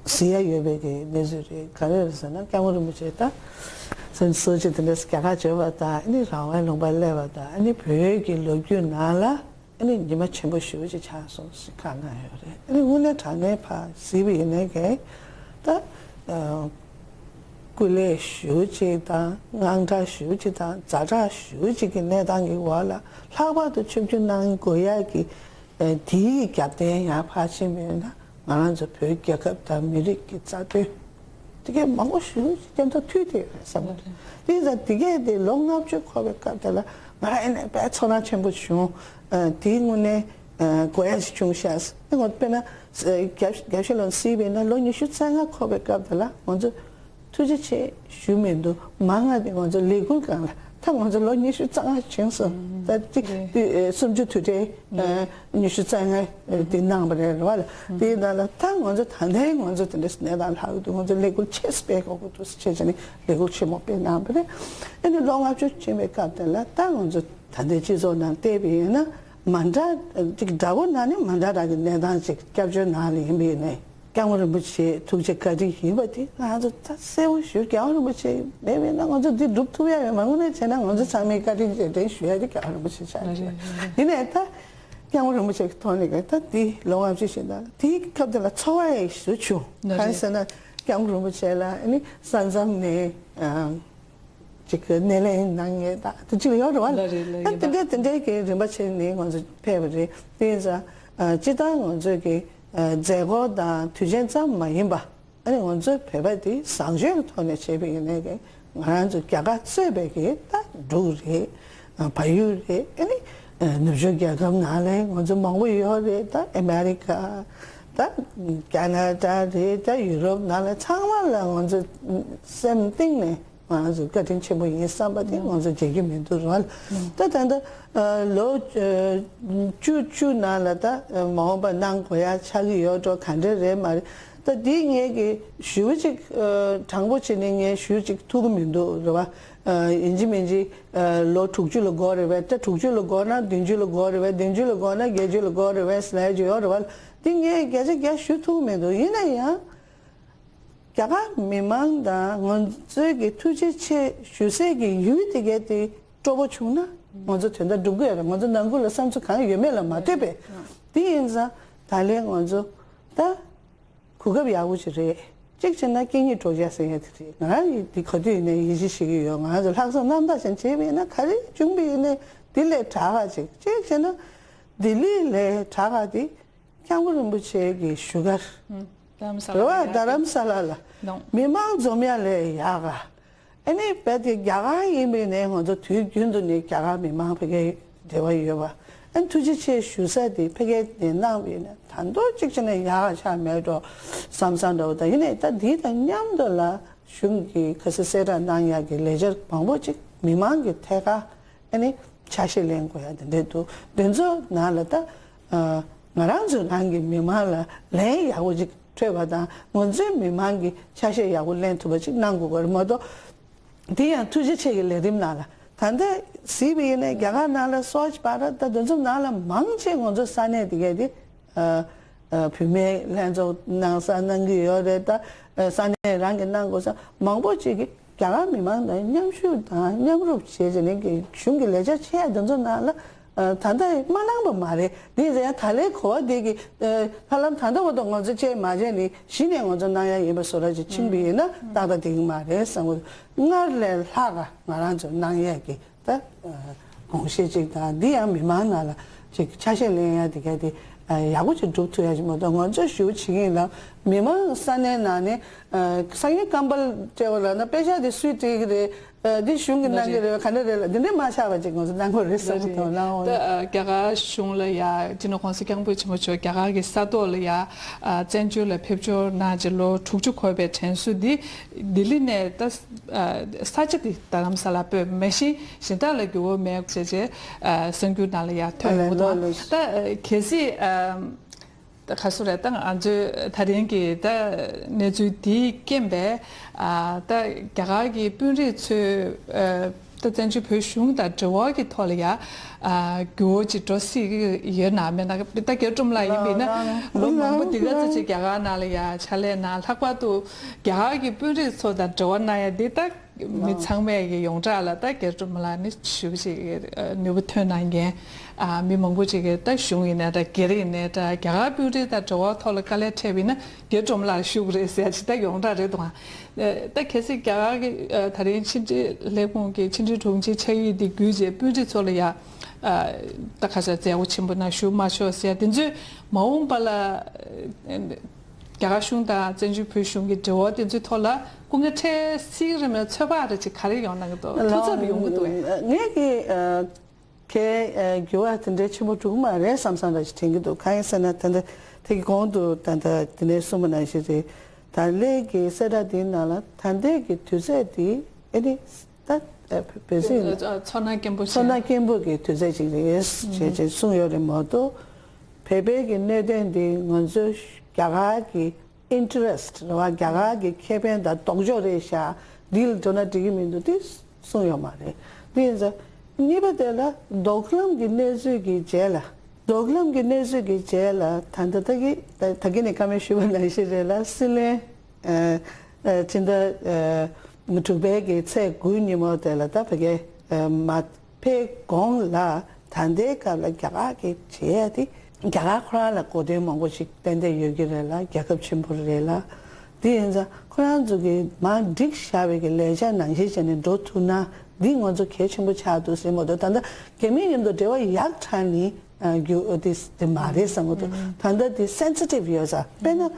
གཟིགས་ཡ་ཡོད་པའི་གི་གནས་ཚུལ་རེད། ག་རེ་རེད་ཟེར་ན་སྐྱབས་མགོན་རིན་པོ་ཆེ་ད་སོ་སོ་ཅིག་དེ་འདྲ་རྒྱ་གར་བྱོན་པ་དང་ཨ་ནི་རང་དབང་ལུང་པར་སླེབས་པ་དང་ཨ་ནི་བོད་ཀྱི་ལོ་རྒྱུས་ནང་ལ། ཨ་ནི་ཉི་མ་ཆེན་པོ་ཞེ་པོ་ཅིག་ཆགས་སོང་ཞེས་བཀའ་གནང་ཡོད་རེད། ཨ་ནི་དངོས་གནས་དྲང་གནས་ཕར་གཟིགས་པ་ཡིན་ནའི་གི་ད་ཨ་སྐུ་ལས་ཞེ་པོ་ཅིག་དང་དངངས་སྐྲག་ཞེ་པོ་ཅིག་དང་ཛ་དྲག་ཞེ་པོ་ཅིག་གི་གནས་སྟངས་ཀྱི་འོག་ལ་ལྷག་པར་དུ་ཆིབས་བསྒྱུར་གནང་དགོས་ཡག་གི་ཨ་དེའི་རྒྱབ་རྟེན་ཡང་ཕར་ཕྱིན་པ་ཡིན་ན། ང་རང་ཚོ་བོད་རྒྱལ་ཁབ་དང་མི་རིགས་ཀྱི་རྩ་དོན་དེ་གའི་མང་པོ་ཞིག་སྐྱབས་མཐའ་མཐུད་དེ་རེད་བསམ་གྱི་འདུག་དེ་ཡིན་ཙང་དེ་གའི་དེ་ལོ་ལྔ་བཅུ་འཁོར་བའི་སྐབས་དེ་ལ་ང་རང་ཨེ་ནས་དཔེ་ཚོར་སྣང་ཆེན་པོ་བྱུང་། ཨ་དེའི་དངོས་གནས་ཨ་དགོས་ཡ་ཞིག་བྱུང་ཤག་དེ་ངོ་དཔེར་ན་ཨ་རྒྱབ་རྒྱབ་ཤོད་ལ་གཟིགས་པ་ཡིན་ན་ལོ་ཉི་ཤུ་རྩ་ལྔ་འཁོར་བའི་སྐབས་དེ་ལ་ང་ཚོ་ཐུགས་རྗེ་ཆེ་ཞུ་མི་འདུག་མང་ང་དེ་ང་ཚོ་ལས་འགུལ་སྒང་ལ་ད་ང་ཚོ་ལོ་ཉི་ཤུ་རྩ་ལྔ་བྱུང་སོང་། ད་ཅིག་དེ་ཨེ་གསུམ་བཅུ་དུས་དྲན་ཨེ་ཉི་ཤུ་རྩ་ལྔ་ཨེ་དེ་གནང་བ་རེད་རེད་བ་ལ། དེའི་ནང་ལ་ད་ང་ཚོ་ད་ལྟའི་ང་ཚོ་དེ་འདྲ་གནས་སྟངས་ལྷག་གི་འདུག་ང་ཚོ་ལས་འགུལ་ཆེ་སྤེལ་དགོས་ཀྱི་འདུག་ཟེར་བྱས་ནས་ལས་འགུལ་ཆེན་མོ་སྤེལ་གནང་བ་རེད། ཨེ་ནི་ལོ་ལྔ་བཅུ་ཕྱིན་པའི་སྐབས་དེ་ལ་ད་ང་ཚོ་ད་ལྟའི་སྤྱི་ཚོགས་ནང་བལྟས་པ་ཡིན་ན་མ་འདྲ་ཅིག་འདྲ་བོ་ན་ནི་མ་འདྲ་འདྲ་གི་གནས་སྟངས་ཅིག་སྐྱབས་བཅོལ་ནང་ལ་ཡིན་པ་ཡིན་ནའི། སྐྱབས་མགོན་རིན་པོ་ཆེ་ཐུགས་རྗེ་བཀའ་དྲིན་ཡིན་པ་དེ་ང་ཚོ་ད་གསལ་པོ་ཞུ། སྐྱབས་མགོན་རིན་པོ་ཆེ་མེད་པས་ན་ང་ཚོ་འདི་སྒྲུབ་ཐུབ་ཡ་ཡོད་མ་རེད། དངོས་གནས་བྱས་ན་ང་ཚོ་ཚང་མས་བཀའ་དྲིན་རྗེས་དྲན་ཞུ་ཡ་དེ་སྐྱབས་མགོན་རིན་པོ་ཆེ་ཆགས་ཀྱི་རེད། ཡིན་ནའི་ད་སྐྱབས་མགོན་རིན་པོ་ཆེ་གི་ཐོག་ནས་ད་འདི་ལོ་ལྔ་བཅུ་ཞིག་ད་དེའི་སྐབས་དེ་ལ་ཚོར་བ་ཡང་ཞེ་པོ་བྱུང་། གང་ཡིན་ཟེར་ན་སྐྱབས་མགོན་རིན་པོ་ཆེ་ལ་ཨ་ནི་ས་མཚམས་ནས་ཨ། ཅིག་གི་སྣེ་ལེན་གནང་མཁན་དང་དེ་ཅིག་ཡོད་རེད་བ། ལ་རེད་ལ་ད་ཡིན་དེ་པ། འདྲའི་དེ་འདྲའི་གི་རིམ་པ་ཕྱིན་ནས་ང་ཚོ་ཕེབས་པ་རེད། དེ་ཡིན་ཙང་ཨ་སྤྱིར་བཏང་ང་ཚོས་ཀྱི་ཨ་མཛད་སྒོ་དང་དུས་ཆེན་ཙམ་མ་ཡིན་པ་ཨ་ནི་ང་ཚོའི་བོད་པ་དེ་བཟང་སྤྱོད་ཀྱི་ཐོག་ནས་བྱས་པ་ཡིན་ནའི་གི་ང་རང་ཚོ་རྒྱ་གར་གཙོས་པའི་གི་ད་འབྲུག་རེད། ཨ་བལ་ཡུལ་རེད། ཨ་ནི་ཨ་ནུབ་ཕྱོགས་རྒྱལ་ཁབ་ནང་ལ་ང་ཚོ་མང་པོ་ཡོད་རེད། ད་ཨ་མེ་རི་ཀ་ད་ཀ་ན་ཌ་རེད། ད་ཡུ་རོབ་ནང་ལ་ཚང་མ་ལ་ང་ཚོ་སེམས་གཏིང་ནས། ང་ཚོ་བཀའ་དྲིན་ཆེན་པོ་ཡིན་བསམ་པ་དེ་ང་ཚོ་བརྗེད་རྒྱུ་མི་འདུག་རེད་བ། ད་ད་ལྟ་ལོ་བཅུ་བཅུ་ནང་ལ་ད་མ་འོངས་པ་གནང་དགོས་ཡ་ཆགས་ཀྱི་ཡོད་འགྲོ་ག་འདྲ་རེད་མ་རེད། ད་འདི་ངས་ཀྱི་ཞུ་ཅིག་དྲང་པོ་བྱས་ནས་ངས་ཞུ་ཅིག་ཐུབ་ཀྱི་མི་འདུག་རེད་བ། ཡིན་གཅིག་མིན་གཅིག་ལོ་དྲུག་ཅུ་ལ་འགོར་རེད་བས། ད་དྲུག་ཅུ་ལ་འགོར་ན་བདུན་ཅུ་ལ་འགོར་རེད་བས། བདུན་ཅུ་ལ་འགོར་ན་བརྒྱད་ཅུ་ལ་འགོར་རེད་བས་ཟེར་ཡ་ཅིག་ཡོད་རེད་བ། འདི་ངས་བརྒྱ་ཆ་བརྒྱ་ཞུ་ཐུབ་ཀྱི་མི་འདུག་ཡིན་ན་ཡང་། རྒྱ་གར་མི་མང་དང་ང་ཚོའི་གི་ཐུགས་རྗེ་ཆེ་ཞུ་སའི་གི་ཡུལ་དེ་གའི་དེ་སྤྲོ་པོ་བྱུང་ན་ང་ཚོ་དོན་དག་སྒྲུབ་གི་ཡོད་རེད། ང་ཚོ་ནང་ཁུལ་ལ་བསམ་ཚུལ་གང་ཡོད་མེད་ལ་མ་ལྟོས་པས། དེ་ཡིན་ཙང་ད་ལན་ང་ཚོ་ད་གོ་སྐབས་ཡག་པོ་ཅིག་རེད། གཅིག་བྱས་ན་སྐད་གཉིས་སྒྲོག་རྒྱག་ཟེར་ཡ་དེ་རེད། ང་རང་ཡི་དེ་ག་དུས་ཡིན་ནའི་ཡིད་ཆེས་བྱེད་ཀྱི་ཡོད། ང་རང་ཚོ་ལྷག་བསམ་རྣམ་དག་ཅན་བྱས་པ་ཡིན་ན་ག་རེ་བྱུང་བ་ཡིན་ནའི་དེ་ལས་དྲག་ག་ཅིག་གཅིག་བྱས་ན་ལྡི་ལི་ལས་དྲག་ག་དེ། སྐྱབས་མགོན་རིན་པོ་ཆེ་གི་བཞུགས་སྒར། རྡ་རམ་ས་ལ། རེད་བ། རྡ་རམ་ས་ལ་ལ་མི་མང་འཛོམས་ཡ་ལས་ཡག་ག་ཨ་ནི་རྦད་དེ་རྒྱ་གར་ཡིན་པའི་ནས་ང་ཚོ་དུས་རྒྱུན་དུ་ནས་རྒྱ་གར་མི་མང་ཕ་གིའི་འབྲེལ་བ་ཡོད་པ། ཨ་ནི་ཐུགས་རྗེ་ཆེ་ཞུ་ས་དེ་ཕ་གིའི་ནས་གནང་བས་ན་ད་མདོ་གཅིག་བྱས་ན་ཡག་ག་ཆགས་མེད་འགྲོ་བསམ་བསམ་འདྲ་བོ་དང་། ཡིན་ནའི་ད་འདི་དང་མཉམ་དུ་ལ་གཞུང་གི་ག་ས་གསལ་བསྒྲགས་གནང་ཡག་གི་ལས་འཆར་མང་པོ་ཅིག་མི་མང་གི་ཐད་ཀ་ཨ་ནི་ཆ་ཤས་ལེན་དགོས་ཡ་དེ་འདྲས་འདུག་དེ་ཚོ་ནང་ལ་ད་ཨ་ང་རང་ཚོ་རང་གི་མི་མང་ལ་ལན་ཡག་པོ་ཅིག་འཕྲོད་པ་དང་ང་ཚོའི་མི་མང་གི་ཆ་ཤས་ཡག་པོ་ལེན་ཐུབ་པ་ཅིག་གནང་དགོས་པ་རེད་མ་གཏོགས། དེ་ཡང་ཐུགས་རྗེ་ཆེ་གི་ལས་རིམ་ནང་ལ་ད་ལྟ་གཟིགས་པ་ཡིན་ན་རྒྱ་གར་ནང་ལ་སོགས་པར་ད་དེ་ཚོ་ནང་ལ་མང་ཆེ་ང་ཚོ་ས་གནས་དེ་གའི་དེ་ཨ་ཨ་བུད་མེད་ལྷན་ཚོགས་གནང་ས་གནང་གི་ཡོད་རེད། ད་ཨ་ས་གནས་རང་གི་གནང་དགོས་ས་མང་པོ་ཅིག་གི་རྒྱ་གར་མི་མང་དང་མཉམ་ཞུགས་དང་མཉམ་རུབ་བྱས་བྱས་ནས་ཀྱི་གཞུང་གི་ལས་འཆར་ཆེ་ཡ་དེ་ཚོ་ནང་ལ་ ཨ། ད་ལྟ་མ་གནང་པ་མ་རེད། དེ་ཡིན་ཙང་ཡང་ད་ལའི་གོ་བ་དེ་གི། ཨ། ཧ་ལམ་ད་ལྟ་བར་དུ་ང་ཚོ་བཅད་མ་བྱས་ནས་གཞི་ནས་ང་ཚོ་གནང་ཡ་ཡིན་པ་བཟོ་འདྲ་ཅིག་ཕྱིན་པ་ཡིན་ན་ཏག་ཏག་འགྲིག་གི་མ་རེད་བསམ་གི་འདུག་སྔར་ལས་ལྷག་ག་ང་རང་ཚོ་གནང་ཡས་ཀྱི་ད་དགོངས་བཞེས་ཅིག་དང་། འདི་ཡང་མི་མང་ནང་ལ་ཅིག་ཆ་ཤས་ལེན་ཡ་དེ་ག་དེ་ཡག་པོ་ཅིག་སྒྲུབ་ཐུབ་ཡ་ཅིག་མ་གཏོགས། ང་ཚོ་ཞུ་བྱེད་ཀྱི་ཡིན་ལ། མི་མང་ས་གནས་ནང་ནས། ཨ། སང་ཉིན་ཀམ་པལ་སྤྲད་པ་ལབ་ན་དཔེ་ཆ་དེ་སུས་སྤྲད་ཀྱི་རེད། ཨ། འདི་གཞུང་གིས་གནང་གི་རེད། ག་འདྲ་རེད་ལ། འདི་འདྲས་མ་ཆགས་པ་ཅིག་ང་ཚོ་གནང་དགོས་རེད་བསམ་གྱི་འདུག་ལགས། ད་རྒྱ་གར་གཞུང་ལ་ཡ། སྤྱི་ནོར་༸གོང་ས་༸སྐྱབས་མགོན་ཆེན་པོ་མཆོག་རྒྱ་གར་གྱི་ས་ཐོག་ལ་ཡ། ཨ། བཙན་བྱོལ་ལ་ཕེབས་འབྱོར་གནང་རྗེས་ལོ་དྲུག་ཅུ་འཁོར་བའི་དྲན་གསོ་འདི་ལྡི་ལི་ནས་ད། ཨ། ས་ཆ་འདི་རྡ་རམ་ས་ལ་སྤོས། མ་གཞི་གཞན་དག་ལ་འགྱུར་བ་མེད་ཅེས་བྱས། ཨ། གསར་འགྱུར་ནང་ལ་ཡ་ཐོན་ཡོང་གི་འདུག་ད་གལ་སྲིད། ཨ། ད་ག་སུ་རེད། ད་ང་ཚོས་ད་རིང་གི་ད་གནས་ཚུལ་འདིའི་རྐྱེན་པས། ཨ། ད་རྒྱ་གར་གྱི་དཔོན་རིགས་ཚོས། ཨ། ད་བཙན་བྱོལ་བོད་གཞུང་དང་འབྲེལ་བ་གི་ཐོག་ལ་ཡ། ཨ། འགྱུར་བ་ཅིག་འགྲོ་སྲིད་ཀྱི་ཡོད་ན་མེད་ན། ད་རྒྱ་ཀྲུང་ལགས་ཡིན་པས་ན་ལོ་མང་པོ་འདི་ག་ཚོད་ཅིག་རྒྱ་གར་ནང་ལ་ཡ་ཕྱག་ལས་གནང་། ལྷག་པར་དུ་རྒྱ་གར་གྱི་དཔོན་རིགས་ཚོ་དང་འབྲེལ་བ་གནང་ཡ་འདི་ད། མི་ཚང་མས་ཀྱི་ཡོངས་གྲགས་ལ་ད་རྒྱ་ཀྲུང་ལགས་ནི་ཞེ་པོ་ཅིག་ནུས་པ་ཐོན་གནང་མཁན། ཨ། མི་མང་པོ་ཅིག་གིས་ད་གཞུང་ཡིན་ནའི་འདྲ། སྒེར་ཡིན་ནའི་འདྲ། རྒྱ་གར་དཔོན་རིགས་དང་འབྲེལ་བ་ཐོག་ལ་དཀའ་ལས་འཕྲད་པ་ཡིན་ན་རྒྱ་ཀྲུང་ལགས་ཞུ་གི་རེད་ཟེར་ཡ་ཅིག་ད་ཡོངས་གྲགས་རེད་འདུག་ཨ། ད་གལ་སྲིད་རྒྱ་གར་གྱི། ཨ། ད་རིང་ཕྱི་འབྲེལ་ལས་ཁུངས་ཀྱི་ཕྱི་འབྲེལ་དྲུང་ཆེ་ཕྱག་ཡིག་འདི་བརྒྱུད་རྗེས་དཔོན་རིགས་ཚོ་ལ་ཡ། ཨ། ད་ག་ས་མཛད་སྒོ་ཆེན་པོ་ནང་ཞུགས་མ་ཆོག་ཟེར་ཡ་དེ་ཚོས་མ་འོངས་པ་ལ། ཨ། རྒྱ་གར་གཞུང་དང་བཙན་བྱོལ་བོད་གཞུང་གི་འབྲེལ་བ་དེ་ཚོའི་ཐོག་ལ་སྐུ་ངལ་འཕྲད་སྲིད་ཀྱི་རེད་མེད་ཚོད་དཔག་རེ་ཅིག་ག་རེ་ཡོང་གནང་གི་འདུག་ཐུགས་འཚབ་ཡོང་གི་འདུག་གས། ངས་ཀྱི། ཨ། གལ། ཨ། འགྱུར་བ་དེ་འདྲའི་ཆེན་པོ་འགྲོ་གི་མ་རེད་བསམ་བསམ་འདྲ་ཞིག་དྲན་གྱི་འདུག་གང་ཡིན་ཟེར་ན། ད་ལྟ་དེ་གི་གོང་དུ་ད་ལྟ་དེ་ནས་གསུངས་པ་ནང་བཞིན་རེད། ད་ལན་གྱི་གསལ་བསྒྲགས་དེའི་ནང་ལ་ད་ལྟའི་གི་དུས་ཚོད་དེ་ཨེ་ནི། ད། ཨ། བོད་སྲིད། ཚོར་སྣང་སྐྱེན་པོ་ཚོར་སྣང་སྐྱེན་པོ་གི་དུས་ཚོད་ཅིག་རེད་ཅེས་ཅིག་གསུངས་ཡོད་རེད་མ་གཏོགས། བོད་པའི་གི་གནད་དོན་འདི་ང་ཚོའི་རྒྱ་གར་གྱི་interest རེད་བ། རྒྱ་གར་གྱི་ཁེ་ཕན་དང་ལྡོག་ཕྱོགས་རེད་ཤག་འདི་ལ་འགྲོ་ན་འགྲིག་གི་མི་འདུག་དེ་གསུངས་ཡོད་མ་རེད། དེ་ཡིན་ཙང་གཉིས་པ་དེ་ལ་མདོ་ཁམས་ཀྱི་གནས་ཚུལ་གྱི་རྗེས་ལ། མདོ་ཁམས་ཀྱི་གནས་ཚུལ་གྱི་རྗེས་ལ་ད་ལྟ་ད་གི་ད་ད་གི་ནས་ཁ་མེད་ཞུས་པ་ནང་བཞིན་རེད་ལ། སྲིད་བློན། ཨ། ཨ། སྤྱི་ཟླ། ཨ། དྲུག་པའི་གི་ཚེས་དགུ་ཉིན་མོ་དེ་ལ་ད་ཕ་གི། ཨ། མ་ཕེབས་གོང་ལ་ད་ལྟའི་སྐབས་ལ་རྒྱ་གར་གྱི་བྱེད་ཡ་དེ་རྒྱ་གར་ཁོ་རང་ལ་གོ་དོན་མང་པོ་ཞིག་ཏན་ཏན་ཡོད་ཀྱི་རེད་ལ། རྒྱལ་ཁབ་ཆེན་པོ་རེད་ལ། དེ་ཡིན་ཙང་ཁོ་རང་ཚོ་གི་མར་བསྒྲིགས་བཞག་པའི་གི་ལས་འཆར་ནང་བཞིན་བྱས་ནས་འགྲོ་ཐུབ་ན་འདི་ང་ཚོ་གལ་ཆེན་པོ་ཆགས་འདུག་ཟེར་མ་གཏོགས། ད་ལྟ་རྒྱ་མི་མཉམ་དུ་འབྲེལ་བ་ཡག་དྲགས་ནི། ཨ། རྒྱུ་དེ་དེ་མ་རེད་བསམ་གྱི་འདུག་ད་ལྟ་དེ་sensitive ཡོད་ས། དཔེར་ན་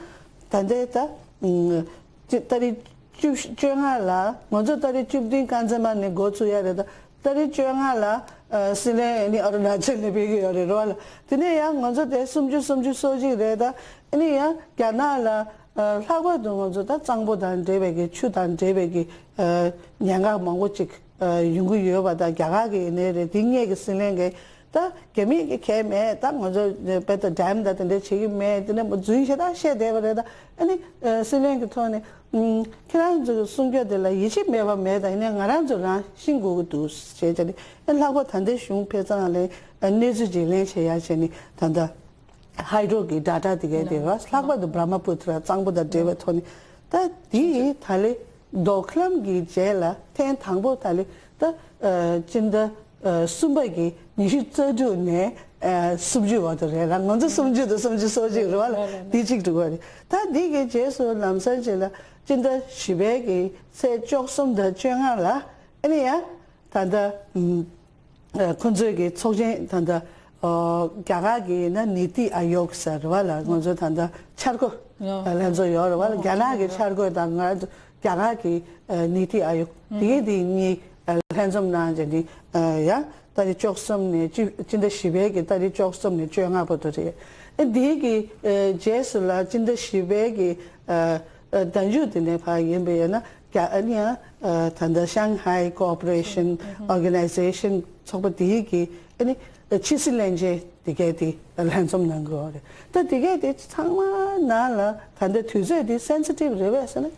ད་ལྟའི་ད། ཨ། ཅི། ཏ་རིག་བཅུ་བཅོ་ལྔ་ལ། ང་ཚོ་ཏ་རིག་བཅུ་བདུན་རྐང་རྩེད་མ་ནས་འགོ་ཚུགས་ཡ་རེད། ད་ཏ་རིག་བཅོ་ལྔ་ལ། ཨ། སྲིད་བློན་ནི་ཨ་རུ་ན་ཅལ་ནས་ཕེབས་ཀྱི་ཡོད་རེད་རོ་ལ། དེ་ནས་ཡང་ང་ཚོ་དེ་སུམ་ཅུ་སུམ་ཅུ་སོ་གཅིག་རེད། ད་ཨ་ནི་ཡང་རྒྱ་ནག་ལ། ཨ། ལྷག་པར་དུ་ང་ཚོ་ད་གཙང་པོ་དང་འབྲེལ་བའི་གི་ཆུ་དང་འབྲེལ་བའི་གི། ཨ། ཉེན་ཁ་མང་པོ་ཅིག་ཨ། ཡོང་གི་ཡོད་པ་དང་། རྒྱ་གར་གི་ཡིན་ནའི་རེད། དེ་སྔས་ཀྱི་སྲིད་བློན་གྱིས་ད་རྒྱ་མི་གི་གལ་མེད། ད་ང་ཚོ་དཔེ་ད་ཌེམ་ད་དེ་འདྲ་བྱེད་ཀྱི་མེད། དེ་ནས་རྫུན་ཞེ་དྲག་བཤད་བསྡད་པ་རེད། ད་ཨ་ནི། ཨ། སྲིད་བློན་གྱི་ཐོག་ནས། ཨ། ཁྱེད་རང་ཚོ་གི་གསུང་སྐྱོ་དེ་ལ་ཡིད་ཆེས་མེད་པ་མེད། ད་ཡིན་ནའི་ང་རང་ཚོ་རང་ཤེས་དགོས་ཀྱི་འདུག་ཞེས་བྱས་ནས། ཨ། ལྷག་པར་ད་ལྟའི་གཞུང་ཕེབས་ཙང་ལ། ཨ། གནས་ཚུལ་བརྗེ་ལེན་བྱེད་ཡ་བྱས་ནས། ད་ལྟ་ཧའི་ཌོ་གི་ཌེ་ཊ་དེ་གའི་དེ་ར། ལྷག་པར་དུ་བྷ་ར་མ་པུ་ཏྲ་གཙང་པོ་དང་འབྲེལ་བའི་ཐོག་ནས། ད་དེ་ད་ལས་མདོ་ཁམས་ཀྱི་རྗེས་ལ་ཐེངས་དང་པོ་ད་ལས་ད། ཨ། སྤྱི་ཟླ། ཨ། གསུམ་པ་གི་ཉི་ཤུ་རྩ་དྲུག་ནས། ཨ། སུམ་ཅུ་བར་དུ་རེད་ལ། ང་ཚོ་སུམ་ཅུ་དང་སུམ་ཅུ་སོ་གཅིག་རེད་བ་ལ། དེ་གཅིག་འགྲོ་གི་རེད། ད་འདི་གི་རྗེས་སུ་ལམ་སང་རྗེས་ལ་སྤྱི་ཟླ་བཞི་པའི་གི་ཚེས་བཅུ་གསུམ་དང་བཅོ་ལྔ་ལ་ཨ་ནི་ཡང་ད་ལྟ། ཨ། ཁོ་ཚོས་ཀྱི་ཚོགས་ཆེན་ད་ལྟ། ཨ། རྒྱ་གར་གྱི་ཡིན་ན་ནི་ཏི་ཨ་ཡོག་ཟེར་བ་ལ། ང་ཚོ་ད་ལྟ་འཆར་འགོད་ལྷན་ཚོགས་ཡོད་རེད་བ་ལ། རྒྱ་ནག་གི་འཆར་འགོད་དང་ང་རྒྱ་གར་གྱི། ཨ། ནི་ཏི་ཨ་ཡོག་དེ་གའི་དེ་གཉིས། ཨ། ལྷན་འཛོམས་གནང་བྱས་ནས། ཨ། ཡང་ཏ་རིག་བཅུ་གསུམ་ནས་སྤྱི་སྤྱི་ཟླ་བཞི་པའི་གི་ཏ་རིག་བཅུ་གསུམ་ནས་བཅོ་ལྔ་བར་དུ་རེད། ཨ། དེའི་གི། ཨ། རྗེས་སུ་ལ་སྤྱི་ཟླ་བཞི་པའི་གི། ཨ། ཨ། ཟླ་མཇུག་དེ་ནས་ཕར་ཡིན་པ་ཡིན་ན། རྒྱ། ཨ་ནི་ཡང་། ཨ། ད་ལྟ་Shanghai Cooperation Organization ཚོགས་པ་དེའི་གི། ཨ་ནི་ཕྱི་སྲིད་བློན་ཆེན་དེ་གས་དེ་ལྷན་འཛོམས་གནང་གི་ཡོད་རེད། ད་དེ་གས་དེ་ཚང་མ་ནང་ལ་ད་ལྟ་དུས་ཚོད་དེ་སེན་སི་ཊིབ་རེད་པས་ཟེར་ན།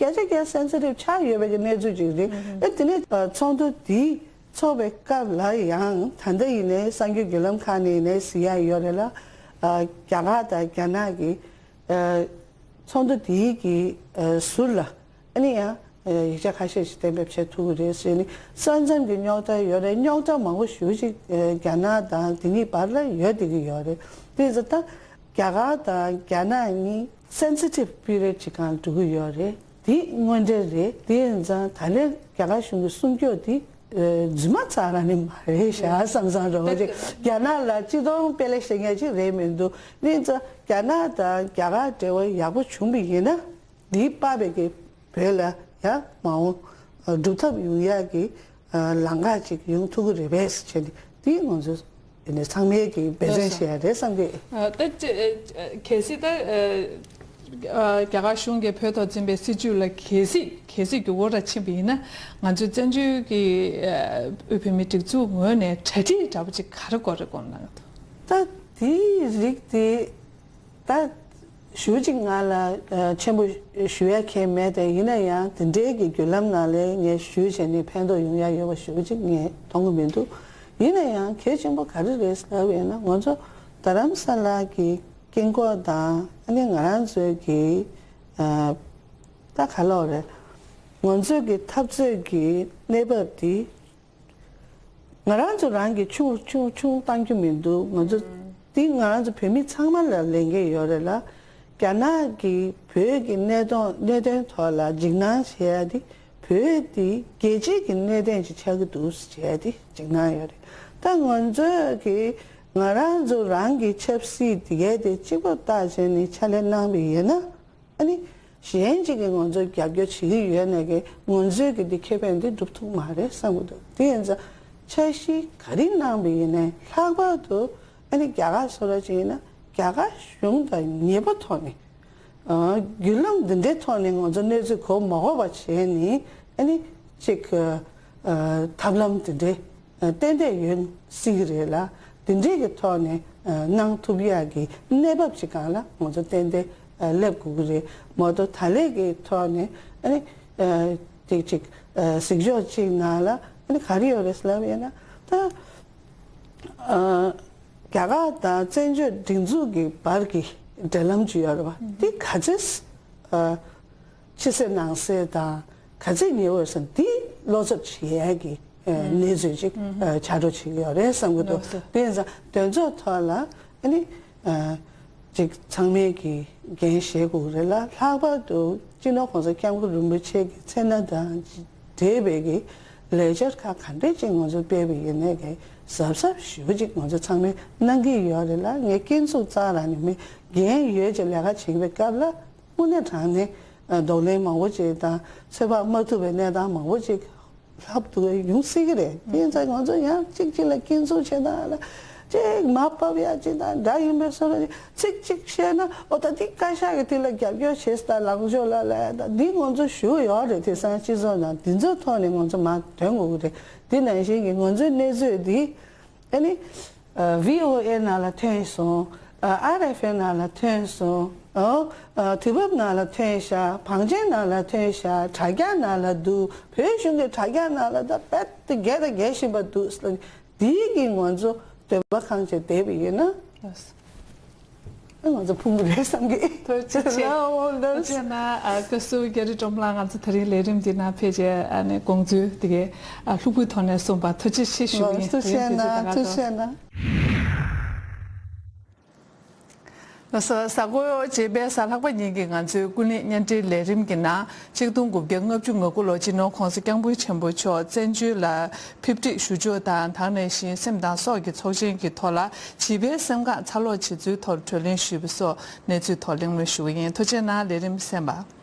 བརྒྱ་ཆ་བརྒྱ་སེན་སི་ཊིབ་ཆགས་ཡོད་པའི་གི་གནས་ཚུལ་ཅིག་རེད། ཨ། དེ་ནས། ཨ། ཚོགས་འདུ་དེ་ཚོགས་པའི་སྐབས་ལ་ཡང་ད་ལྟ་ཡིན་ནའི་གསར་འགྱུར་བརྒྱུད་ལམ་ཁག་ནས་ཡིན་ནའི་གཟིགས་ཡ་ཡོད་རེད་ལ། ཨ། རྒྱ་གར་དང་རྒྱ་ནག་གི། ཨ། ཚོགས་འདུ་དེའི་གི། ཨ། ཟུར་ལ་ཨ་ནི་ཡང་ ཡིག་ཆ་ཁ་ཤས་ཤིག་གཏན་འབེབས་བྱེད་ཐུབ་ཀྱི་རེད་ཟེར་ནས། ས་མཚམས་ཀྱི་རྙོག་དྲ་ཡོད་རེད། རྙོག་དྲ་མང་པོ་ཞེ་པོ་ཅིག་རྒྱ་ནག་དང་དེ་གཉིས་བར་ལ་ཡོད་བསྡད་ཀྱི་ཡོད་རེད། དེ་ཚོ་ད་རྒྱ་གར་དང་རྒྱ་ནག་གཉིས་sensitive period ཅིག་སྒང་འགྲོ་གི་ཡོད་རེད། དེ་དངོས་འབྲེལ་རེད། དེ་ཡིན་ཙང་ད་ལན་རྒྱ་གར་གཞུང་གི་སྲུང་སྐྱོབ་དེ་རྫུན་མ་རྩ་རང་ནས་མ་རེད་ཤག་བསམ་བསམ་རེད། རྒྱ་ནག་ལ་སྤྱི་དོན་དཔེ་ལེགས་བཤད་མཁན་ཅིག་རེད་མི་འདུག་དེ་ཡིན་ཙང་རྒྱ་ནག་དང་རྒྱ་གར་འབྲེལ་བ་ཡག་པོ་བྱུང་བ་ཡིན་ན། འདིའི་པ་བེ་གི་བོད་ལ་ཡང་མ་འོངས་སྒྲུབ་ཐབས་ཡོང་ཡག་གི་ལམ་ཁ་ཅིག་ཡོང་ཐུབ་ཀྱི་རེད་པས་ཟེར་བྱས་ནས། དེ་ང་ཚོ་ཚང་མས་ཀྱི་འབད་བརྩོན་བྱེད་ཡ་རེད་བསམ་གི། ཨ། ད་ཅི། ཨ། གལ་སྲིད་ད། ཨ། ཨ། རྒྱ་གར་གཞུང་གིས་བོད་ཐོག་འཛིན་པའི་སྲིད་བྱུས་ལ་གལ་སྲིད་གལ་སྲིད་འགྱུར་བ་འདྲ་ཕྱིན་པ་ཡིན་ན། ང་ཚོའི་བཙན་བྱོལ་གྱི། ཨ། དབུས་བོད་མིའི་སྒྲིག་འཛུགས་ངོས་ནས་གྲ་སྒྲིག་འདྲ་པོ་ཅིག་ག་རེ་དགོས་རེད་དགོངས་གནང་གི་འདུག་ད་དེའི་རིགས་དེ། ད་ཞུ་ཅིག་ང་ལ་ཆེན་པོ་ཞུ་ཡ་མཁན་མེད་དེ། ཡིན་ན་ཡང་དེ་འདྲའི་གི་བརྒྱུད་ལམ་ནང་ལས་ངས་ཞུས་བྱས་ནས་ཕན་ཐོགས་ཡོང་ཡ་ཡོད་པ་ཞུ་ཅིག་ངས་མཐོང་གི་མི་འདུག་ཡིན་ན་ཡང་གལ་ཆེན་པོ་ག་རེ་རེད་ཟེར་བ་ཡིན་ན། ང་ཚོ་རྡ་རམ་ས་ལ་གི་དཀྱིལ་འཁོར་དང་། ཨ་ནི་ང་རང་ཚོའི་གི། ཨ། ད་ག་ལབ་རེད། ང་ཚོའི་གི་འཐབ་རྩོད་ཀྱི་གནས་བབ་དེ། ང་རང་ཚོ་རང་གིས་ཆུང་ཆུང་ཆུང་བཏང་རྒྱུ་མི་འདུག་ང་ཚོ་འདི་ང་རང་ཚོ་བོད་མི་ཚང་མ་ལ་ལས་འགན་ཡོད་རེད་ལ། རྒྱ་ནག་གིས་བོད་ཀྱི་གནད་དོན་གནད་དོན་ཐོག་ལ་འཇིགས་སྣང་བྱེད་ཡ་དེ། བོད་དེ་རྒྱལ་སྤྱིའི་གི་གནད་དོན་ཅིག་ཆགས་ཀྱི་འདུག་བྱེད་ཡ་དེ་འཇིགས་སྣང་ཡོད་རེད། ད་ང་ཚོས་ཀྱི་ང་རང་ཚོ་རང་གི་ཆབ་སྲིད་དེ་གའི་དེ་གཅིག་པོ་བལྟ་བྱས་ནས་ཕྱག་ལས་གནང་བ་ཡིན་ན། ཨ་ནི་གཞན་གཅིག་གིས་ང་ཚོར་རྒྱབ་སྐྱོར་བྱེད་ཀྱི་ཡོད་ནའི་གི་ང་ཚོའི་གི་འདི་ཁེ་ཕན་འདི་སྒྲུབ་ཐུབ་མ་རེད་བསམ་གྱི་འདུག་དེ་ཡིན་ཙང་འཆར་གཞི་ག་རེ་གནང་བ་ཡིན་ནའི་ལྷག་པར་དུ། ཨ་ནི་རྒྱ་གར་སོགས་ར་ཅིག་ཡིན་ན་རྒྱ་གར་གཞུང་དང་ཉེ་པོ་ཐོག་ནས། ཨ། བརྒྱུད་ལམ་འདི་འདྲའི་ཐོག་ནས་ང་ཚོ་གནས་ཚུལ་གོ་མ་གོ་བ་བྱས་ནས། ཨ་ནི་ཅིག་ཨ། ཐབས་ལམ་འདི་འདྲའི། ཨ། ཏན་ཏན་ཡོད་སྲིད་ཀྱི་རེད་ལ། དེ་འདྲའི་གི་ཐོག་ནས། ཨ། གནང་ཐུབ་ཡག་གི་གནས་བབ་ཅིག་སྒང་ལ་ང་ཚོ་ཏན་ཏན། ཨ། སླེབས་དགོས་ཀྱི་རེད་མ་གཏོགས། ད་ལས་ཀྱི་ཐོག་ནས། ཨ་ནི། ཨ། ཅིག་ཅིག་ཨ། གཟིགས་ཕྱོགས་གཅིག་ནང་ལ། ཨ་ནི་ག་རེ་ཡོད་རེད་ལབ་ཡིན་ན། ད། ཨ། རྒྱ་གར་དང་བཙན་བྱོལ་སྒྲིག་འཛུགས་ཀྱི་བར་གྱི་འབྲེལ་ལམ་ཅིག་ཡོད་རེད་པ། དེ་ག་ཚོད། ཨ། ཕྱི་གསལ་ནང་གསལ་དང་ག་ཚོད་ཉེ་བོ་ཡོད་ཟེར་ན་དེ་བློ་འཚབ་བྱེད་ཡས་ཀྱི། ཨ། གནས་ཚུལ་ཅིག་ཨ། ཆགས་འགྲོ་བྱེད་ཀྱི་ཡོད་རེད་བསམ་གྱི་འདུག་ལགས་སོ། དེ་ཡིན་ཙང་དེ་ཚོའི་ཐོག་ལ། ཨ་ནི། ཨ། ཅིག་ཚང་མས་ཀྱི་འགན་བཞེས་དགོས་ཀྱི་རེད་ལ། ལྷག་པར་དུ་སྤྱི་ནོར་གོང་ས་སྐྱབས་མགོན་རིན་པོ་ཆེ་གི་མཚན་རྣམས་དང་འབྲེལ་བའི་གི་ལས་འཆར་ཁག་ག་འདྲས་ཅིག་ང་ཚོ་སྤེལ་བ་ཡིན་ནའི་གི་གཟབ་གཟབ་ཞེ་པོ་ཅིག་ང་ཚོ་ཚང་མས་གནང་གི་ཡོད་རེད་ལ། ངས་སྐྱོན་འཛུགས་རྩ་རང་ནས་མེད། འགན་ཡོད་ཅེས་ལས་ཀ་བྱེད་པའི་སྐབས་ལ་དངོས་གནས་དྲང་གནས། ཨ། གདོང་ལེན་མང་པོ་ཅིག་དང་ཚོད་དཔག་མ་ཐུབ་པའི་གནས་སྟངས་མང་པོ་ཅིག་ལྷག་ཏུ་ཡོང་སྲིད་ཀྱི་རེད། དེ་ཡིན་ཙང་ང་ཚོ་ཡང་གཅིག་གཅིག་ལ་སྐྱོན་འཛུགས་བྱེད་སྟངས་ལ་གཅིག་མར་ཕབ་ཡ་གཅིག་དང་འདྲ་ཡིན་པའི་བཟོ་འདྲ། ཚིག་གཅིག་བཤད་ན། ཨོ་ད་འདི་བཀའ་ཤག་གི་དེ་ལ་རྒྱབ་སྐྱོར་བྱེད་སྟངས་ལངས་ཕྱོགས་ལ་ལ་ད་འདི་ང་ཚོ་ཞུ་ཡོད་རེད། དེང་སང་སྤྱི་ཚོགས་ནང་འདི་ཚོའི་ཐོག་ནས་ང་ཚོ་མར་ཐོན་དགོས་ཀྱི་རེད། དེ་ནང་བཞིན་གྱི་ང་ཚོའི་གནས་ཚུལ་འདི། ཨ་ནི། ཨ། བྷི་ཨོ་ཨེ་ནང་ལ་ཐོན་སོང་། ཨ། ཨར་ཨེཕ་ཨེ་ནང་ལ་ཐོན་སོང་། ཨོ། ཨ། དུས་བབ་ནང་ལ་ཐོན་ཤག་བང་ཆེན་ནང་ལ་ཐོན་ཤག་དྲ་རྒྱ་ནང་ལ་འདུག་བོད་གཞུང་གི་དྲ་རྒྱ་ནང་ལ་ད་རྦད་དེ་རྒྱས་དང་རྒྱས་བཞིན་པ་འདུག་འདིའི་གི་ང་ཚོ་འདོད་པ་ཁེངས་བྱས་བསྡད་པ་ཡིན་ན། ལགས་སོ། ང་ཚོ་ཕུང་གི་རེད་བསམ་གི། ཐུགས་རྗེ་ཆེ། ལགས་འོ་ལགས། ཐུགས་རྗེ་གནང་། ཨ། བཀའ་ཟུར་རྒྱ་རི་སྒྲོལ་མ་ལགས་ང་ཚོ་དེ་རིང་ལས་རིམ་འདི་ནང་ཕེབས་བྱས། ཨ་ནི་དགོངས་ཚུལ་དེ་གའི། ཨ། ལྷུག་པོའི་ཐོག་ནས་གསུངས་པ་ཐུགས་རྗེ་ཆེ་ཞུ་གི་ཡིན། ལགས། ཐུགས་རྗེ་གནང་། ཐུགས་རྗེ་གནང་། ལགས་སོ། གཟའ་འཁོར་རྗེས་མའི་གཟའ་ལྷག་པ་ཉིན་གྱི་ང་ཚོའི་ཀུན་གླེང་བརྙན་འཕྲིན་ལས་རིམ་གྱི་ནང་ཆིག་སྟོང་དགུ་བརྒྱ་ལྔ་བཅུ་ང་དགུ་ལོར་སྤྱི་ནོར་༸གོང་ས་༸སྐྱབས་མགོན་ཆེན་པོ་མཆོག་བཙན་བྱོལ་ལ་ཕེབས་འཁྲིད་ཞུ་ཕྱོགས་དང་། དེ་ནང་བཞིན་སེམས་དང་སྲོག་གི་ཚོགས་ཆེན་གྱི་ཐོག་ལ་བྱིས་པའི་སེམས་ཁམས་འཚར་ལོངས་བྱེད་ཚུལ་ཐོག་གྲོས་གླེང་ཞུས་པ་སོགས་གནས་ཚུལ་ཐོག་གླེང་མོལ་ཞུ་གི་ཡིན། ཐུགས་རྗེ་གནང་། ལས་རིམ་གསན་པ།